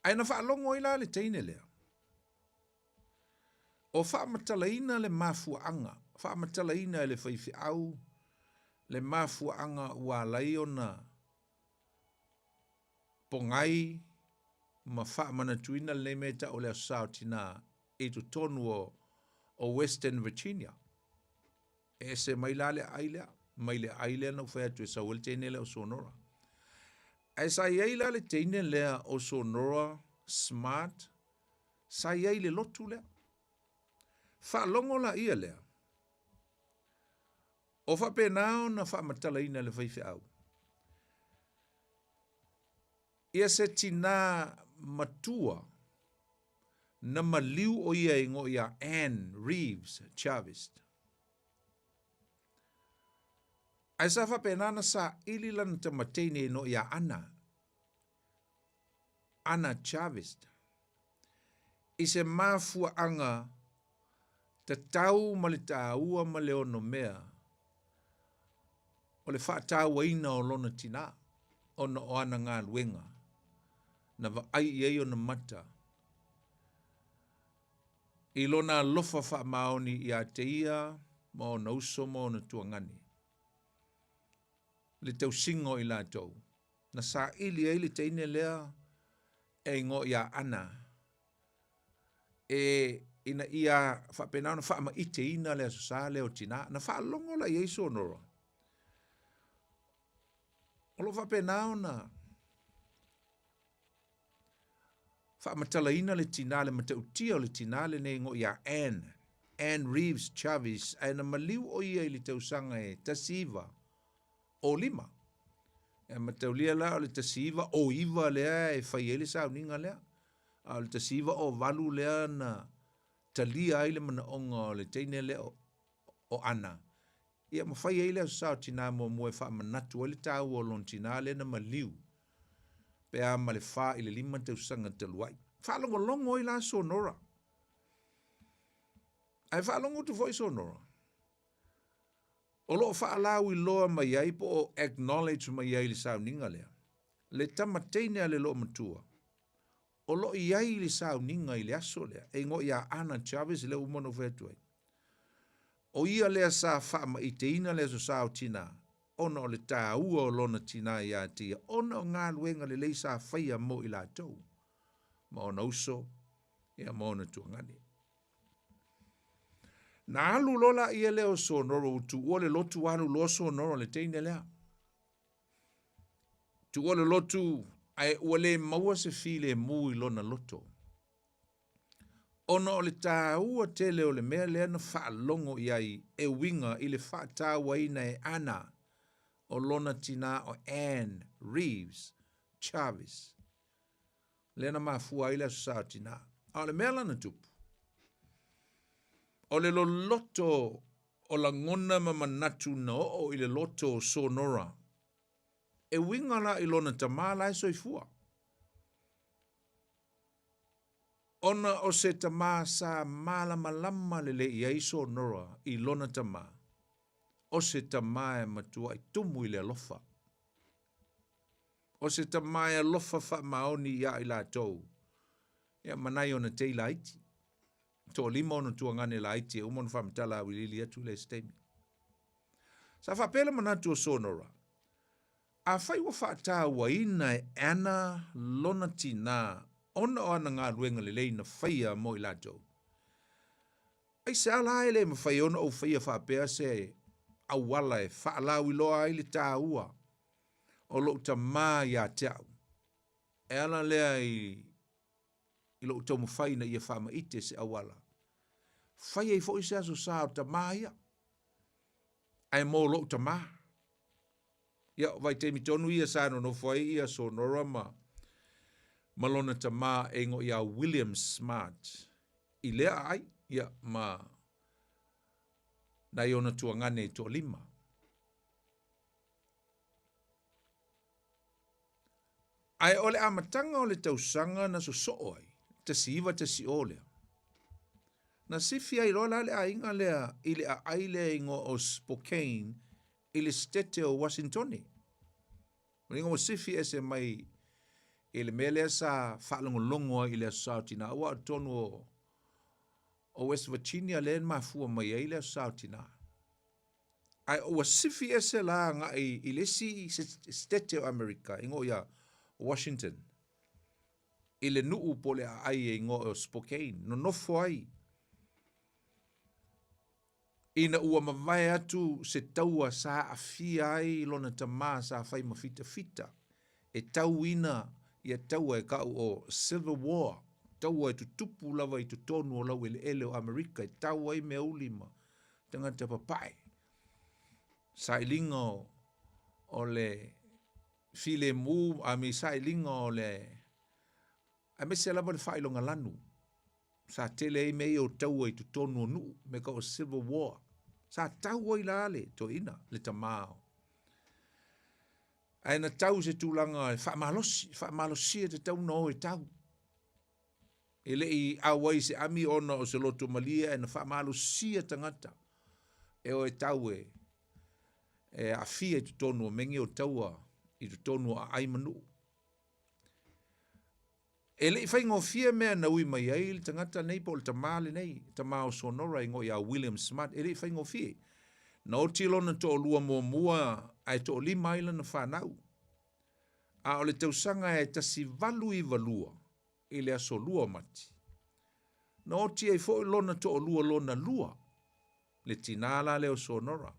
Ae na faalogo ai la le teine lea, o faamatalaina le mafuaaga, faamatalaina e le faifeau le mafuaaga ua ala ai ona pogai ma faamanatuina lenei mea e tau o le Aso Sa o Tinā i totonu o Western Virginia. E ese mai la le aai lea, mai le aai lea na ou fai atu e sau ai le teine lea o Sonora. Ae sa i ai la le teine lea o Sonora Smart, sa i ai i le lotu lea. Faalogo la ia lea, o faapena ona faamatalaina e le faifeau, ia se tinā matua na maliu o ia e igoa ia Ann Reeves Chavez. Ae sa faapena na saili lana tamateine e igoa ia Ana, Ana Chavez, i se mafuaaga tatau ma le taua ma le onomea o le faatauaina o lona tinā ona o ana galuega na vaai i ai ona mata i lona alofa faamaoni iā te ia ma ona uso ma ona tuagane, le tausiga o i latou. Na saili ai le teine lea e igoa ia Ana e ina ia faapena ona faamaiteina le Aso Sa lea o Tinā. Na faalogo la i ai Sonora, o lo o faapena ona faamatalaina le tinā, le matautia o le tinā lenei igoa ia Ann, Ann Reeves Chavis, ae na maliu o ia i le tausaga e 1905. E mataulia la o le 1909 lea e fai ai le sauniga lea, a o le 1908 lea na talia ai le manaoga o le teine lea o Ana. Ia, ma fai ai le Aso Sa o Tinā muamua e faamanatu ai le taua o lona tinā lea na maliu pe a ma le fa i le lima tausaga talu ai. Faalogologo ai la Sonora. Ae faalogo atu foi Sonora, o lo o faalauiloa mai ai po o acknowledge mai ai i le sauniga lea, le tama teine a le loomatua, o lo o i ai i le sauniga i le aso lea, e igoa ia Ana Chavez lea ua uma ona ou fai atu ai. O ia lea sa faamaiteina le Aso Sa o Tinā, ona o le taua o lona tinā iā te ia, ona o galuega lelei sa faia mo i latou, ma ona uso, ia ma ona tuagane. Na alu loa laia lea o Sonora, ua tuua le lotu alu loa Sonora le teine lea. Tuua le lotu ae ua le maua se filemu i lona loto. Ona o le taua tele o le mea lea na faalogo i ai e uiga i le faatauaina e Ana o lona tinā o Ann Reeves Chavis, lea na mafua ai le Aso Sa o Tinā. A o le mea la na tupu, o le loloto o lagona ma manatu na oo i le loto o Sonora, e uiga la i lona tamā la e soifua. Ona o se tamā sa malamalama lelei i ai Sonora i lona tamā, o se tamā e matuai tumu i le alofa. O se tamā e alofa faamaoni iā i latou, ia ma nai ona tei laiti. Toalima ona tuagane laiti e uma ona faamatala auiliili atu lea i se taimi. Sa faapea le manatu o Sonora, afai ua faatauaina e Anna lona tinā ona o ana galuega lelei na faia mo i latou, aisea la e le mafai ona ou faia faapea se auala e faalauiloa ai le taua o lou tamā ia te au, e ala lea i i lou taumafai ina ia faamaite se auala, fai ai foi se aso sa o tamā ia, ae mo lou tamā. Ia, o vaitaimi tonu ia sa nonofo ai ia Sonora ma, ma lona tamā e igoa ia William Smart i lea aai, ia, ma nai ona tuagane e toalima. Ae o le amataga o le tausaga na sosoo ai, 1910 lea, na sifi ai loa la le aiga lea i le aai lea e igoa o Spokane i le Setete o Uasintone. O lona uiga ua sifi ese mai i le mea lea sa faalogologo ai i le Aso Sa o Tinā, aua o totonu o West Virginia lea na mafua mai ai le Aso Sa o Tinā. Ae ua sifi ese la agai i le isi Setete o Amerika, e igoa ia Washington, i le nuu po o le aai e igoa o Spokane, nonofo ai ina ua mavae atu se taua sa aafia ai lona tamā sa fai ma fitafita e tauina ia taua e kau o Civil War, taua e tutupu lava i totonu o laueleele o Amerika e tau ai meauli ma tagata papae. Sailiga o, o le filemu a me sailiga o le aemaise lava le faailoga lanu. Sa tele ai mea ia o taua i totonu o nuu, me ka o Civil War. Sa tau ai la le toeaina, le tamā o. Ae na tau se tulaga e faamalosi, faamalosia e tatau ona o e tau. E le i auai se ami ona o se loto malie ae na faamalosia tagata e o e tau e e aafia i totonu o mea o taua i totonu o aai ma nuu. E le i faigofie mea na ui mai ai le tagata nei po o le tamā lenei, tamā o Sonora e igoa ia William Smart, e le i faigofie. Na oti lona toalua muamua ae toalima ai lana fanau. A o le tausaga e 1892 i le aso lua o Mati, na oti ai foi lona toalua lona lua, le tinā la lea o Sonora,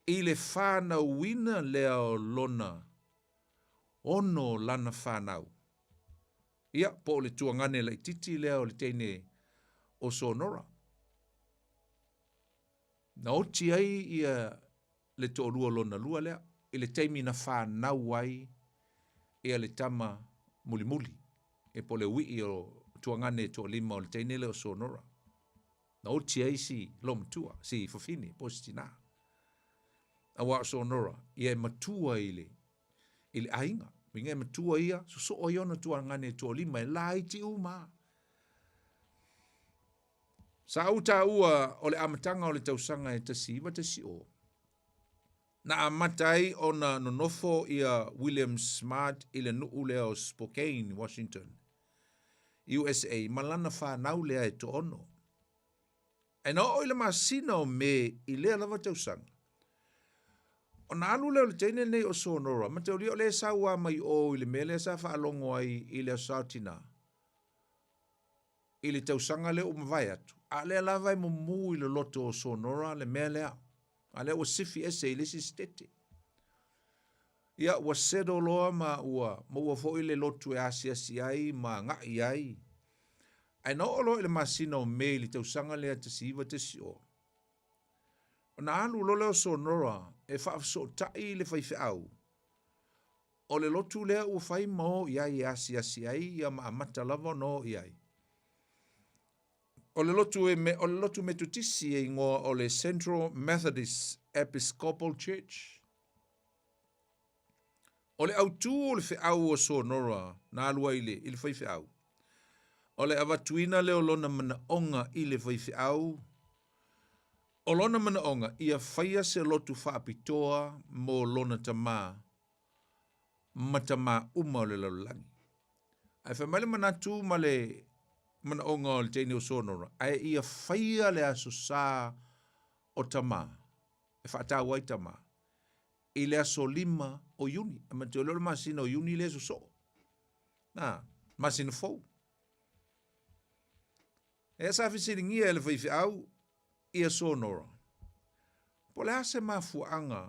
i le fanauina lea o lona ono o lana fanau. Ia, po o le tuagane laitiiti lea o le teine o Sonora. Na oti ai ia le toalua lona lua lea i le taimi na fanau ai ia le tama mulimuli, e po o le uii o tuagane e toalima o le teine lea o Sonora. Na oti ai si loomatua, si fafine po o si tinā. Auā o Sonora, ia e matua i le, i le aiga. Uiga e matua ia, sosoo ai ona tuagane e toalima e laiti uma. Sa ou taua o le amataga o le tausaga e 1910, na amata ai ona nonofo ia William Smart i le nuu lea o Spokane, Washington, USA ma lana fanau lea e toaono. Ae na oo i le masina o Me i lea lava tausaga, ona alu lea o le teine lenei o Sonora, mataulia o lea e sau lava mai o i le mea lea sa faalogo ai i le Aso Sa o Tinā, i le tausaga lea ua mavae atu, a o lea lava e mumu i le loto o Sonora le mea lea, a o lea ua sifi ese i le isi setete. Ia, ua settle loa ma ua maua foi le lotu e asiasi ai ma agai ai. Ae na oo loa i le masina o Me i le tausaga lea 1910, ona alu loa lea o Sonora e faafesootai le faifeau o le lotu lea ua fai ma o i ai e asiasi ai ia ma amata lava ona o i ai. O le lotu, e me, o le lotu Metotisi e igoa o le Central Methodist Episcopal Church. O le autū o le feau o Sonora na alu ai i le faifeau, o le avatuina lea o lona manaoga i le faifeau, o lona manaoga ia faia se lotu faapitoa mo lona tamā ma tamā uma o le lalolagi. Ae fai mai le manatu ma le manaoga o le teine o Sonora, ae ia faia le Aso Sa o Tamā, e faataua ai tamā, i le aso 5 o Iuni. E manatua lea o le masina o Iuni lea e sosoo. Na, masina fou. E sa fesiligia e le faifeau ia Sonora, po o le a se mafuaaga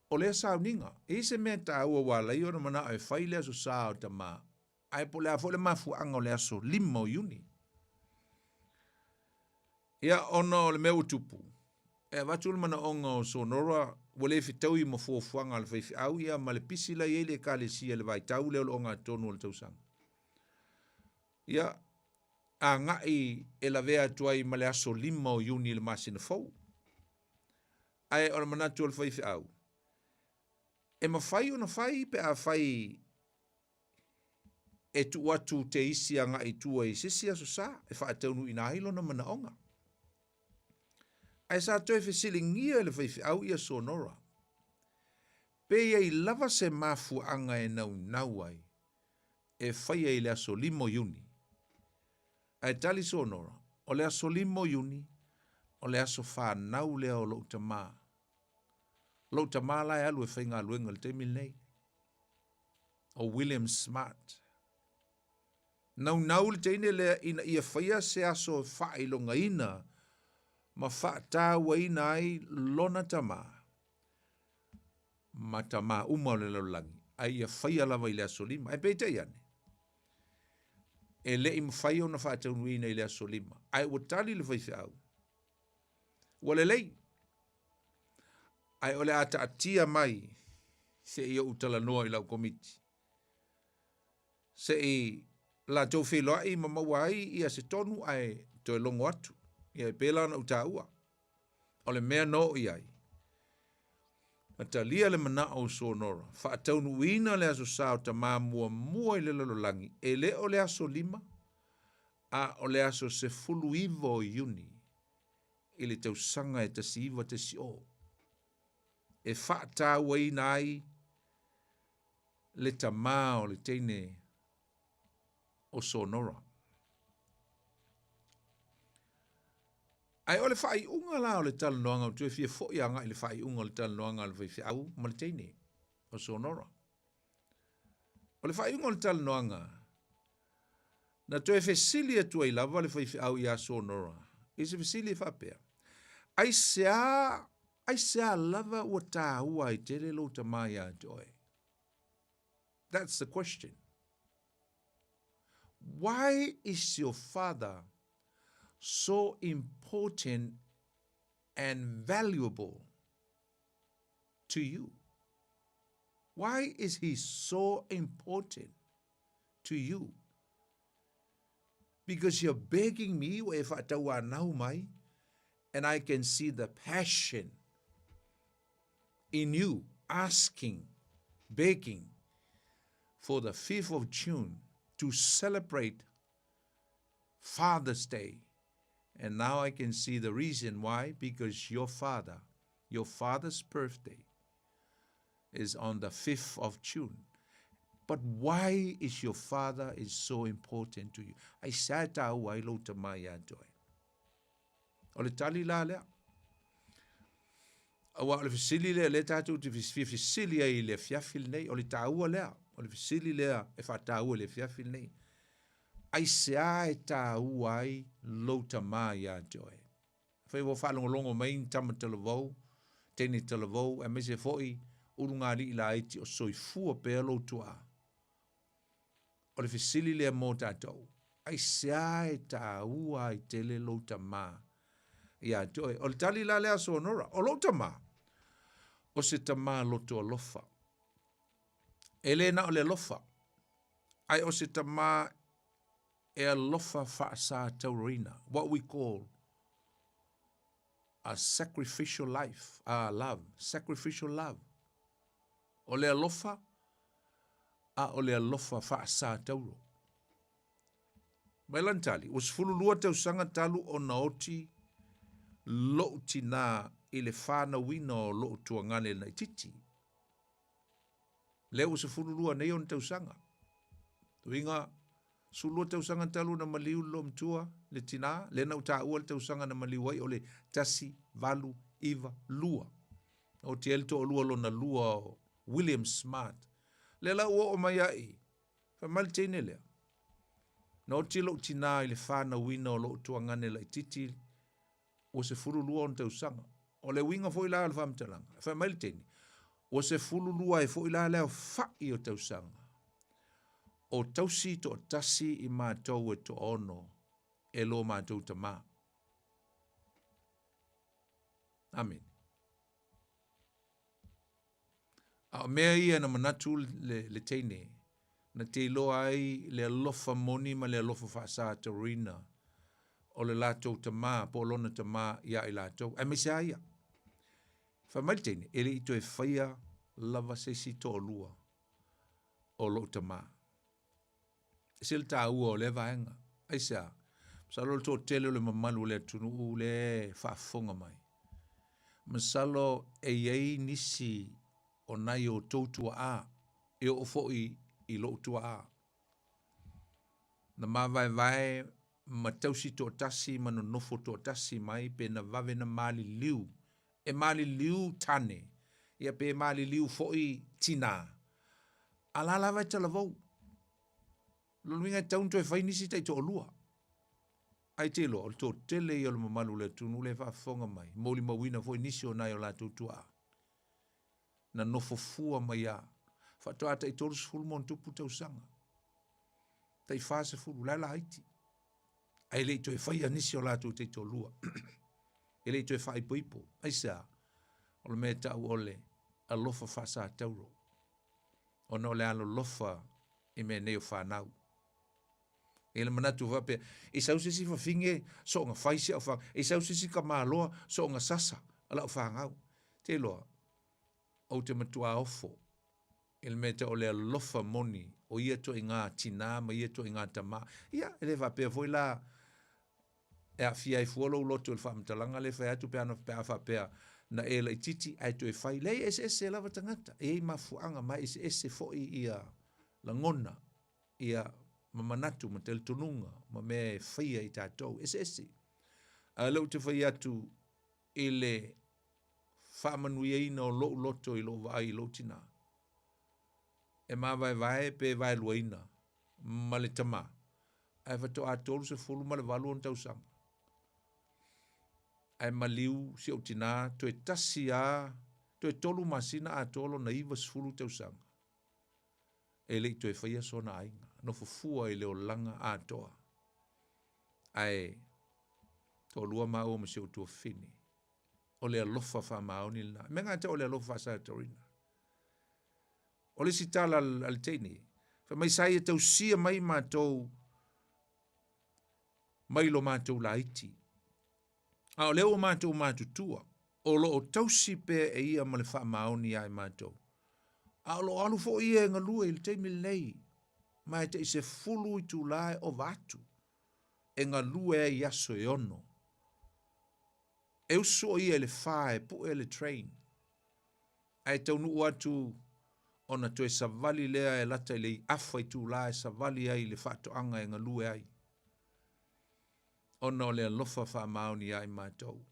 o lea sauniga. E i ai se mea taua ua ala ai ona manao e fai le aso sa o tamā, ae po o le a foi le mafuaaga o le aso 5 o Iuni. Ia, ona o le mea ua tupu, e avatu le manaoga o Sonora ua le fetaui ma fuafuaga a le faifeau ia ma le pisi la i ai le Ekalesia i le vaitau lea o le ogatotonu o le tausaga. Ia, agai e lavea atu ai ma le aso 5 o Iuni i le masina fou. Ae o le manatu o le faifeau, e mafai ona fai pe afai e tuu atu te isi agai i tua i se isi aso sa e faataunuuina ai lona manaoga. Ae sa toe fesiligia e le faifeau ia Sonora, pe i ai lava se mafuaaga e naunau ai e faia i le aso 5 o Iuni. Ae tali Sonora, o le aso 5 o Iuni, o le aso fanau lea o lou tamā. Lou tamā la e alu e faigaluega i le taimi lenei. o William Smart. Naunau le teine lea ina ia faia se aso e faailogaina ma faatauaina ai lona tamā ma tamā uma o le lalolagi, a ia faia lava i le aso 5. Ae peitai ane, e le i mafai ona faataunuuina i le aso 5, ae ua tali le faifeau, Ua lelei, ae o le a taatia mai se i ou talanoa i lau komiti, se i latou feiloai ma maua ai ia se tonu ae toe logo atu. Ia e pei la ona ou taua, o le mea na oo i ai, na talia le manao o Sonora, faataunuuina le Aso Sa o Tamā muamua i le lalolagi, e le o le aso 5, a o le aso 19 o Iuni i le tausaga e 1910, e faatauaina ai le tamā o le teine o Sonora. Ae o le faaiuga la o le talanoaga, ou toe fia foi agai i le faaiuga o le talanoaga a le faifeau ma le teine o Sonora. O le faaiuga o le talanoaga, na toe fesili atu ai lava le faifeau iā Sonora i se fesili e faapea, Aisea, aisea lava ua tāua ai tele lou tamā iā te oe? That's the question. Why is your father so important and valuable to you? Why is he so important to you? Because you're begging me ua e faatauanau mai and I can see the passion. in you asking, begging for the 5th of June to celebrate Father's Day. And now I can see the reason why, because your father, your father's birthday is on the 5th of June. But why is your father is so important to you? Aisea e tāua ai lou tamā ia te oe? O le tali la lea. Aua o le fesili lea lea tātou te fesili ai i le afiafi lenei, o le tāua lea, o le fesili lea e whātāua i le afiafi lenei. Aisea e tāua ai lou tamā ia te oe? Afai ua faalogologo mai ni tama talavou, teine talavou, aemaise foi ulugalii laiti o soifua pea lou tuaa. O le fesili lea mo tatou, aisea e taua ai tele lou tamā ia te oe? O le tali la lea a Sonora, o lou tamā, o se tamā loto alofa. E le na o le alofa, ae o se tamā e alofa faasatauraina, what we call a sacrificial life, a love, sacrificial love. O le alofa, a o le alofa faasatauro. Mai lana tali, ua 12 tausaga talu ona oti lo'u tinā i le whanauina o lo'u tuagane laitiiti. Lea ua 12 nei ona tausaga. Tuiga, 12 tausaga talu na maliu le loomatua, le tinā, lea na ou taua le tausaga na maliu ai o le 1892. Na oti ai le toalua lona lua o William Smart. Lea la ua oo mai ai, fai mai le teine lea, na oti lou tinā i le whanauina o lou tuagane laitiiti ua 12 ona tausaga. O le uiga foi la o le faamatalaga, fai mai le teine, ua 12 ai foi la le aofa'i o tausaga o tausi toatasi i matou e toaono e lo matou tamā. Amene. A o mea ia na manatu le, le teine, na te iloa ai le alofa moni ma le alofa faasataurina o le latou tamā po o lona tamā iā i latou, aemaise a ia. Fai mai le teine, e le i toe faia lava se isi toalua o lou tamā. Ese le tāua o lea vaega. Aisea? Masalo le toatele o le mamalu o le atunuu lea e faafofoga mai. Masalo e i ai nisi o nai o outou tuaa e oo foi i lou tuaa. Na mavaevae ma tausi toatasi ma nonofo toatasi mai pe na vave na maliliu. E maliliu tane, ia pe maliliu foi tinā. A la lava e talavou. Lona uiga e tatau ona toe fai nisi taitoalua. Ae te iloa, o le toatele ia o le mamalu o le atunuu lea e faafofoga mai, molimauina foi nisi o nai o latou tuaa na nofo fua mai a faatoa tai 30 ma ona tupu tausaga, tai 40, la e laiti. Ae le i toe faia nisi o latou taitoalua. E le i toe faaipoipo. Aisea? O le mea e tau o le alofa faasatauro. Ona o le alolofa i mea nei o fanau. E le manatu faapea, e sau se isi fafine soonga fai si au whangau, e sau se isi tamaloa soonga sasa a lau whangau. Te iloa, ou te matua ofo i le mea tau o le alofa moni o ia toaiga tinā ma ia toaiga tamā. Ia, e le faapea foi la e aafia ai fua lou loto i le faamatalaga lea e fai atu pe ana pe a faapea na e laitiiti ae toe fai. Leai, e eseese lava tagata, e i ai mafuaaga ma e eseese foi ia lagona, ia ma manatu ma talitonuga ma mea e faia i tatou, e eseese. A o lea ou te fai atu i le faamanuiaina o lou loto i lou vaai i lou tinā, e mavaevae pe vaeluaina ma le tamā, ae faatoa 38 ona tausaga. Ae maliu si ou tinā toe tasi a, toe tolu masina atoa lona 90 tausaga. E le i toe faia sona aiga, nofo fua i le olaga atoa. Ae toalua māua ma si ou tuafafine. O le alofa faamaoni lena. Mea gata o le alofa faasatorina. O le isi tala a le teine, fai mai sa ia tausia mai matou mai lo matou laiti. A o lea ua matou matutua. O lo o tausi pea e ia ma le faamaoni iā i matou. A o lo o alu foi ia e galue i le taimi lenei, ma e tai 10 itulā e ova atu e galue ai i aso e 6. E usu o ia i le fa e pue le train, ae taunuu atu ona toe savali lea e lata i le afa itulā e savali ai i le faatoaga e galue ai. Ona o le alofa faamaoni iā i matou.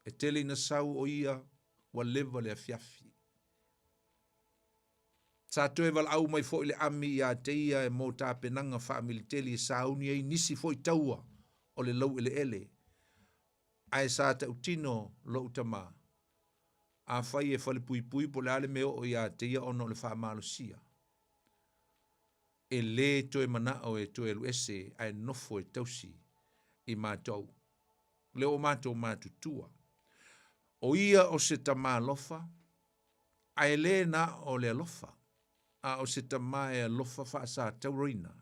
E tele ina sau o ia ua leva le afiafi. Sa toe valaau mai foi le ami iā te ia e mo tapenaga faamiliteli e sauni ai nisi foi taua o le laueleele, ae sa tautino lou tamā, afai e falepuipui po o le a le mea oo iā te ia ona o le faamalosia, e lē toe manao e toe alu ese ae nofo e tausi i matou. Lea ua matou matutua. O ia o se tamā alofa, ae lē na o le alofa, a o se tamā e alofa faasatauroina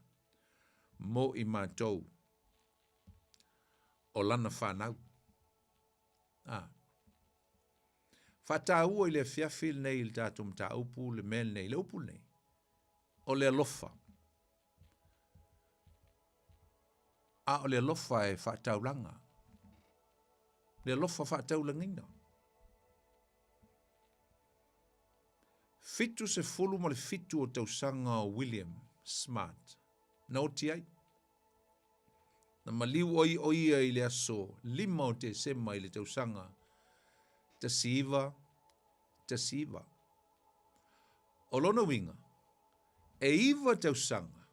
mo i matou o lana fanau. A. Faataua i le afiafi lenei i le tatou mataupu le mea lenei, le upu lenei, o le alofa. A o le alofa e faataulaga, le alofa faataulagaina. 77 o tausaga o William Smart na oti ai. Na maliu ai o ia i le aso 5 o Tesema i le tausaga 1919. O lona uiga, e 9 tausaga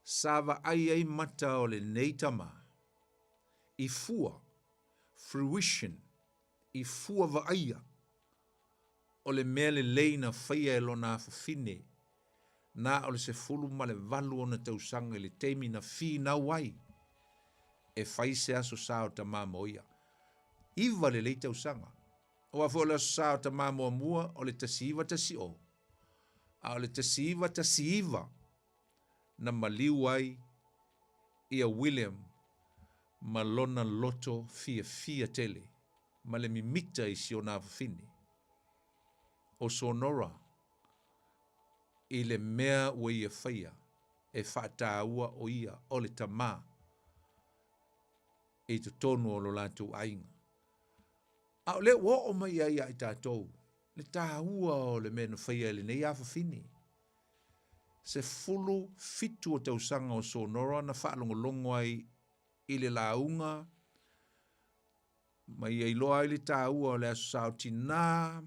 sa vaai ai mata o lenei tamā i fua, fruition, i fua vaaia o le mea lelei na faia e lona afafine na o le 18 ona tausaga i le taimi na finau ai e fai se aso sa o tamā mo ia. 9 lelei tausaga. Aua foi o le aso sa o tamā muamua o le 1910, a o le 1919 na maliu ai ia William ma lona loto fiafia tele ma le mimita i si ona afafine, o Sonora, i le mea ua ia faia e faataua o ia o le tamā i totonu o lo latou aiga. A o lea ua oo mai ai ia i tatou le taua o le mea na faia e lenei afafine. 17 o tausaga o Sonora na faalogologo ai i le lauga ma ia iloa ai le taua o le Aso Sa o Tinā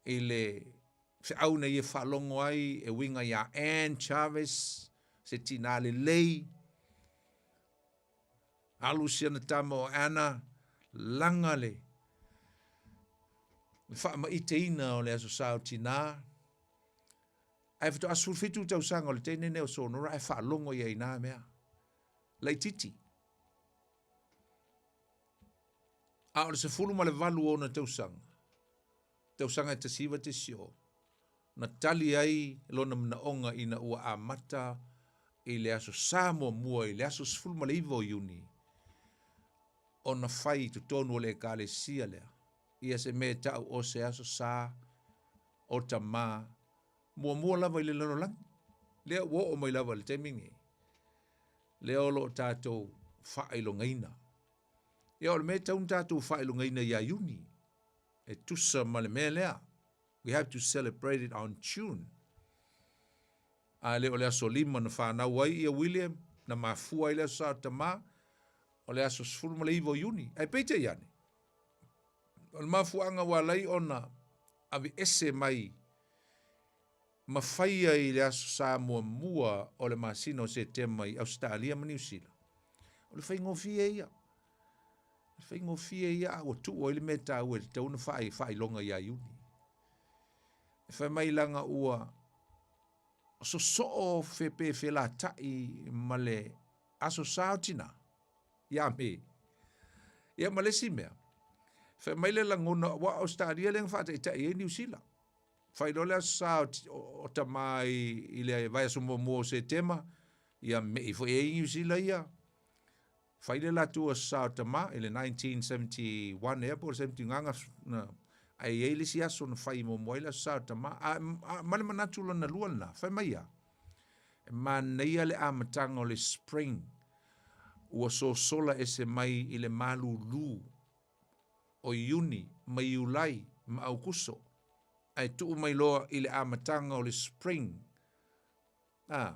i le feau na ia faalogo ai e uiga iā Ann Chavez, se tinā lelei, alu si ana tama o Anna, laga le faamaiteina o le Aso Sa o Tinā, ae faatoa 17 tausaga o le teine nei o Sonora ae faalogo ia i nā mea. Laitiiti. A o le 18 o ona tausaga, tausaga e 1910, na tali ai lona manaoga ina ua amata i le Aso Sa muamua i le aso 19 o Iuni, ona fai i totonu o le Ekalesia lea ia se mea e ta'u o se Aso Sa o Tamā muamua lava i le lalolagi. Lea ua oo mai lava i le taimi lenei, lea o lo o tatou faailogaina. Ia o le mea e tatau ona tatou faailogaina ia Iuni, e tusa ma le mea lea. We have to celebrate it on June. A le o le aso 5 na fanau ai ia William, na mafua ai le aso sa o tamā, o le aso 19 o Iuni. Ae peitai ane, o le mafuaaga ua ala ai ona aveese mai ma faia i le aso sa muamua o le masina o Setema i Ausetalia ma Niu Sila, o le faigofie ia. O le faigofie ia a ua tuu ai le mea taua e tatau ona faailoga ia Iuni. E fai mai laga ua sosoo pe felata'i ma le aso sa o tinā ia Me. Ia ma le isi mea, fai mai le lagona aua o Ausetalia lea na faataitai ai Niu Sila. Fai loa le aso sa o tamā i le vaiaso muamua o Setema, ia me'i foi ai Niu Sila ia. Fai le latou Aso Sa o Tamā i le 1971 ea po o le 70 gaga na, ae i ai le isi aso na fai muamua ai le Aso Sa o Tamā. A, a, ma le manatu lona lua lena, fai mai ia, e manaia le amataga o le spring ua sosola ese mai i le malūlū o Iuni ma Iulai ma Aukuso, ae tuu mai loa i le amataga o le spring, a,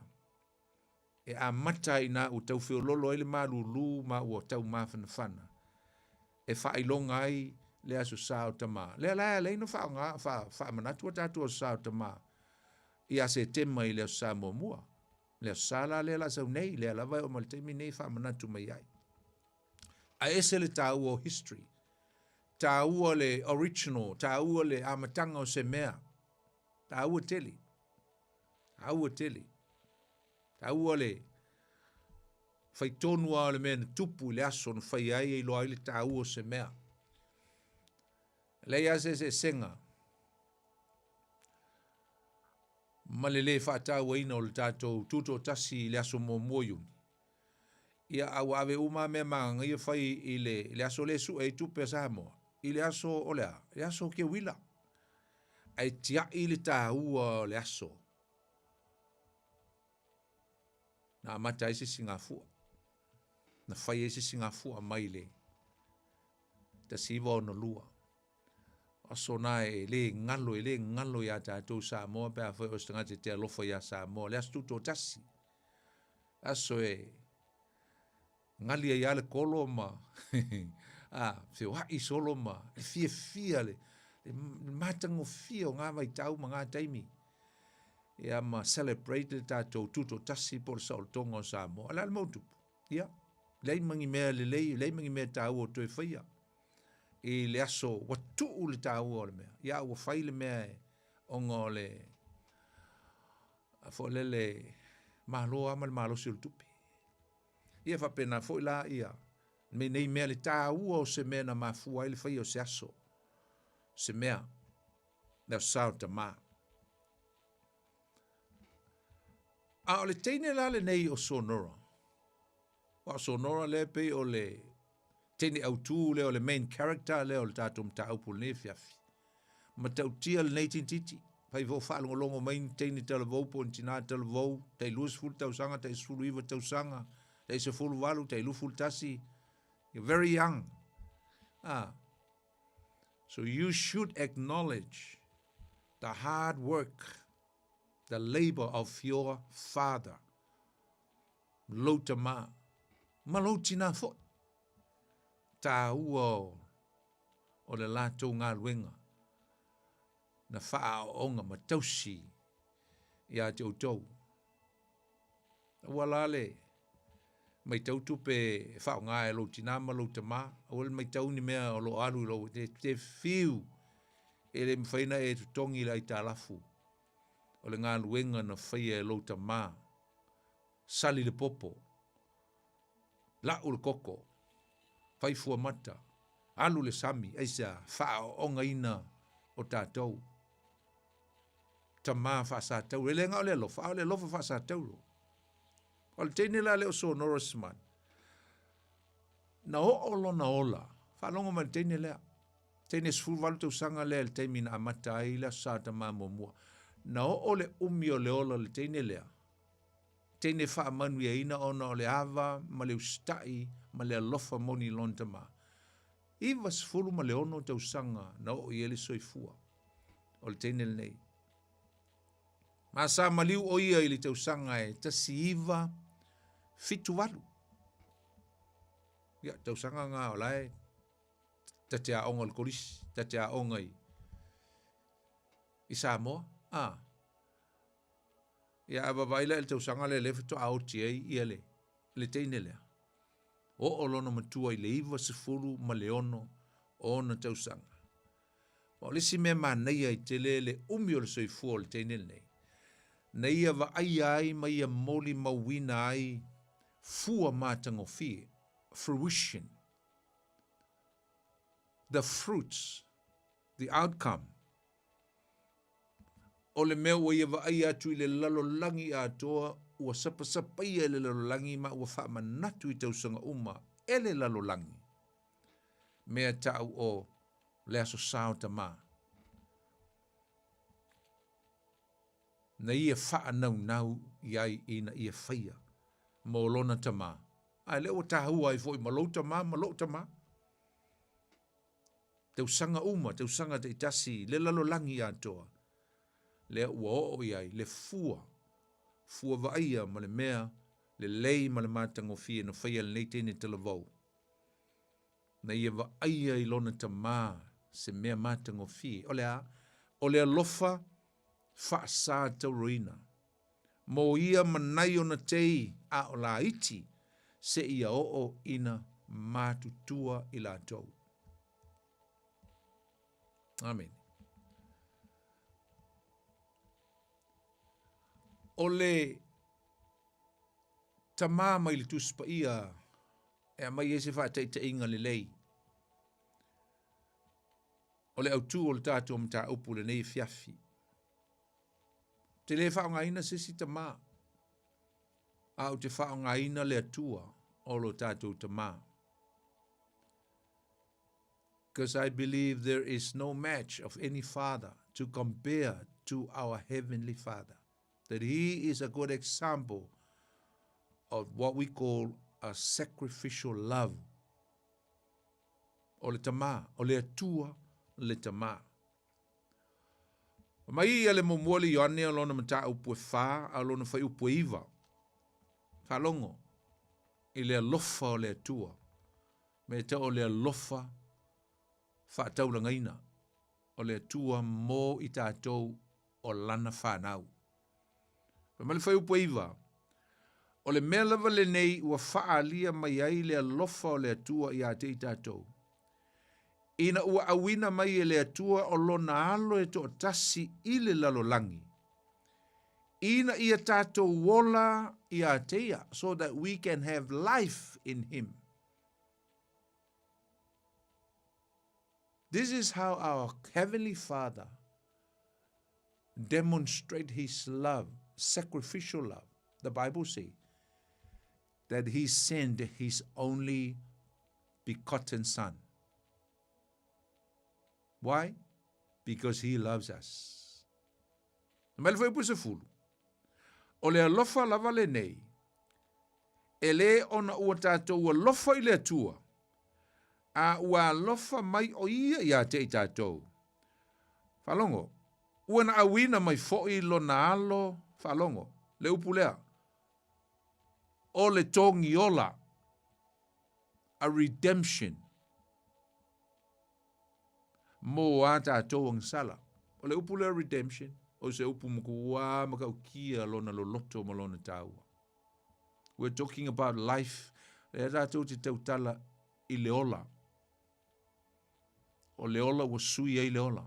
e amata ai ina ua tau feololo ai le malūlū ma ua tau mafanafana, e faailoga ai le Aso Sa o Tamā. Lea la e ala ai ona faaaoga, fa, faamanatu a tatou Aso Sa o Tamā ia Setema i le Aso Sa muamua. Le Aso Sa la lea la sau nei, lea lava e oo mai le taimi nei e faamanatu mai ai. Ae ese le taua o history, taua le original, taua le amataga o se mea, taua tele, taua tele, taua le fai tonu lava o le mea na tupu i le aso na fai ai e iloa ai le taua o se mea. E leai lava se eseesega ma le lē faatauaina o le tatou tutoatasi i le aso muamua o Iuni. Ia, a ua ave uma lava mea magagaia fai i le, i le aso lea e sue ai tupe a Samoa, i le aso o le a? I le aso o Keuila. Ae tiai le taua o le aso na amata ai se sigafua, na fai ai se sigafua mai le 1962. Aso na e le galo, e le galo iā tatou Samoa pe afai o se tagata e te alofa iā Samoa. Le aso tutoatasi, aso e gali ai lava le kolo ma a, feoai solo ma le fiafia, le, le matagofie o ngā vaitau ma ngā taimi. Ia ma celebrate le tatou tutoatasi po o le saolotoga o Samoa. O le a le mea ua tupu? Ia, leai ma ni mea lelei, leai ma ni mea taua o toe faia. I le aso ua tuu le taua o le mea. Ia, ua fai le mea e ona o le a foi lele malo lava ma le malosi o le tupe. Ia faapena foi la ia me nei mea le taua o se mea na mafua ai le faia o se aso, se mea, le aso sa o tamā. A o le teine la lenei o Sonora, aua o Sonora lea pei o le teine autu lea o le main character lea o le tatou mataupu i lenei afiafi. Matautia lenei tintiti, fai foi o faalogologo mai ni teine talavou po o ni tinā talavou, tai 20 tausaga, tai 19 tausaga, tai 18, tai 21, you're very young. Ah. So you should acknowledge the hard work, the labor of your father, lou tamā, ma lou tinā foi. Tāua o, o le latou galuega na faaaoaoga ma tausi iā te outou. Aua la le maitau tupe e faaaoga e lou tinā ma lou tamā, aua le maitau ni mea o lo o alu i lou, te, te fiu e le mafai ona e totogi le aitalafu o le galuega na faia e lou tamā. Sali le popo, la'u le koko, fai fuamata, alu le sami, aisea, faaaoogaina o tatou. Tamā faasatauro, e le gao le alofa, a o le alofa faasatauro. O le teine la lea o Sonora Smart, na oo lona ola, faalogo mai le teine lea, teine 18 tausaga lea i le taimi na amata ai le Aso Sa Tamā muamua. Na oo le umi o le ola o le teine lea, teine faamanuiaina ona o le ava ma le usitai ma le alofa moni i lona tamā. 96 tausaga na oo i ai le soifua o le teine lenei. Ma sa maliu o ia i le tausaga e 1978. Ia, tausaga ngā o la e ta te aoga o le kolisi, ta te aoga i, i Samoa. Ah. Ia, a vaavaai la i le tausaga lea lea faatoa oti ai ia le, le teine lea. Oo lona matua i le 96 o ona tausaga. Ma o le isi mea manaia i tele le umi o le soifua o le teine lenei, na ia vaaia ai ma ia molimauina ai fua matagofie, fruition, the fruits, the outcome, o le mea ua ia vaaia atu i le lalolagi atoa, ua sapasapaia e le lalolagi ma ua faamanatu i tausaga uma ele lalolagi, mea ta'u o le Aso Sa o Tamā. Na ia fa'anaunau i ai ina ia faia mo lona tamā, a e lea ua tāua ai fo'i ma lou tamā ma lo'u tamā. Tausaga uma, tausaga ta'itasi, le lalolagi atoa, lea ua oo i ai le fua, fua va'aia ma le mea lelei ma le matagofie na faia e lenei teine talavou. Na ia vaaia i lona tamā se mea matagofie. O le a? O le alofa faasā tauroina. Mo ia ma nai ona tei a o laiti, seia oo ina matutua i latou. Amene. O le tamā mai le Tusi Paia e aumai ai se faataitaiga lelei o le autū o le tatou mataupu lenei afiafi. Ou te le faaaogaina se isi tamā, a ou te faaaogaina le Atua o lo tatou tamā. Because I believe there is no match of any father to compare to our heavenly Father. That he is a good example of what we call a sacrificial love. O le tamā, o le Atua le tamā. Mai ia le muamua le Ioane o lona mataupu e whā, a o lona whaiupu e iwa. Whaalongo i le alofa o le Atua. Me te o le alofa whaataulagaina o le Atua mō i tātou o lana whānau. Fai mai le fuaiupu e iva, O le mea lava lenei ua faaalia mai ai le alofa o le Atua iā te i tātou, ina ua auina mai e le Atua o lona alo e toatasi i le lalolagi, ina ia tātou ola iā te ia, so that we can have life in him. This is how our Heavenly Father demonstrate His love, sacrificial love. The Bible says that He sent His only begotten Son. Why? Because He loves us. Mai le fuaiupu sefulu. O le alofa lava lenei, e lē ona ua tatou alofa i le Atua, a ua alofa mai o Ia iā te i tatou. Faalogo, ua na auina mai foʻi lona alo, faalogo, le upu lea, o le togiola, a redemption, mo a tatou agasala. O le upu lea redemption, o se upu makuā matautia lona loloto ma lona tāua. We're talking about life. Lea tatou te tautala i le ola. O le ola ua sui ai le ola.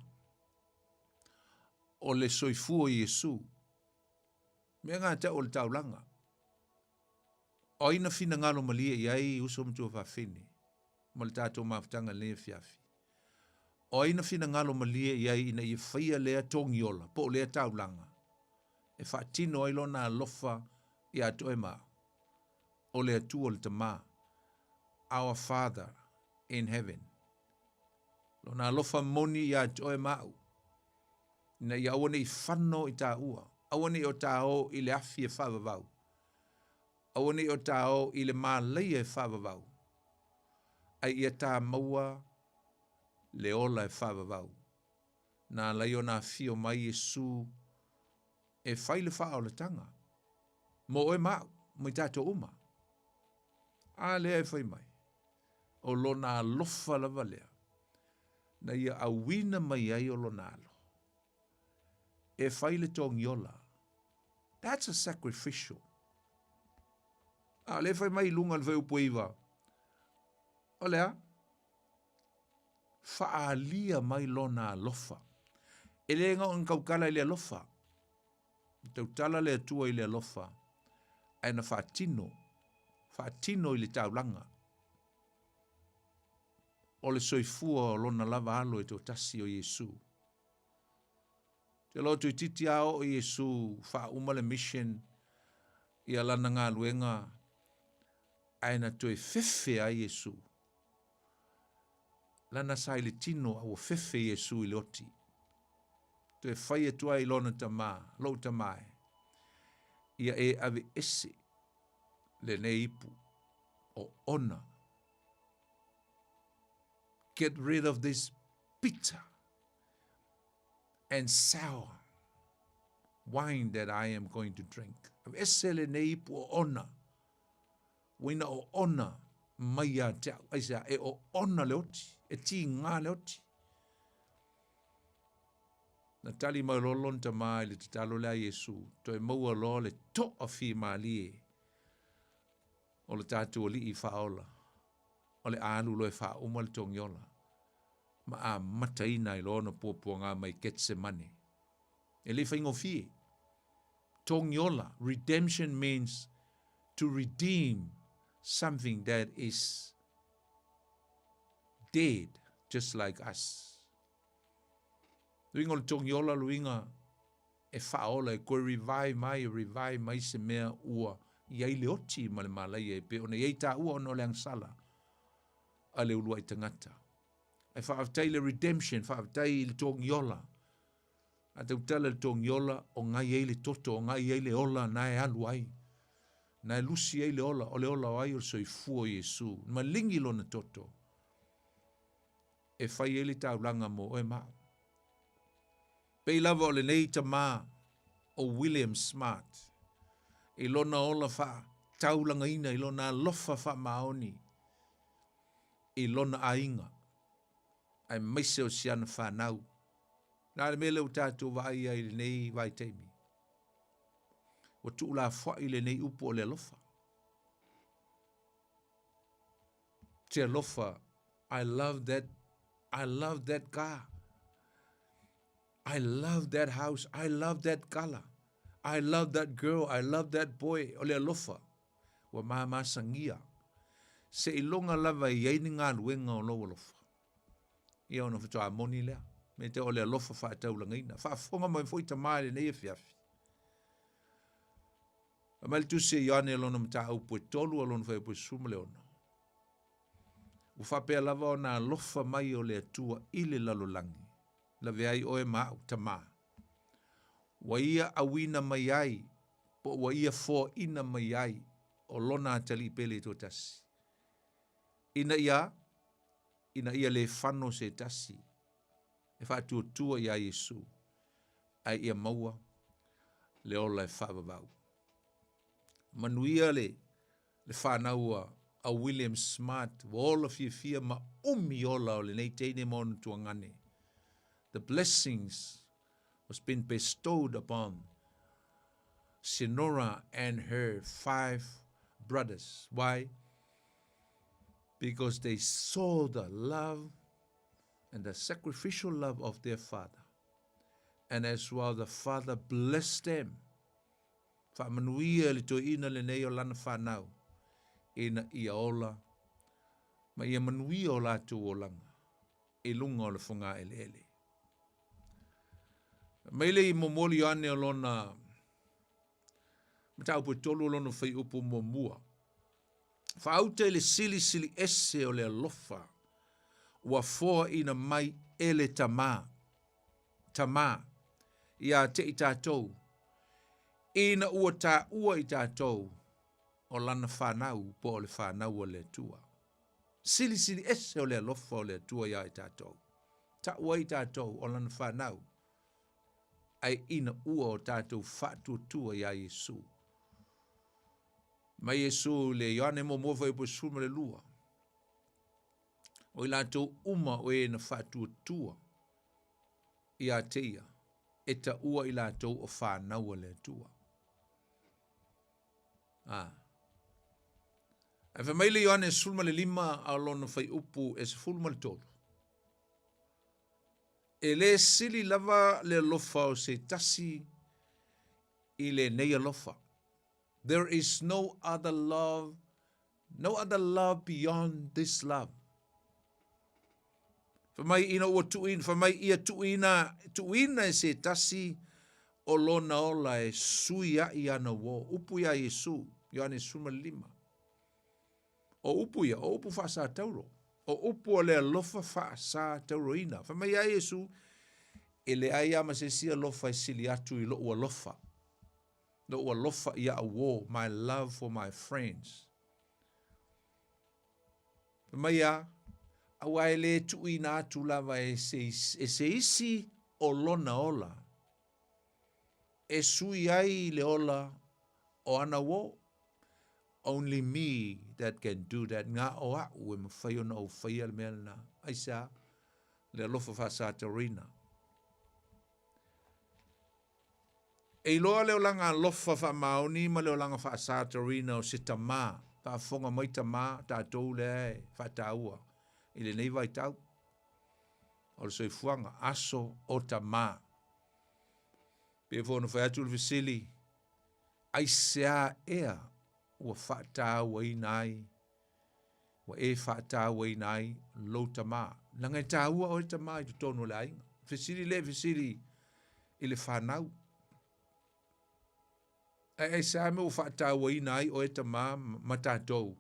O le soifua o Iesu. Mea ngā tau o le taulaga. O ai na finagalo malie i ai uso ma tuafafine ma le tatou mafutaga i lenei afiafi? O ai na finagalo malie i ai ina ia faia lea togiola po o lea taulaga e faatino ai lona alofa iā te oe ma au? O le Atua le Tamā, Our Father in Heaven. Lona alofa moni iā te oe ma au, ina ia aua ne i fano i tāua, aua ne i o tāō i le afi e faavavau, Aua ne i o tā o i le mālaia e faavavau, a ia tā maua le ola e faavavau. Nā lai ona afio mai Iesu e fai le faaolataga mo oe ma au, mo i tātou uma. A lea e fai mai, o lona alofa lava lea, na ia auina mai ai o lona alo, e fai le togiola. That's a sacrificial. A lea fai mai i luga o le fuaiupu e iva, o le a? Faaalia mai lona alofa. E le gao ona tautala i le alofa. Tautala le Atua i le alofa, ae na faatino, faatino i le taulaga. O le soifua o lona lava alo e toatasi o Iesu. Te loa toeitiiti a oo Iesu faauma le mission ia lana galuega. Ae na toe fefe ai Iesu. Lana sa i le tino a ua fefe Iesu i le oti. Toe fai atu ai i lona tamā, Lou tamā e, ia e aveese lenei ipu o ona. Get rid of this bitter and sour wine that I am going to drink. Aveese lenei ipu o ona. Uaina o ona mai ia te au. Aisea, e o ona le oti, e tīngā le oti. Na tali mai loa lona tamā i le tatalo lea a Iesu, toe maua loa le to'a fimalie o le tatou Alii Faaola, o le a alu loa e faauma le togiola, ma amataina ai loa ona puapuaga mai Getsemane. E le faigofie. Togiola, redemption means to redeem something that is dead, just like us. Luiga o le togiola, luiga e faaola, e koe revive mai, e revive mai se mea ua i ai le oti ma le malaia e pei ona i ai taua ona o le agasala a le uluai tagata. Ae faafetai i le redemption, faafetai i le togiola. A tautala le togiola, o ngai ai le toto, o ngai ai le ola na e alu ai. Na e lusi ai le ola, o le ola o ai o le soifua o Iesu. Na maligi lona toto e fai ai le taulaga mo oe ma au. Pei lava o lenei tamā o William Smart i lona ola faataulagaina, i lona alofa faamaoni i lona aiga, aemaise o si ana fanau. Na le mea lea ua tatou vaai ai i lenei vaitaimi, ua tuulafoai lenei upu o le alofa. Te alofa, I love that, I love that car. I love that house, I love that color. I love that girl, I love that boy. O le alofa, ua mamasagia. Seiloga lava e i ai ni galuega o lou alofa. Ia ona faatoa moni lea. Me te o le alofa faataulagaina. Faafofoga mai foi tamā i lenei afiafi. Fai mai le Tusi a Ioane lona mataupu e tolu a lona fuaiupu e 16. Ua faapea lava ona alofa mai o le Atua i le lalolagi, lavea ai oe ma au, tamā. Ua ia auina mai ai, po ua ia foaina mai ai o lona atalii pele toatasi. Ina ia, ina ia le fano se tasi e faatuatua iā Iesu, ae ia maua le ola e faavavau. Manuia le le fanau a a William Smart ua ola fiafia ma umi ola o lenei teine ma ona tuagane. The blessings was been bestowed upon Senora and her five brothers. Why? Because they saw the love and the sacrificial love of their father. And as well the father blessed them. Faamanuia le toeaina lenei o lana fanau ina ia ola ma ia manuia o latou olaga i luga o le fogaeleele. Mai le i momoli ane o lona mataupu e tolu o lona fuaiupu muamua. Faauta i le silisili ese o le alofa ua foaina mai e le Tamā, Tamā, iā te i tatou, ina ua taua i tatou o lana fanau po o le fanau a le Atua. Silisili ese o le alofa o le Atua iā i tatou. Taua ai tatou o lana fanau, ae ina ua o tatou faatuatua iā Iesu. Mai Iesu le Ioane muamua fuaiupu 12. O i latou uma o e na faatuatua iā te ia, e taua i latou o fanau a le Atua. A. Ae fai mai le Ioane 15 a o lona fuaiupu e 13. E le sili lava le alofa o se tasi i lenei alofa. There is no other love, no other love beyond this love. Fai mai ina ua tuuina, fai mai ia tuuina, tuuina e se tasi o lona ola e sui ai ana uō. Upu iā Iesu, Ioane 15. O upu ia, o upu faasatauro. O upu o le alofa faasatauroina. Fai mai ai Iesu, e leai lava ma se isi alofa e sili atu i lou alofa. Lou alofa i au uō, my love for my friends. Fai mai a, aua e le tuuina atu lava e se, e se isi o lona ola, e sui ai le ola o ana uō. Only me that can do that, na o a'u e mafai ona ou faia le mea lena. Aisea? Le alofa faasataurina. E iloa le olaga alofa faamaoni ma le olaga faasataurina o se tamā, faafofoga mai tamā, tatou lea e faataua i lenei vaitau o le soifuaga, aso o tamā. Pei foi ona fai atu le fesili, Aisea ea ua faatauaina ai, ua e faatauaina ai lou tamā? Leaga e taua oe tamā i totonu o le aiga. Fesili le fesili i le fanau. Ae aisea mea ua faatauaina ai oe tamā ma tatou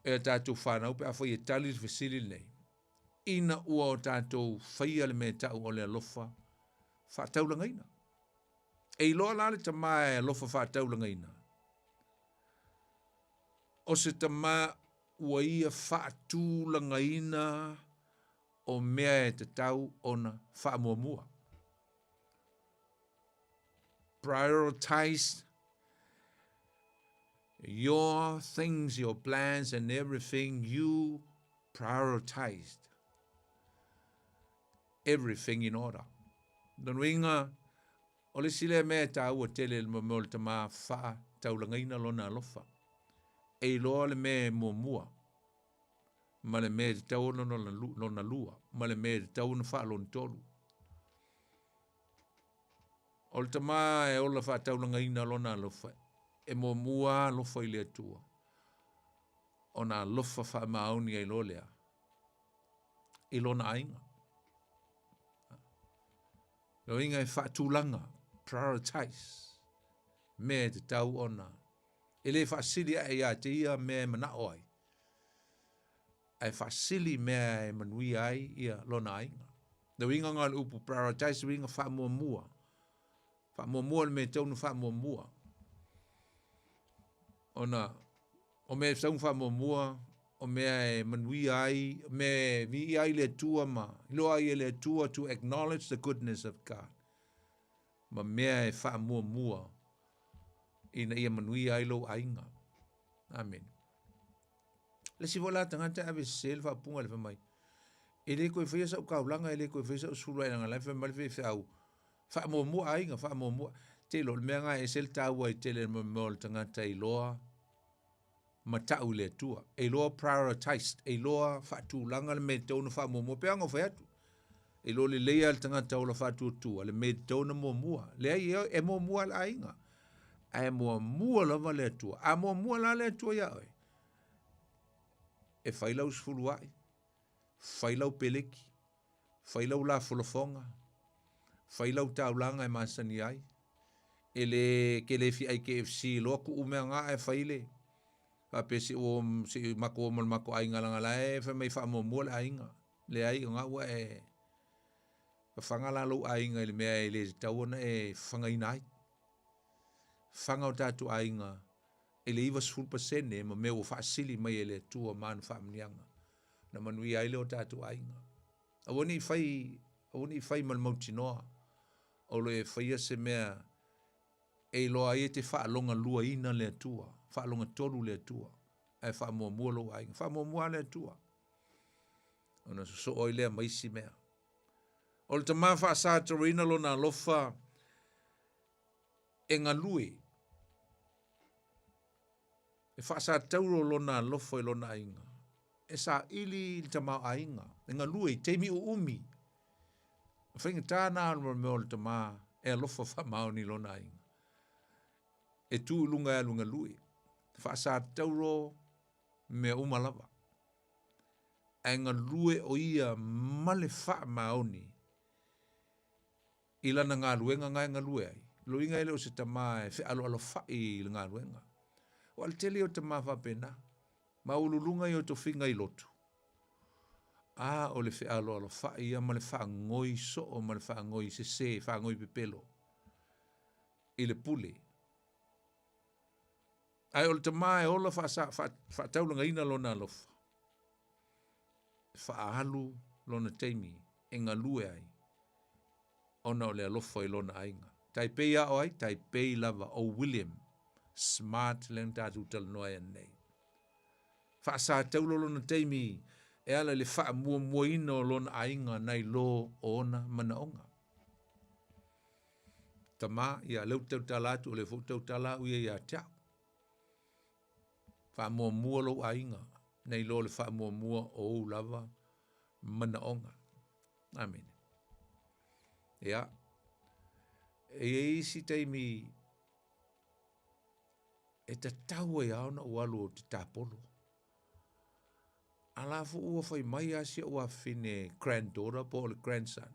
e a tatou fanau pe afai e tali le fesili lenei? Ina ua o tatou faia le mea e ta'u o le alofa faataulagaina. E iloa la le tamā e alofa faataulagaina, o se tamā ua ia faatulagaina o mea e tatau ona faamuamua. Prioritize your things, your plans and everything you prioritized. Everything in order. Lona uiga, o le isi lea mea e taua tele i le mea o le tamā faataulagaina lona alofa. E iloa le mea e muamua, ma le mea e tatau ona lona lua, ma le mea e tatau ona faalona tolu. O le tamā e ola faataulagaina lona alofa, e muamua alofa i le Atua, ona alofa faamaoni ai loa lea i lona aiga. Lona uiga e faatulaga, prioritize, mea e tatau ona e le faasili ae ia te ia mea e manao ai, ae faasili mea e manuia ai ia lona aiga. Le uiga lena o le upu prioritize, uiga faamuamua. Faamuamua le mea e tatau ona faamuamua. Ona o mea e tatau ona faamuamua, o mea e manuia ai, o mea e viia ai le Atua ma iloa ai e le Atua to acknowledge the goodness of God. Ma mea e faamuamua ina ia manuia ai lou aiga. Amene. Le isi foi la tagata e ave sese le faaupuga le fai mai, e le toe faia sau taulaga, e le toe faia sau sulu ai leaga la e fai mai le faifeau, faamuamua aiga, faamuamua. Te iloa, o le mea lena e ese le taua ai tele mo le tagata e iloa ma ta'u i le Atua. E iloa prioritized, e iloa faatulaga le mea e tatau ona faamuamua. Pei lava ona ou fai atu, e iloa lelei lava e le tagata ola faatuatua le mea e tatau ona muamua. Leai, e muamua le aiga, ae muamua lava le Atua. A muamua la le Atua iā oe, e fai lau sefuluai, fai lau peleki, fai lau lafolafoga, fai lau taulaga e masani ai. E le, ke le fia ai KFC loa kuu mea nga ae fai le faapea se ua se i matou o ma le matou aiga leaga la e fai mai faamuamua le aiga. Leai o nga ua e fafaga la lou aiga i le mea e le tatau ona e fafagaina ai. Fafaga o tatou aiga i le 90% ma mea ua faasili mai e le Atua ma ana faamanuiaga na manuia ai le o tatou aiga. Aua ne i fai, aua ne i fai ma le mautinoa o lo e faia se mea e iloa ai e te faalogaluaina le Atua, faalogatolu le Atua, ae faamuamua lou aiga. Faamuamua lava le Atua, ona sosoo ai lea ma isi mea. O le tama faasatauaina lona alofa e galue, e faasatauro lona alofa i lona aiga, e saili i le tamaoaiga, e galue i taimi uumi. O faigata na o le mea o le tama e alofa faamaoni i lona aiga. E tu i luga e alu e galue, faasatauro mea uma lava. Ae galue o ia ma le faamaoni i lana galuega na e galue ai, loiga e le o se tama e fealoalofa'i i le galuega. Ua le tele ia o tama faapena. Maualuluga ia o tofiga i lotu, a o le fealoalofa'i ia ma le faagoi so'o ma le faagoi sesē, faagoi pepelo i le pule. Ae o le tamā e ola faasa, faa, faataulagaina lona alofa, e faaalu lona taimi e galue ai ona o le alofa i lona aiga. Tai pei a o ai? Tai pei lava o William Smart lea na tatou talanoa ai ananei. Faasataulo lona taimi e ala i le faamuamuaina o lona aiga nai lo o ona manaoga. Tama, ia lea ou te tautala atu, o lea foi ou te tautala au ia ia te au. Faamuamua lou aiga nai lo le faamuamua o ou lava manaoga. Amene. Ia, e i ai isi taimi e tatau ai lava ona ou alu ou te tapolo. A la foi ua fai mai lava si ou afafine granddaughter po o le grandson,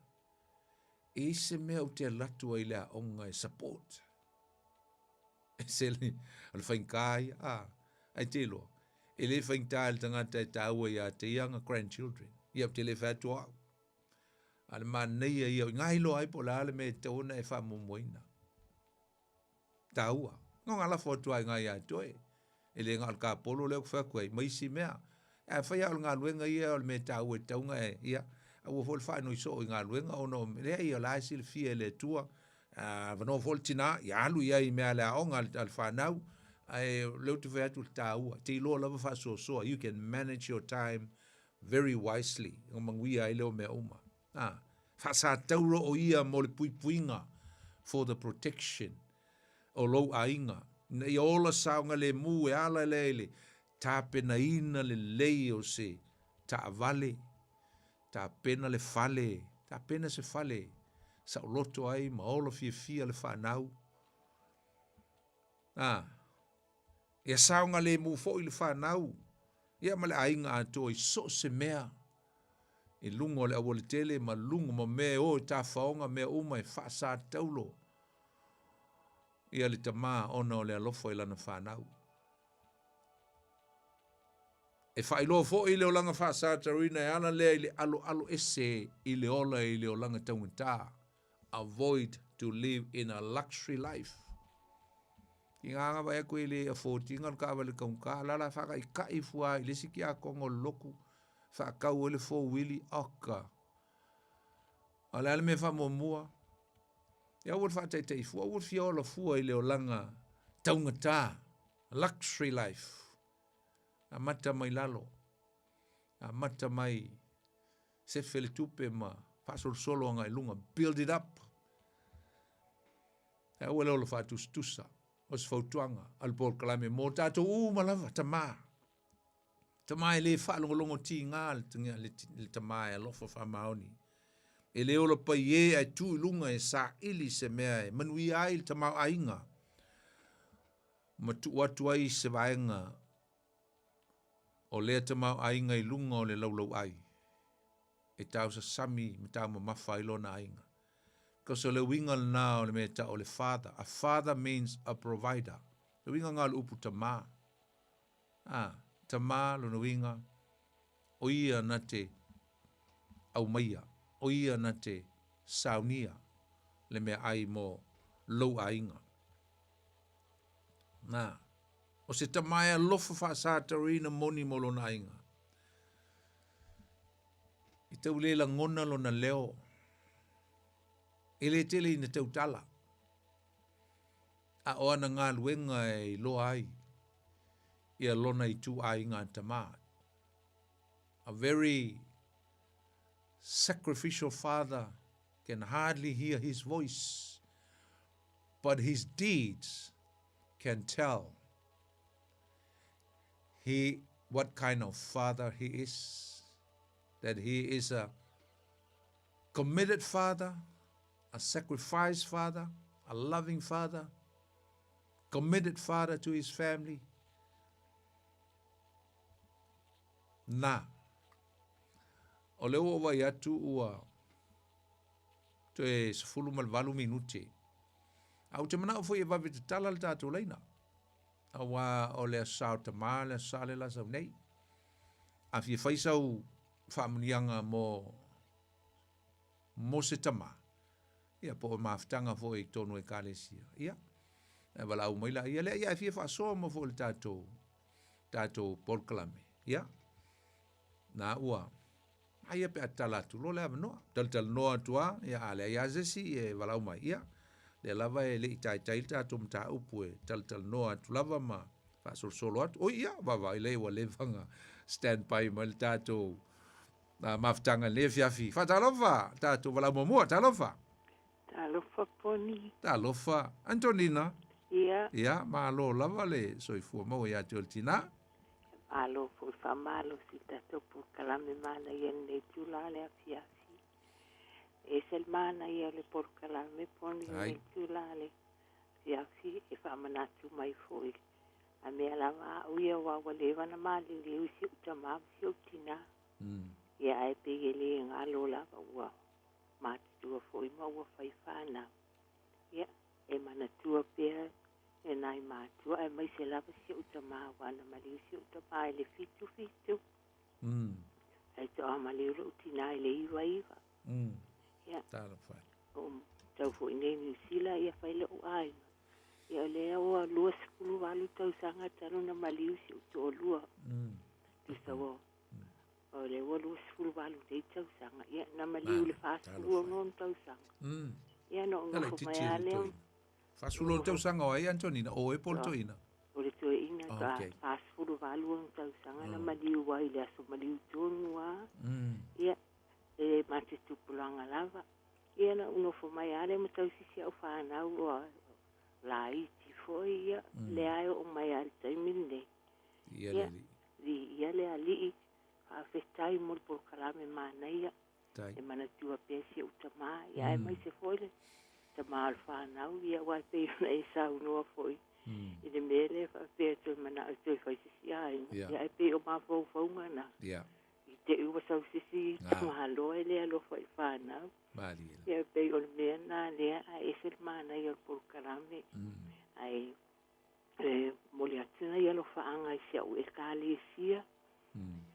e i ai se mea ou te alu atu ai i le aoga e support. E se le, o le faigata ia, a, ae te iloa, e le faigata i le tagata e taua ia te ia ana grandchildren. Ia ou te le fai atu o au. A o le manaia ia, i ina iloa ai po o le a le mea e tatau ona e faamuamuaina. Taua. Na ona lafo atu lava i ina ia te oe. E le na o le tapolo lea ou te fai atu ai, ma isi mea. Ae afai lava o le galuega ia o le mea taua e tatau ona e, ia, aua foi le faanoi soo i galuega ona o mea ia o la e silafia e le Atua. A avanoa foi le tina, ia alu i ai i mea a le aoga a le fanau, ae o lea ou te fai atu le taua, e te iloa lava faasoasoa, you can manage your time very wisely, ona manuia ai lea o mea uma. A, faasatauro o ia mo le puipuiga, for the protection, o lou aiga, ina ia ola saogalemu e ala lea i le tapenaina lelei o se taavale, tapena le fale, tapena se fale saoloto ai ma ola fiafia le fanau. A, ia saogalemu foi le fanau, ia ma le aiga atoa i so o se mea i luga o le aualatele ma luga ma mea e o i tafaoga mea uma e faasataulo ia le tamā ona o le alofa i lana fanau. E faailoa foi le olaga faasatauina e ala lea i le aloalo ese i le ola i le olaga taugata, avoid to live in a luxury life. Ki ngā ngā vai atu e le afford ina le taavale taugata, la la whakaikai fua i le isi tiakono o le lotu, whaakau ai le four-wheelie, oka. A o le a le mea faamuamua? Ia aua le faataitai fua, aua le fia ola fua i le olaga taugata, luxury life. Amata mai lalo, amata mai sefe le tupe ma faasolosolo agai i luga, build it up. Ae aua le ola faatusatusa, o se fautuaga a le polokalame mo tatou uma lava, tamā. Tamā e le faalogologo tiga le tamā e alofa faamaoni. E le ola paiē ae tu i luga e saili se mea e manuia ai le tamaoaiga ma tuu atu ai se vaega o lea tamaoaiga i luga o le laulauai e tausasami ma taumamafa ai lona aiga. Because o le uiga lena o le mea e tau o le father. A father means a provider. Le uiga lena o le upu tamā. A, tamā lona uiga, o ia na te aumaia, o ia na te saunia le meaai mo lou aiga. Na, o se tamā e alofa faasataroina moni mo lona aiga. I tau le lagona lona leo, e le tele ina tautala. A o ana galuega e iloa ai ia lona ituaiga tamā. A very sacrificial father can hardly hear his voice, but his deeds can tell he what kind of father he is. That he is a committed father, a sacrifice father, a loving father, committed father to his family. Na, o lea ua ou vaai atu ua toe 18 minute. A ou te manao foi e vave tatala le tatou laina. Auā o le Aso Sa o Tamā le Aso Sa lea la sau nei. A fia fai sau faamanuiaga mo mo se tamā, ia po o mafutaga foi i totonu o Ekalesia, ia, e valaau mai laia lea, ia e fia faasoa mo foi le tatou tatou polokalame, ia, na ua aia pe a tatala atu loa le avanoa, talatalanoa atu lava, ia a leai lava se isi e valaau mai, ia, lea lava e le i taitai le tatou mataupu e talatalanoa atu lava ma faasolosolo atu. Oi, ia, vaavaai lea ua leva ona stand by mai le tatou mafutaga i lenei afiafi. Faatalofa, tatou valaau muamua, talofa. Talofa Poni. Talofa. Antonina. Ia. Ia, malo lava le soifua maua ia te oe le tinā. Malo foi faamalosi i le tatou polokalame manaia i lenei itula le afiafi. E ese le manaia o le polokalame Poni i lenei itula le afiafi e faamanatu mai foi a mea lava a'u ia aua ua leva ona maliliu i si ou tamā ma si ou tinā. Ia ae pei e le galo lava ua matutua foi ma ua fai fanau. Ia, e manatua pea e nai matua aemaise lava si ou tamā aua na maliu si ou tamā i le 77. Ae to'a maliu lo'u tinā i le 99. Ia. Talofa e. O tau foi nei Niu Sila ia fai lo'u aiga. Ia o lea ua 28 tausaga talu na maliu si ou to'alua. Tusa ua O lea ua 28 nei tausaga, ia, na maliu i le 46 tausaga. Ia, na ou nofo mai lava lea. 46 tausaga o ai, Antonina? O oe po o le toeaina? O le toeaina, 48 ona tausaga na maliu ai i le aso maliu tonu lava. Ia, e ma te tupulaga lava. Ia, na ou nofo mai lava lea ma tausi si au fanau, ua laiti foi, ia, lea e oo mai lava i le taimi lenei. Viia le Alii. Viia le Alii. Faafetai mo le polokalame manaia. Tai. E manatua pea si ou tamā, ia aemaise foi le tamā o le fanau, ia aua e pei ona e saunoa foi i le mea lea faapea toe manao e toe fai se isi aiga, ia ae pei o mafaufauga na. I te i ua sau se isi tamāloa e le alofa i le fanau. Malie. Ia e pei o le mea na lea ae ese le manaia o le polokalame. Ae e momoli atu nai alofaaga i si au Ekalesia,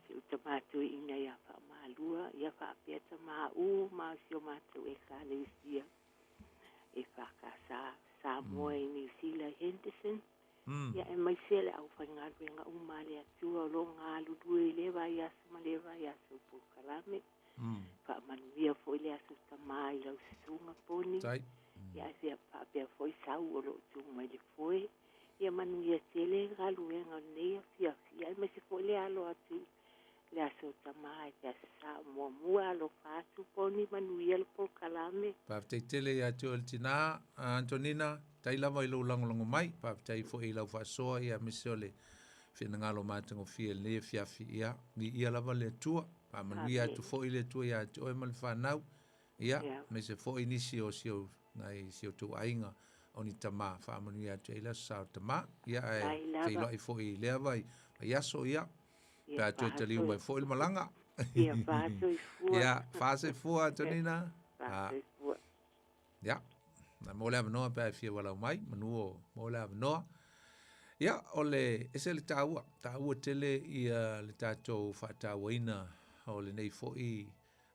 si ou tamā toeaina ia Faamalua, ia faapea tamā uma o si o matou Ekalesia e FKS Samoa i Niu Sila i Henderson, ia aemaise le aufaigaluega uma a le Atua o lo o galulue i lea vaiaso ma lea vaiaso i polokalame. Faamanuia foi le Aso Tamā i lau susuga Poni. Ia ae faapea foi sau o lo o tu mai le foe. Ia manuia tele galuega o lenei afiafi, aemaise foi le alo atu i le Aso Tamā i le Aso Sa muamua. Alofa atu Poni, manuia le polokalame. Faafetai tele ia te oe le tinā, Antonina, tai lava i lou lagolago mai, faafetai foi i lau faasoa ia aemaise o le finagalo matagofie i lenei afiafi, ia, viia lava le Atua. Faamanuia atu foi le Atua ia te oe ma le fanau, ia, aemaise foi nisi o si ou, nai si outou aiga o ni tamā, faamanuia atu ai le aso sa o tamā, ia, ae feiloai foi i lea vai, vaiaso, ia, pe a toe taliu mai foi le malaga. Ia, faasoifua. Ia, faasoifua, Antonina. Faasoifua. Ia, na mo le avanoa pe a e fia walau mai, manu o mo le avanoa. Ia, o le, ese le taua, taua tele ia le tatou faatauaina o lenei foi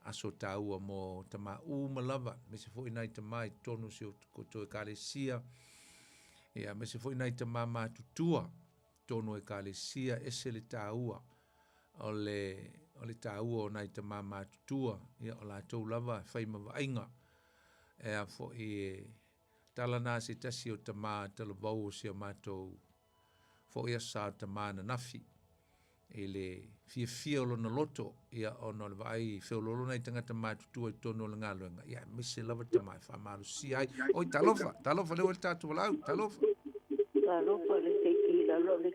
aso taua mo tamā uma lava, aemaise foi nai tamā i totonu o si o koutou ekalesia, ia, aemaise foi nai tamā matutua totonu o ekalesia, ese le taua o le, o le taua o nai tamā matutua, ia, o latou lava e fai ma vaaiga, e a foi e tala na se tasi o tamā talavou o si o matou foi aso sa o tamā ananafi i le fiafia o lona loto, ia, ona o le vaai feoloolo nai tagata matutua i totonu o le galuega, ia, aemaise lava tamā e faamalosia ai. Oi, talofa, talofa, lea ua i le tatou valaau, talofa. Talofa le keiki i lalo le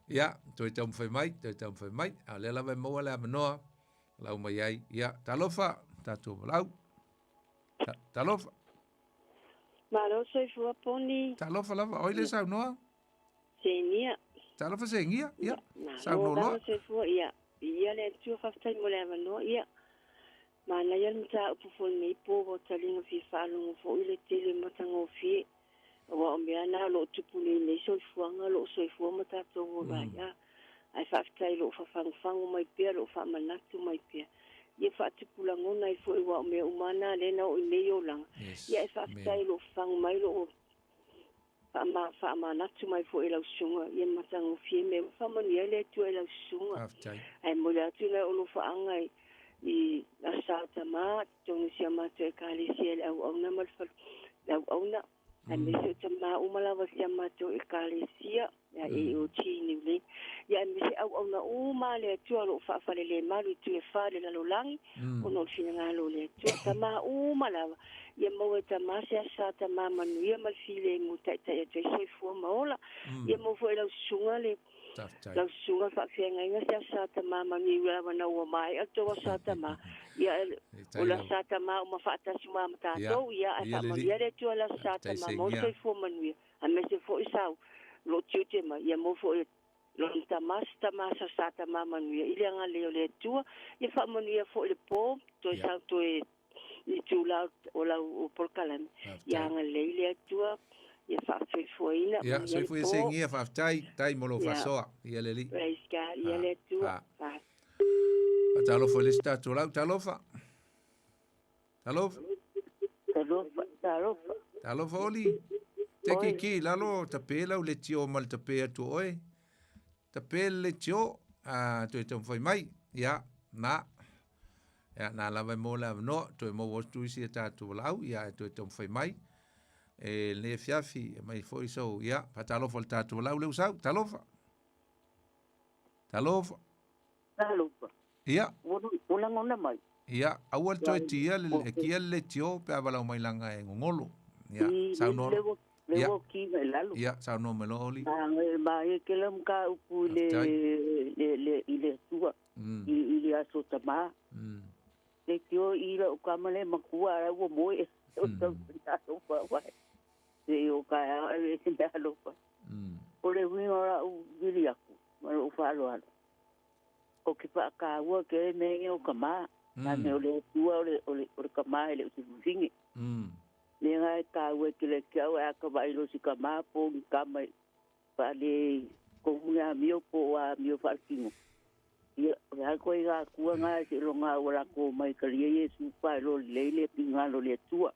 Ia, toe taumafai mai, toe taumafai mai. A o lea lava e maua le avanoa, lau mai ai. Ia, talofa, tatou valaau. Talofa. Malo soifua Poni. Talofa lava, oi le saunoa. Senia. Talofa Senia, ia. Saunoa loa. Soifua, ia. Ia le Atua faafetai mo le avanoa, ia. Manaia le mataupu foi lenei po ua taliga fia faalogo foi le tele matagofie. Aua o mea na o lo o tupu nei i lenei soifuaga o lo o soifua ma tatou ola ai a. Ae faafetai i lou fafagufagu mai pea, lou faamanatu mai pea. Ia faatupu lagona ai foi aua o mea uma lava na lea na oo i nei olaga. Ia ae faafetai i lou fafagu mai, lou faamanatu mai foi i lau susuga, ia matagofie mea uma. Faamanuia ai le Atua i lau susuga. Ae momoli atu nai ou alofaaga i Asa o Tama, totonu o si a matou Ekalesia i le auauna ma le auauna, aemaise o tama uma lava si a matou Ekalesia, le AOG i Niulei, ia aemaise auauna uma a le Atua o lo o faafalelemalu i itu e fa o le lalolagi, ona o le finagalo o le Atua. Tama uma lava, ia maua e tama se asa tama manuia ma le filemu e taitai atu ai soifua ma ola. Ia maua foi e lau susuga le Lau susuga faafeagaiga se asa tama manuia i lava na ua maea le tou asa tama ia o le asa tama uma faatasi uma ma tatou ia ae faamanuia le Atua i le asa tama maua le soifua manuia aemaise foi sau lou tiute mai ia maua foi lona tama se tama sa tama manuia i le agalelei o le Atua ia faamanuia foi le po toe sau toe itula o lau polokalame ia agalelei le Atua ia faasoifuaina. Ia, soifua ia seigia, faafetai, tai mo lou faasoa. Ia le Alii. Praise God, ia le Atua. Faatalofa i le isi tatou lau, talofa. Talofa. Talofa, talofa. Talofa Oli. Te kiki lalo tape lau le tio ma le tape atu oe. Tape le tio a toe taumafai mai. Ia, na. Ia, na lava e maua le avanoa, toe maua atu isi a tatou valaau, ia, e toe taumafai mai. E lenei afiafi, e mai foi sau, ia, faatalofa i le tatou valaau lea ua sau. Talofa. Talofa. Talofa. Ia. Ua lagona mai. Ia, aua le toe tia le, kia le leitio pe a valaau mai laga e gogolo. Ia, saunoa. Le ua ki mai lalo. Ia, saunoa mai loa Oli. Ma e ke la mka upu le le le i le Atua. I le aso tamā. Le tio i la o kama le makua ala ua moe. O tau na alofa wai. Se o ka a e se mea alofa. O le huinga o la'u vili aku ma lo'u faaaloalo. O ke faakāua ke le mea ia o ka mā. Nā mea o le Atua o le, o le, o le kamā e le o se fafine. Mea ngā e kāua e ke le ke au e a ka vaai lo si kamā po ni kama e faale kohu ni amio po o amio faalekino. Ia, o le a koe i akua ngā e se lo ngā ua lako mai ka lia Iesu pa e lo lelei le pingalo le Atua.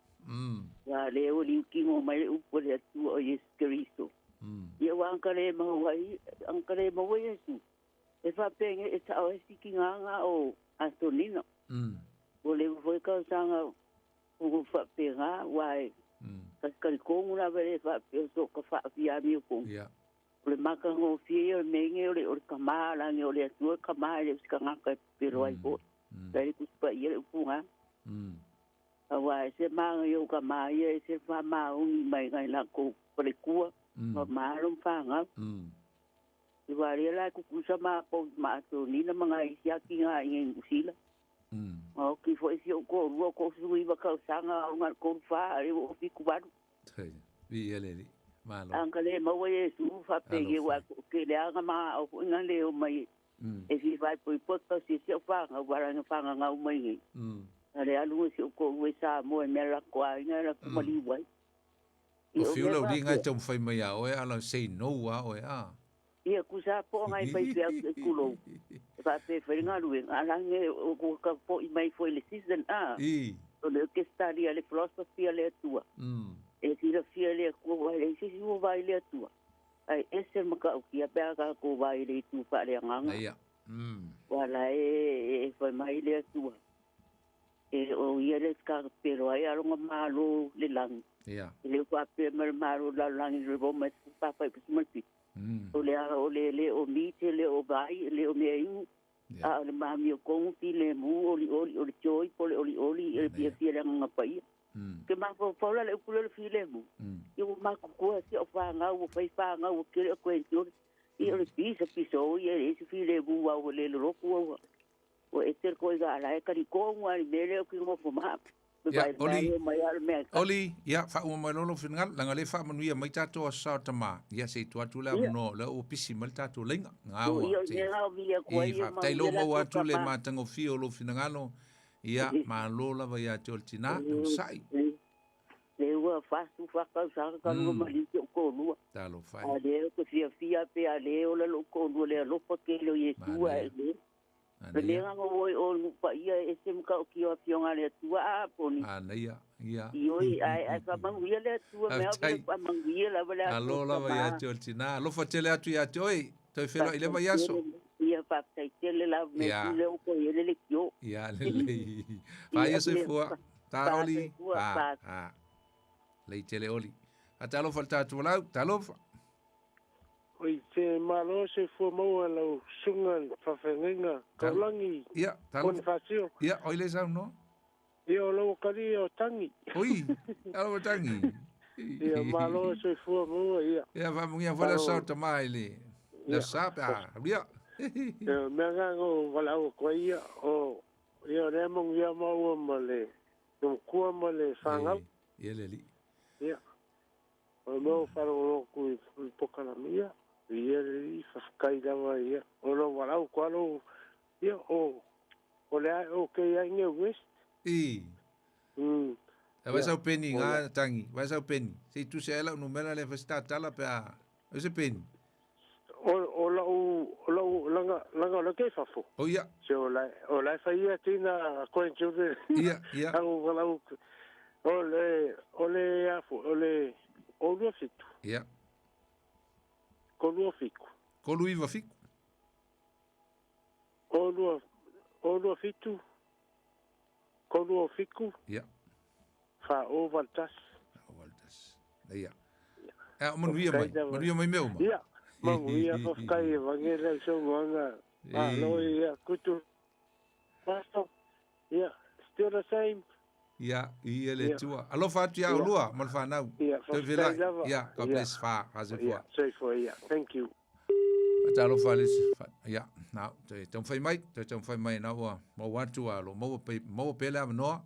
Ia le o liu kino mai le upu a le Atua o Iesu Keriso. Ia ua angka le maua ai, angka le maua Iesu. E faapea e sao ai siki ngā o Antonino. Ua leva foi kausaga o faapea ua e kalikali lava le faapea so ka faafia mi ko. O le makagofie ia o le mea ige o le o le kamā lagi o le Atua e kamā e le o se tagata e pepelo ai foi. Kai le Tusi Paia le upu ga. Auā e se magaia o kamā ia e se faamaoni mai ngai lakou falekua ma malo ma fagau. I wā rea la e kukusa mākou i Maatōnina ma ngā isi aki ngā inga i Nusila. Ma oki foi si o ko rua ko sui wa kausaga o ngā koru whā are o fiku waru. Vi ia le li. Malo. Anga le maua e su wha pe ye wa ke le anga ma o fu nga le o mai e fi vai poi po ka si si o whanga wara nga whanga ngau mai ngi. Ale alu si o ko ue sa mo e mea la ko ai nga la kumali wai. O fiu lau li ngai taumafai mai a oe, a lau say no a oe a. Ia ku sa po ngai fai pe au te kulou. E fa pe fai galuega, a lange o ku ka po i mai foi le season a. O le ke study a le philosophy a le Atua. E silafia le Atua wa le se si vai le Atua. Ai ese maka o kia pe ka ko vai le tu fa le nganga. Ia. Wala e e fai mai le Atua. E o ia le ka pero ai alonga malo le langi. Ia. Le fa pe mar malo la langi le bo mai pa pa pa mai. O le o le le o mite le o vai le o mea inu. A o le mami o kongu fi le mu oli oli o le choi po le oli oli e pia fia le nganga paia. Ke ma fo fo la le upu le fi le mu. I o ma kukua si o whangau o whai whangau o kere o koe ti ore. I o le pisa pisa o ia e se fi le mu au le le roku au. O e te koe ga ala e kari kongu ari mele o ki ngofo maha. Ia, Oli, Oli, ia, whaua mai lolo whingalo, langa le wha manuia mai tātou a sao tama. Ia, se i tu atu le amuno, le o pisi mai tātou leinga. Ngā ua, te. I, wha, tai lo mau atu le mātango whio lo whingalo, ia, mā lo lava ia te ol tina, o sai. Le Ua fasu whakau saka ka lua maliki o kōlua. Talofa. A le o te fiafia pe a le o la lo kōlua le alofa ke lo i tua e le. Le le nganga oi o lupa ia e se muka o ki o fionga le tua a poni. Anaia. Ia. I oi ai ai fa manguia le tua me au fa manguia la le Alo lava ia te o le tina. Alofa tele atu ia te oi. Toi whenua i le vai aso. Ia whaktai tele la me tule o ko i le kio. Ia lelei. Whaia soifua. Tā oli. Ha, ha. Lei tele oli. A talofa le tātou lau. Talofa. Oi te malo se fua maua lau sunga le whawhengenga. Kaulangi. Ia, talofa. Bonifacio. Ia, oi le sau no. Ia, o lau kari o tangi. Oi, alo tangi. Ia, malo se fua maua, ia. Ia, whamungia whala sau tamai le. Le sape, a, ria. Ia, mea ngango wala o koa ia, o, ia, rea mongu ia maua ma le, kua ma le whangau. Ia, le li. Ia. O mea o wharongoroku i pokalami, ia. Ia, le li, whawhakai lawa, ia. O lo wala o koa lo, ia, o, o le ai, o ke ia inge West. I. E vai sau peni ngā tangi, vai sau peni. Se i tuse ela numera le whasita tala pe a, o se peni. O lau langa langa o ke fafo. O ia. Se o lai whai ia tina koen children. Ia, ia. Au lau o le afo, o le o lua fitu. Ia. Ko lua fiku. Ko lua iwa fiku. O lua fitu. Ko lua fiku. Ia. Wha o valtas. O valtas. Ia. Ea, manuia mai. Manuia mai mea uma. Ia. Manuia whawhakai e wangela i songoanga. A loi, ia, kutu. Pastor. Ia, still the same. Ia, ia le tua. Alofa atu ia ulua, ma le whanau. Ia, whawhakai lava. Ia, God bless, wha, wha. Soifua, ia. Thank you. Alofa le, ia, nā, te tau mai, te tau mai nā ua, mau atu a lo, mau pele awanoa,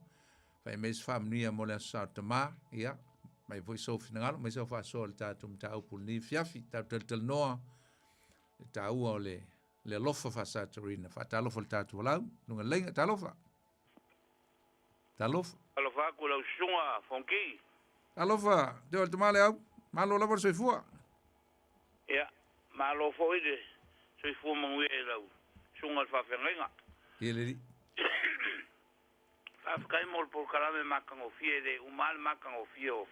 whai meis whamunia mo le aso tama, ia, mai foi so finangalo, mai so whasoa le tātou mta upu ni fiafi, tātou tel noa, le tāua o le alofa whasatorina, whaatalofa le tātou walau, nunga leinga, talofa. Talofa. Alofa aku lau sunga, fonki. Alofa, te o le tamale au, malo lava le soifua. Ia, malo foi le soifua manguia e lau sunga le whawhengainga. Ia le ri. Whawhakai mo le polokalame makangofia le umale makangofia o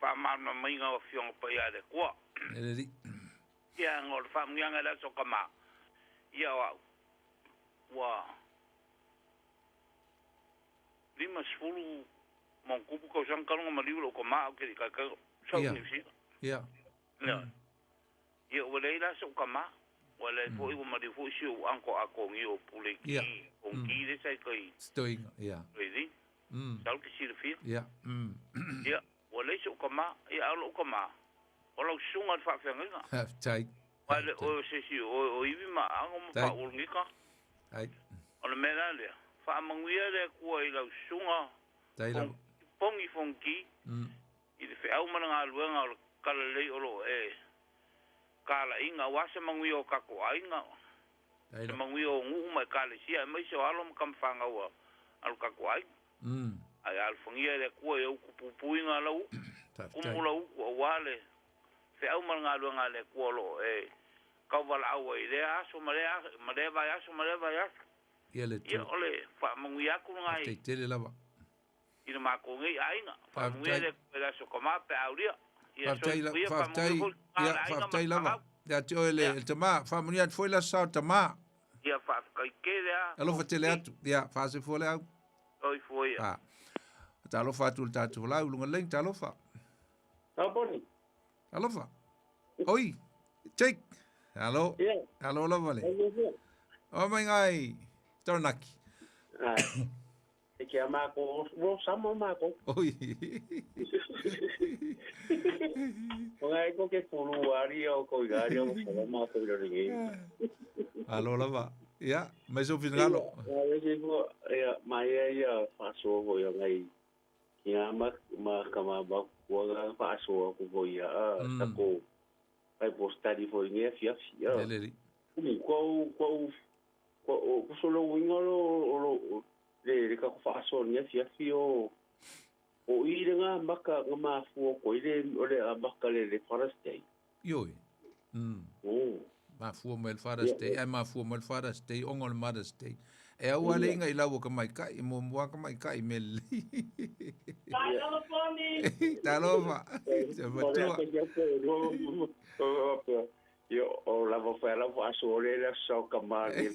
whaamana mainga o fionga pai a le kua. Ia le ri. Ia ngo le whamungianga le aso kama. Ia wau. Ua 50 mongkupu kau sang kalunga maliu lo kama au ke kai kai. Sau ni si. Ia. Ia. Ia ua leila so kama. Ua le foi ua maliu foi si o anko ako ngi o pule ki. Ongi le sai kai. Stoinga, ia. Ready? Sau ke silfia. Ia. Ia, ua le so kama, ia alo kama. O lau sunga le whaafengainga. Tai. Wale o se si o iwi ma ango ma pa ulngika. Ai. O le mea lea. Whaamanguia le kua i lau sunga. Tai lau. Pongi fonki. I le wheau mana ngā luenga o le kalalei o lo e. Kala inga, wasa manguia o kako ainga. Se manguia o nguhu mai kale sia, e mai se o alo makamwhanga ua alu kako ainga. Ai alfangia le kua e uku pupuinga la uku. Kumu la uku a wale. Wheau mana ngā luenga le kua lo e. Kauwala aua i lea aso, ma lea vai aso, ma lea vai aso. Ia le tu. Ia ole, whaamanguia aku ngai. Te tele lava. I na mākongei ainga. Whaamanguia le kua le aso kamape auria. Whaftai, ia, whaftai lava. Ia te oe le tama, whamunia atu foi la sao tama. Ia whawhakai ke lea. Alofa tele atu, ia, whase fua le au. Oi fua ia. Talofa atu le tātou lau, lunga leng, talofa. Talo Alofa. Oi, Jake. Alo, alo lava le. O mai ngai, Taranaki. E kia māko, ro sama māko. Oi. O ngai ko ke puru ari o ko igari o sama māko i ringi. Alo lava. Ia, mai so finalo. Ia, mai ia faso ho ia ngai. Ia ma ma kama ba ko ga faso ko ko ia ta ko ai po study for ngia fia fia. Lele. Ko ko ko ko solo wingolo lo le ka faso ngia fia fia o O i le ngā maka ngā mafua ko i le o le a maka le le Father's Day. Ioi. Oh. Mafua mai le Father's Day, ai mafua mai le Father's Day, ongo le Mother's Day. E au ale inga i lau ka mai kai, mo mua ka mai kai me le. Talofa Poni! Talofa! Se matua. Io o lava fa la fa so le la so ka ma ni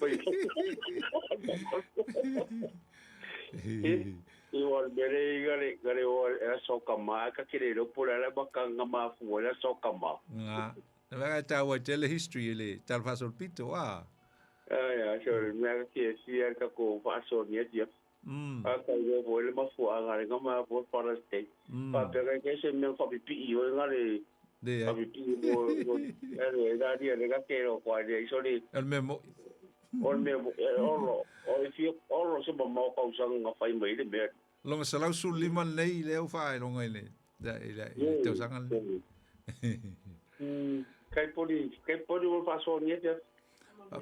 i o mere i gare gare o la so ka ma ka kere ro po la ba ka nga ma fu la so ka ma. Nga. Na mea tā ua tele history le tal fasol pito a. Ai a so mea ke si ka ko fa so ni tia. A ka i o le ma fu a gare nga ma po para ste. Pa pe ka ke se me fa pi i o ngare Le fa pi mo mo e ga ri le ga ke ro kwa le so le. El me mo o me o ro o fi o ro se mo ka usanga nga fai mai le me. Longa salau su lima nei le au fa longa ile. Da ile ile tau sanga le. Kai poli kai poli o fa so ni te.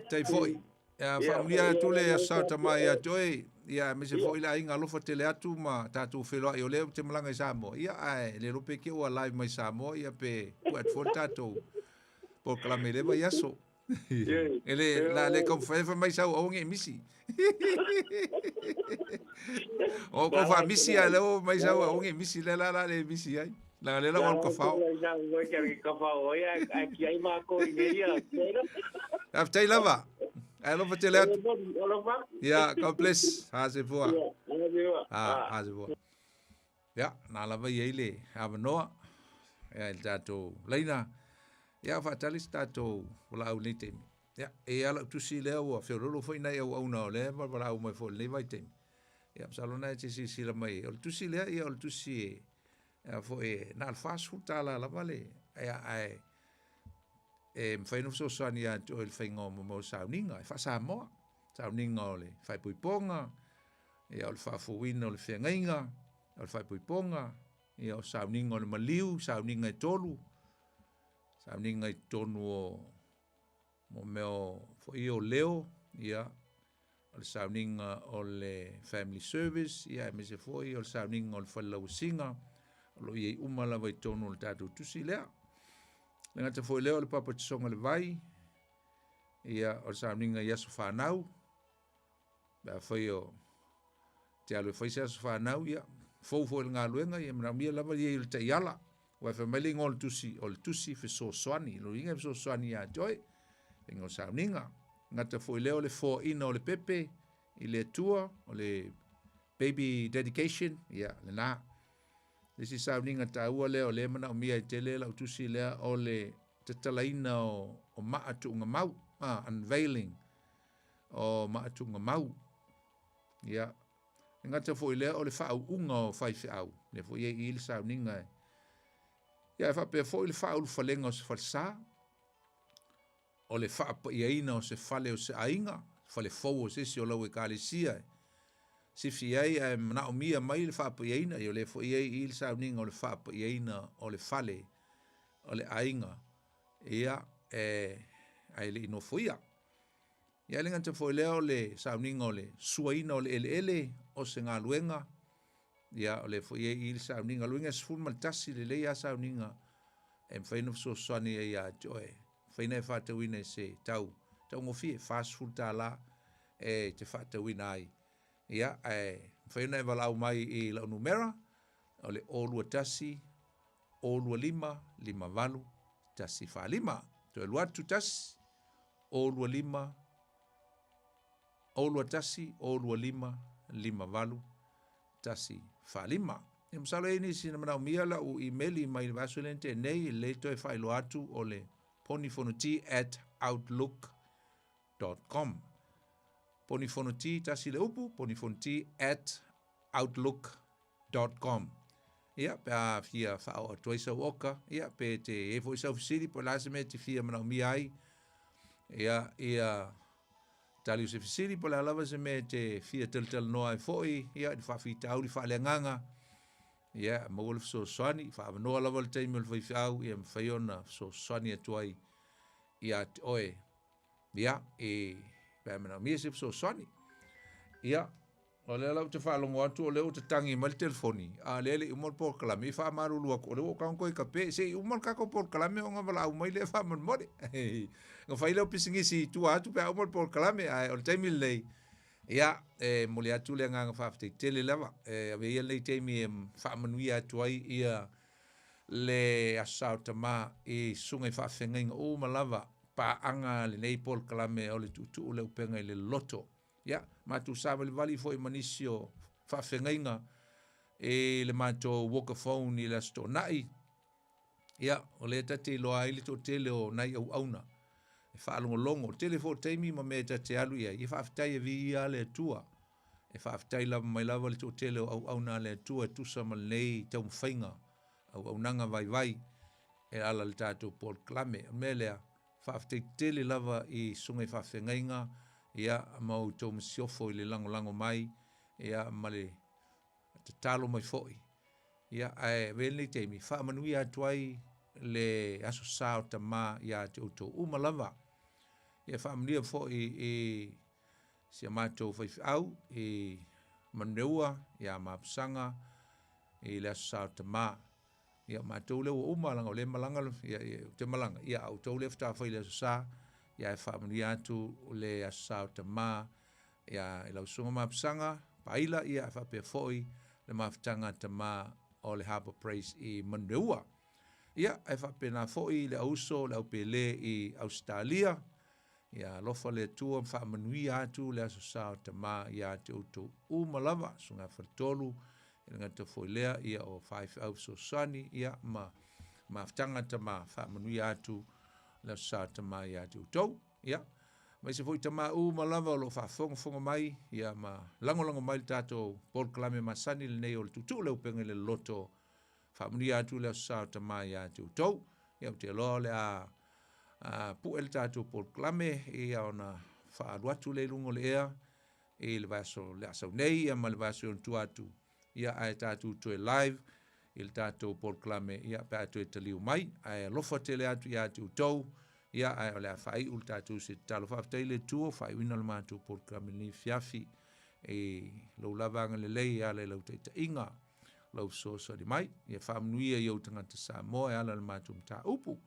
Tai foi. Ia whamunia atu le a sa tamai a toe. Ia me se foi la inga alofa tele atu ma tātou wheloa i o leo te malanga i Samoa. Ia ai le rope ke ua live mai Samoa ia pe ua at fo tātou. Po kalame leva i aso. Ele la le kom whaefa mai sau o nge misi. O ko fa misi a leo mai sau o nge misi le la la le misi ai. La le la o ka fao. Aftai lava. Ai alofa tele atu. Ia, God bless. Ha se fua. Ha se fua. Ia, nā lava i le awanoa. Ia, i le tātou leina. Ia, whaatali se tātou wala au nei teimi. Ia, e ala utusi lea ua whiororo foi nei au auna o lea, wala au mai foi nei vai teimi. Ia, msalona e te sisila mai. O le tusi lea, ia o le tusi e, ia foi e, nā le whāsu tāla lava le, ia, ai, e mwhai no fesoasoani ia te oe le whainga o mo sauninga, e wha-Samoa. Sauninga o le whaipuiponga, ia o le whaafuina o le whiangainga, o le whaipuiponga, ia o sauninga o le maliu, sauninga e tolu, sauninga i tonu o mo meo foi o leo, ia o le sauninga o le family service, ia e mese foi o le sauninga o le whalausinga, o lo iei uma lava i tonu o le tātou tusi lea. Le ngata foi leo le papa te songa le vai, ia o le sauninga i aso whanau, bea whai o te alu e whai se aso whanau, ia fou foi le ngā luenga, ia mana mia lava ia i le teiala, wa whai mai le ingo o le tusi fesoasoani, lo inga fesoasoani ia te oe, ingo sauninga. Ngata foi leo le foaina o le pepe, i le atua, o le baby dedication, ia le nā. Le si sauninga tāua leo le mana o mia i tele lau tusi lea o le tatalaina o maatuunga mau, unveiling o maatuunga mau. Ia, ngata foi lea o le whaauunga o whai whiau, le foi e i le sauninga e. Ia, e whapea foi le whauluwhalenga o se whalsa, o le whaapaiaina o se whale o se ainga, whale fou o se si o lau e kalesia e. Sifi ai e manao mia mai le whaapaiaina, i o le foi ai i le sauninga o le whaapaiaina o le whale o le ainga, ia e ai le inofoia. Ia le ngata foi lea o le sauninga o le suaina o le ele ele o se ngā luenga, ia o le foi ai i le sauninga, luenga sefulu ma le tasi le lei a sauninga, e mwhaina fesoasoani ai ia te oe. Whaina e whātauina e se tau, tau ngofie, whāsefulu tālā e te whātauina ai. Ia, e whaina e walau mai i lau numera, o le olua tasi, olua lima, lima valu, tasi wha lima. Toe luatu tasi, olua lima, olua tasi, olua lima, lima valu, tasi wha lima. E masalo e nisi na manao mia lau email mai le vaso le te nei, le toe whailo atu o le ponifonoti@outlook.com. Ponifonoti, tasi le upu, ponifonoti@outlook.com. Ia, pe a fia whao atu ai sau oka, ia, pe te e fo i sau fisiri, po la se me te fia manao mia ai. Ia, ia, tali o se fisiri, po la lava se me te fia tel noa e foi, ia, i whawhi tauri wha le nganga. Ia, maua le fesoasoani, whaawanoa lava le taimi o le whaiwhiau, ia, mwhai ona fesoasoani atu ai, ia te oe. Ia, e, pea manao mia se fesoasoani. Ia, O lea la ou te faalogo atu o lea ua tatagi mai le telefoni, a o lea e le i uma le polokalame, e faamalulu atu, o lea ua ou tago toe tape, se i uma le tatou polokalame ona valaau mai lea faamolemole. Ona fai lea o pisinisi i tua atu pe a uma le polokalame, ae o le taimi lenei, ia, e momoli atu le agaga faafetai tele lava. E avea ia lenei taimi e faamanuia atu ai ia le Aso Sa o Tama i susuga i faafeagaiga uma lava paaga lenei polokalame o le tuutuu le upega i le loto. Ia, matou savalivali foi ma nisi o faafeagaiga i le matou walkathon i le Aso Toonai. Ia, o lea ta te iloa ai le toatele o nai auauna e faalogologo. Tele foi o taimi ma mea ta te alu i ai, ia faafetai e viia le Atua. E faafetai lava mai lava le toatele o auauna a le Atua e tusa ma lenei taumafaiga, auaunaga vaivai e ala i le tatou polokalame. O le mea lea, Faafetai tele lava i susuga i faafeagaiga ia ma outou masiofo i le lagolago mai ia ma le tatalo mai foi. Ia ae avea lenei taimi faamanuia atu ai le Aso Sa o Tama ia te outou uma lava. Ia faamanuia foi i si a matou faifeau i Manuneua ia Mapusaga i le Aso Sa o Tama. Ia matou lea ua uma leaga o lea e malaga ia ia ou te malaga ia a outou lea faatoa fai i le Aso Sa ia ae faamanuia atu le Aso Sa o Tama ia i lau Susuga Mapusaga Paila ia ae faapea foi le mafutaga a Tama o le Harbour Praise i Manureua. Ia ae faapena foi le auuso le aupele i Ausetalia Ia alofa le Atua ma faamanuia atu le Aso Sa o Tama ia te outou uma lava, Susuga Faletolu, e le gata foi lea, ia o faifeau fesoasoani, ia ma mafutaga a Tama, faamanuia atu le Aso Sa o Tama ia te outou. Ia, aemaise foi tama uma lava o lo o faafogafoga mai, ia ma lagolago mai le tatou polokalame masani lenei o le Tuutuu le Upega i le Loloto. Faamanuia atu le Aso Sa o Tama ia te outou. Ia, ou te iloa o le a pue le tatou polokalame ia ona faaalu atu lea i luga o le ea i le vaiaso le a sau nei ia ma le vaiaso i ona tua atu ia ae tatou toe live i le tatou polokalame ia pe a toe taliu mai ae alofa tele atu ia te outou ia ae o le a faaiu le tatou se tatalo faafetai i le Atua ua faaiuina le matou polokalame i lenei afiafi i lou lava agalelei e ala i lau taitaiga lau fesoasoani mai ia faamanuia i ou tagata Samoa e ala i le matou mataupu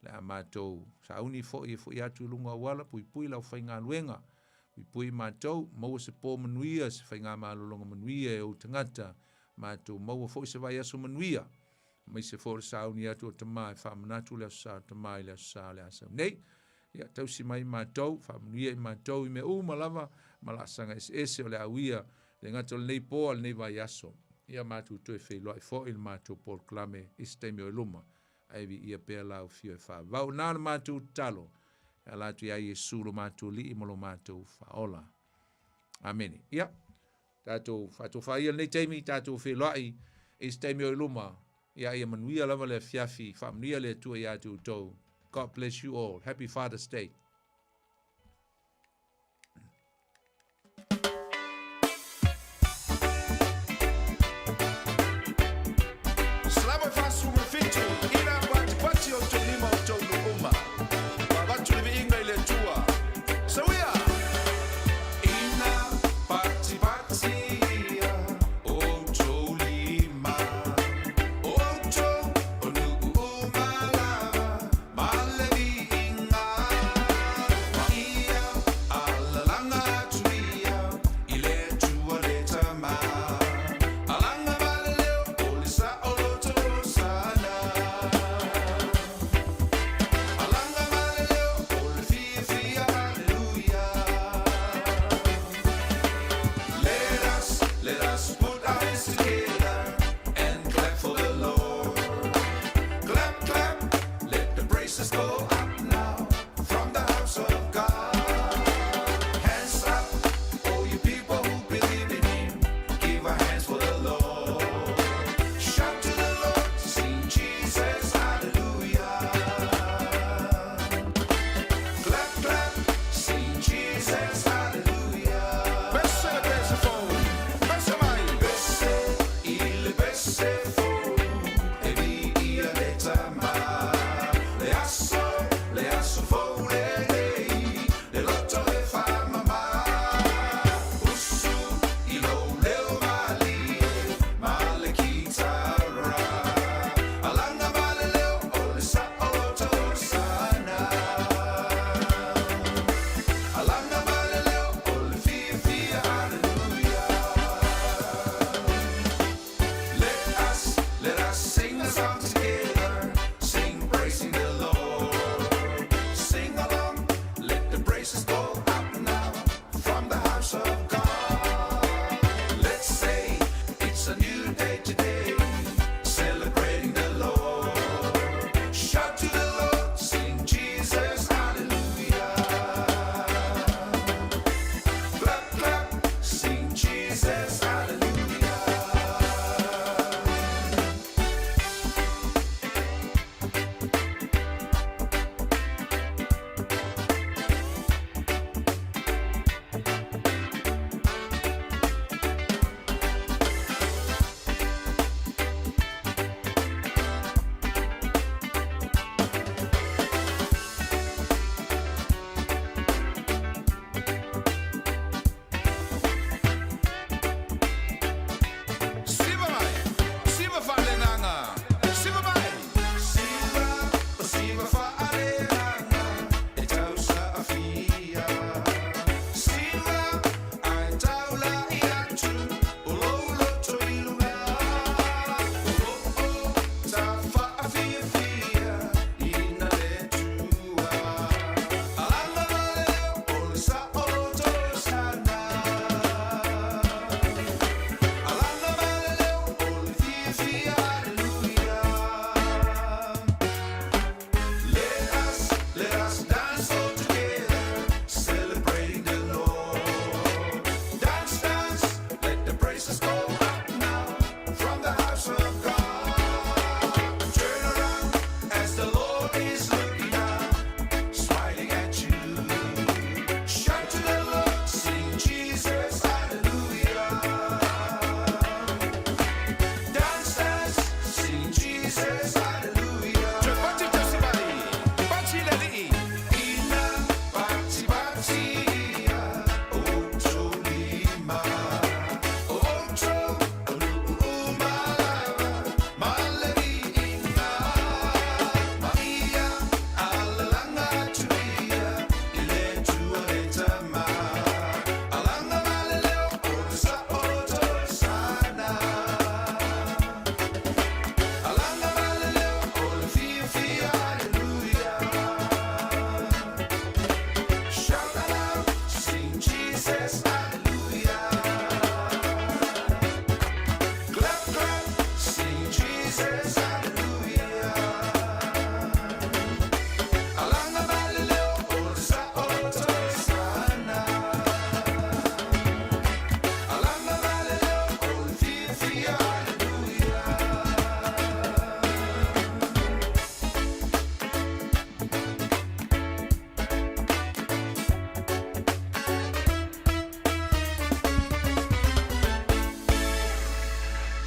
Le a matou sauni foi e foi atu i luga o auala, puipui le aufaigaluega, puipui matou, maua se po manuia, se faigamalologa manuia e ou tagata, matou maua foi se vaiaso manuia, aemaise foi o le sauni atu o Tama e faamanatu le Aso Sa o Tama i le Aso Sa o le a sau nei. Ia, tausi mai matou, faamanuia i matou i mea uma lava ma laasaga eseese o le a uia le gata o lenei po a lenei vaiaso. Ia matou toe feiloai foi i le matou polokalame i se taimi o i luma. Ae viia pea lau afio e faavau. Na le matou tatalo, e ala atu ia Iesu lo matou Alii ma lo matou Faaola. Amene. Ia, tatou faatofa ia lenei taimi, tatou feiloai i se taimi o i luma. Ia, ia manuia lava le afiafi, faamanuia le Atua ia te outou. God bless you all. Happy Father's Day. 147 ina patipati o tou lima o tou uma. Avatu le viiga i le Atua. Sauia! Ina patipati ia o tou lima. O tou o nuu uma lava ma le viiga. Ma ia alalaga atu ia i le Atua le Tama. Alaga ma le leo o le saoloto sana. Alaga ma le leo o le fiafia, hallelujah. Let us put our hands together and clap for the Lord. Clap, clap, let the praises go up now from the house of God. Hands up, all you people who believe in Him, give a hands for the Lord. Shout to the Lord, sing Jesus, hallelujah. Clap, clap, sing Jesus, hallelujah. Pese le pese fou, pese mai, pese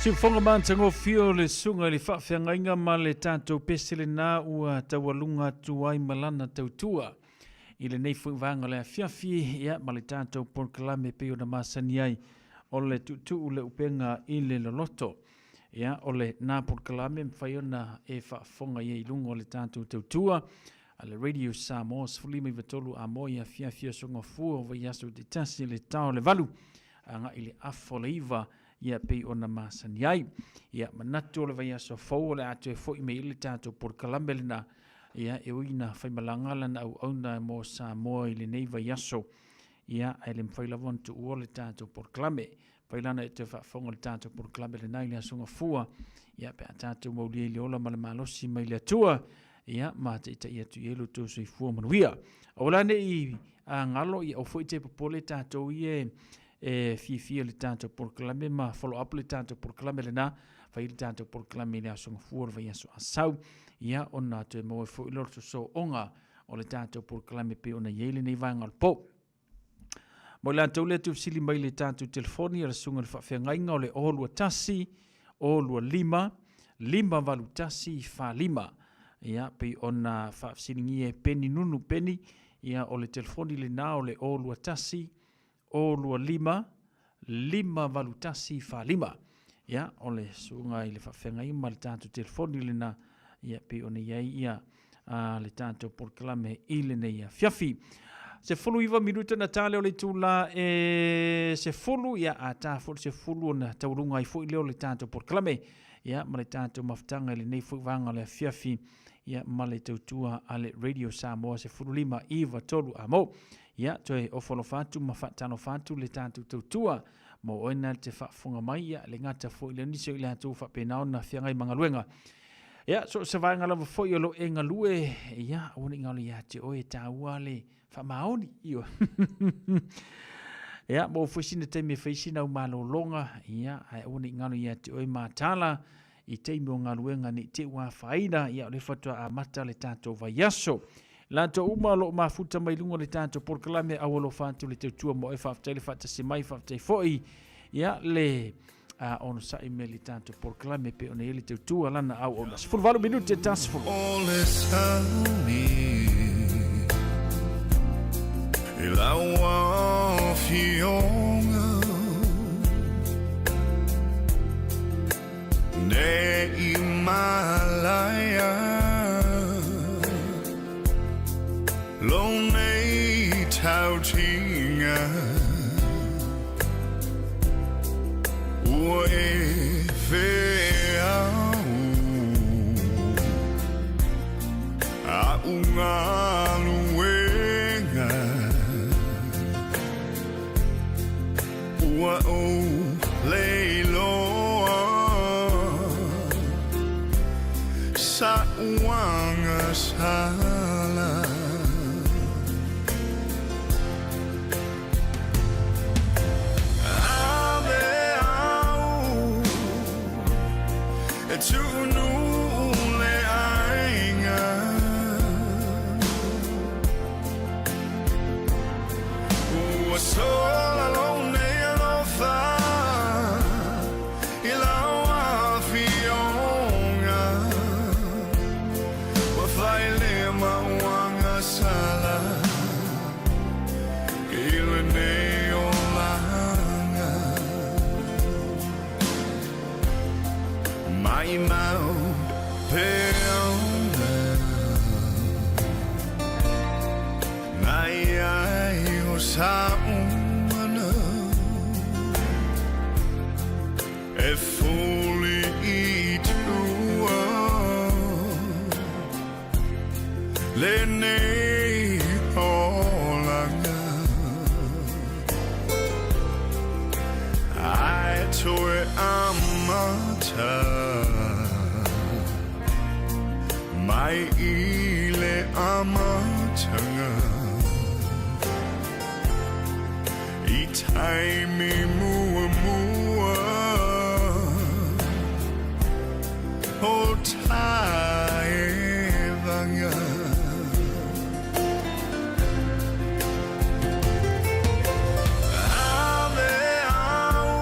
Siufoga matagofie o le susuga i le faafeagaiga ma le tatou pese lena ua taualuga atu ai ma lana tautua i lenei foi vaega o le afiafi, ia, ma le tatou polokalame e pei ona masani ai o le tuutuu le upega i le loloto. Ia, o lena polokalame e mafai ona e faafofoga i ai i luga o le tatou tautua a le Radio Samoa 15 93 Amoa i afiafi o Sogafua o vaiaso taitasi i le ta o le 8 agai i le afa o le 9, ia pei ona masani ai. Ia manatu o le vaiaso fou o le a toe foi mai i le tatou polokalame lena, ia e ui ina faimalaga lana auauna mo Samoa i lenei vaiaso, ia ae le mafai lava ona tuua le tatou polokalame. Fai lana e toe faafofoga le tatou polokalame lena i le aso Gafua, ia pe a tatou maulia i le ola ma le malosi mai le Atua, ia ma taitai atu i ai lo outou soifua manuia. Aua la ne i galo, ia aua foi te popole tatou ia e fiafia i le tatou polokalame ma follow up le tatou polokalame lena, fai le tatou polokalame i le aso Gafua o le vaiaso Asau, ia ona toe maua ai foi lea o le sosooga o le tatou polokalame pei ona i ai lenei vaega o le po. Mo i latou lea tuufesili mai le tatou telefoni a le susuga i le faafeagaiga o le 021 025 581 45. Ia, pei ona faafesiligia e Peni Nunu Peni, ia o le telefoni lena o le 021 025 581 45. Ia, o le susuga i le faafeagaiga ma le tatou telefoni lena, ia pei ona i ai ia a le tatou polokalame i lenei afiafi. 19 minuta na tale o le itula e 10, ia a ta foi le 10 ona taualuga ai foi lea o le tatou polokalame, ia ma le tatou mafutaga i lenei foi vaega o le afiafi, ia ma le tautua a le Radio Samoa 15 9 3 amo. Ia toe ofo alofa atu ma faatalofa atu le tatou tautua mo oe na te faafofoga mai, ia le gata foi lea nisi o i latou faapena ona feagai ma galuega. Ia, so o se vaega lava foi o lo e galue, ia, aua ne i galo ia te oe e tāua le faamaoni. Ioe. Ia, mo foi sina taimi e fai sina au malologa, ia, ae aua ne i galo ia te oe matala i taimi o galuega ne i te i ua afaina, ia, o lea faatoa amata le tatou vaiaso. Latou uma o lo o mafuta mai luga o le tatou polokalame, aualofa atu le tautua mo oe, faafetai le faatasi mai, faafetai foi, ia, le a onosai me le tatou polokalame pe ona i ai le tautua lana auauna. 18 minute ta 10. O le sani i lau afioga Ne i malaia Lo nei tautinga Ua e feau A ungaluega Ua ou leiloa Sa uaga sala Ave au e tuunu le aiga Ua sola lou nei alofa i lau afioga Ua fai le mauaga sala i lenei olaga Maimau peona Na iai o saʻumana E fuli i tua Lenei olaga Ae toe amata Mai i le amataga I taimi muamua O taevaga Ave au.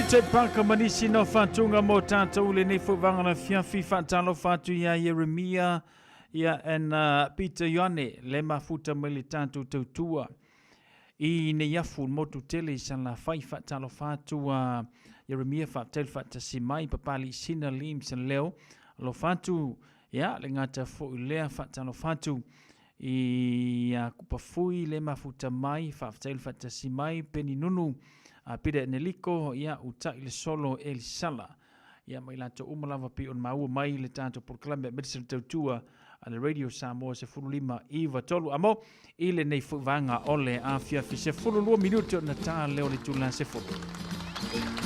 TJ Parker ma nisi na whātūnga mō tātou lenei foi vāngana fiafi whaatalofa atu ia Jeremia ia and Peter Ioane le mafuta mai le tātou tautua i nei afu motu tele i sala whai whaatalofa atu a Jeremia whaatelu whaatasi mai papali sina lims and leo alofa atu ia le ngata foi lea whaatalofa atu i a Kupafui le mafuta mai, faafetai le faatasi mai, Peni Nunu, a Peter Eneliko, ia uta'i le solo Elisala. Ia ma i latou uma lava pei ona maua mai le tatou polokalame aemaise le tautua a le Radio Samoa 15 9 3 amo i lenei foi vaega o le afiafi 12 minute ona tā lea o le itula 10.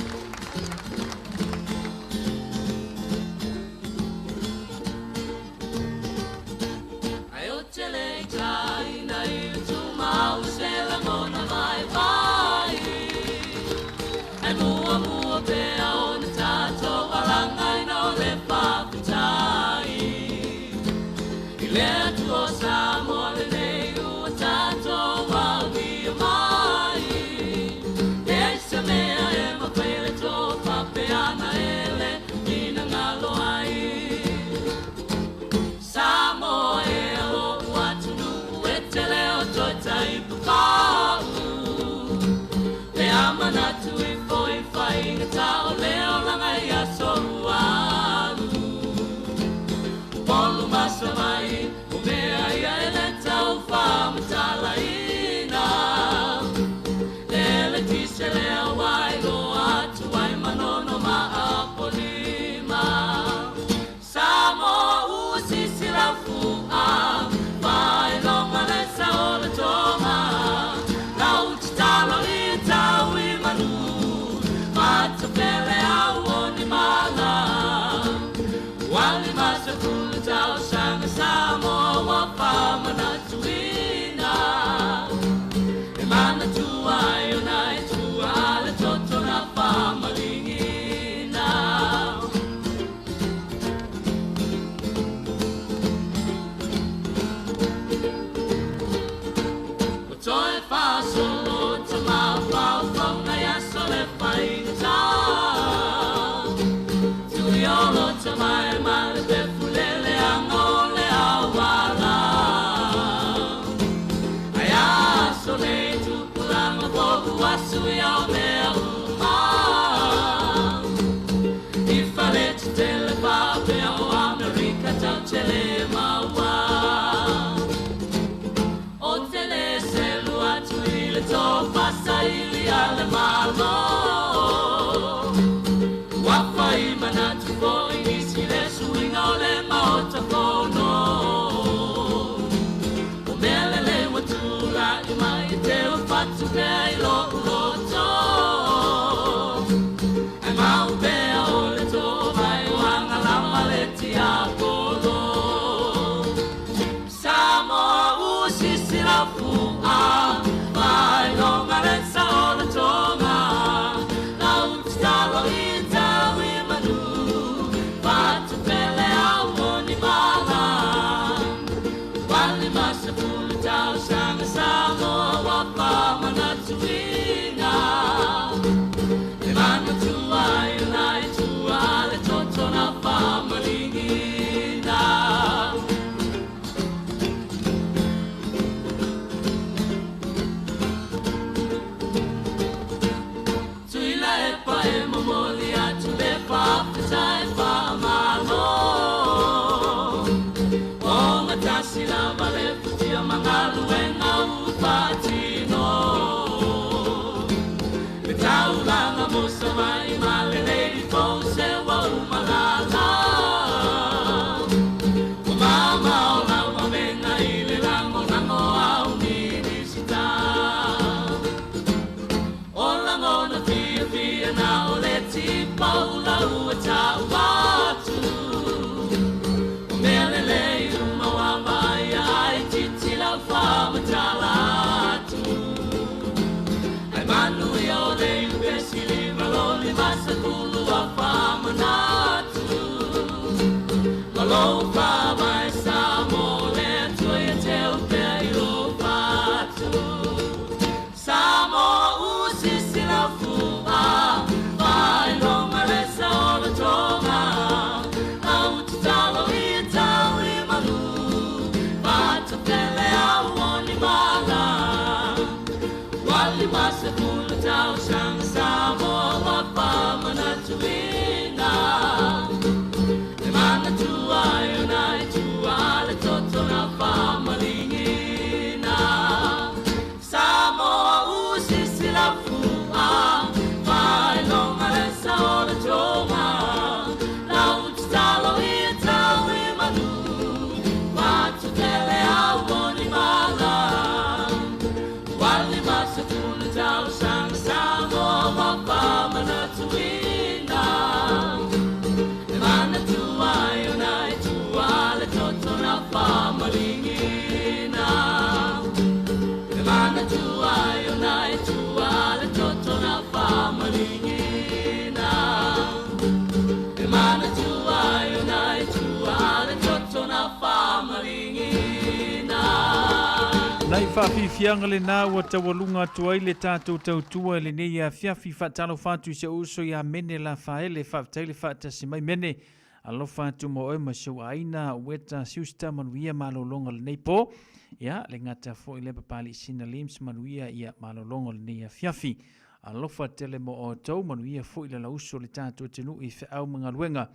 fiafiaga lenā ua taualuga atu ai le tatou tautua i lenei afiafi. Faatalofa atu i si ou uso ia Mene Lafaele, faafetai le faatasi mai Mene. Alofa atu mo oe ma si ou aiga, Ueta Siusta, manuia malologa o lenei po. Ia, le gata foi lea Papalii Sina Lims, manuia ia malologa o lenei afiafi. Alofa tele mo outou, manuia foi le alausu o le tatou atunuu i feau ma galuega.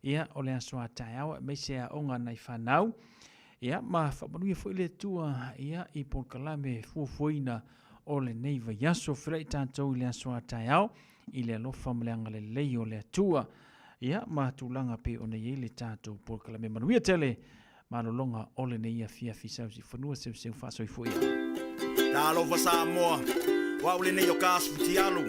Ia, o le aso a taeao aemaise aoga a nai fanau. Ia, ma faamanuia foi le Atua ia i polokalame fuafuaina o lenei vaiaso. Feiloai tatou i le aso a taeao i le alofa ma le agalelei o le Atua. Ia, ma tulaga pei ona i ai le tatou polokalame. Manuia tele malologa o lenei afiafi sausifanua seuseu faasoifua ia. Talofa Samoa, o au lenei o Kas Fitialu.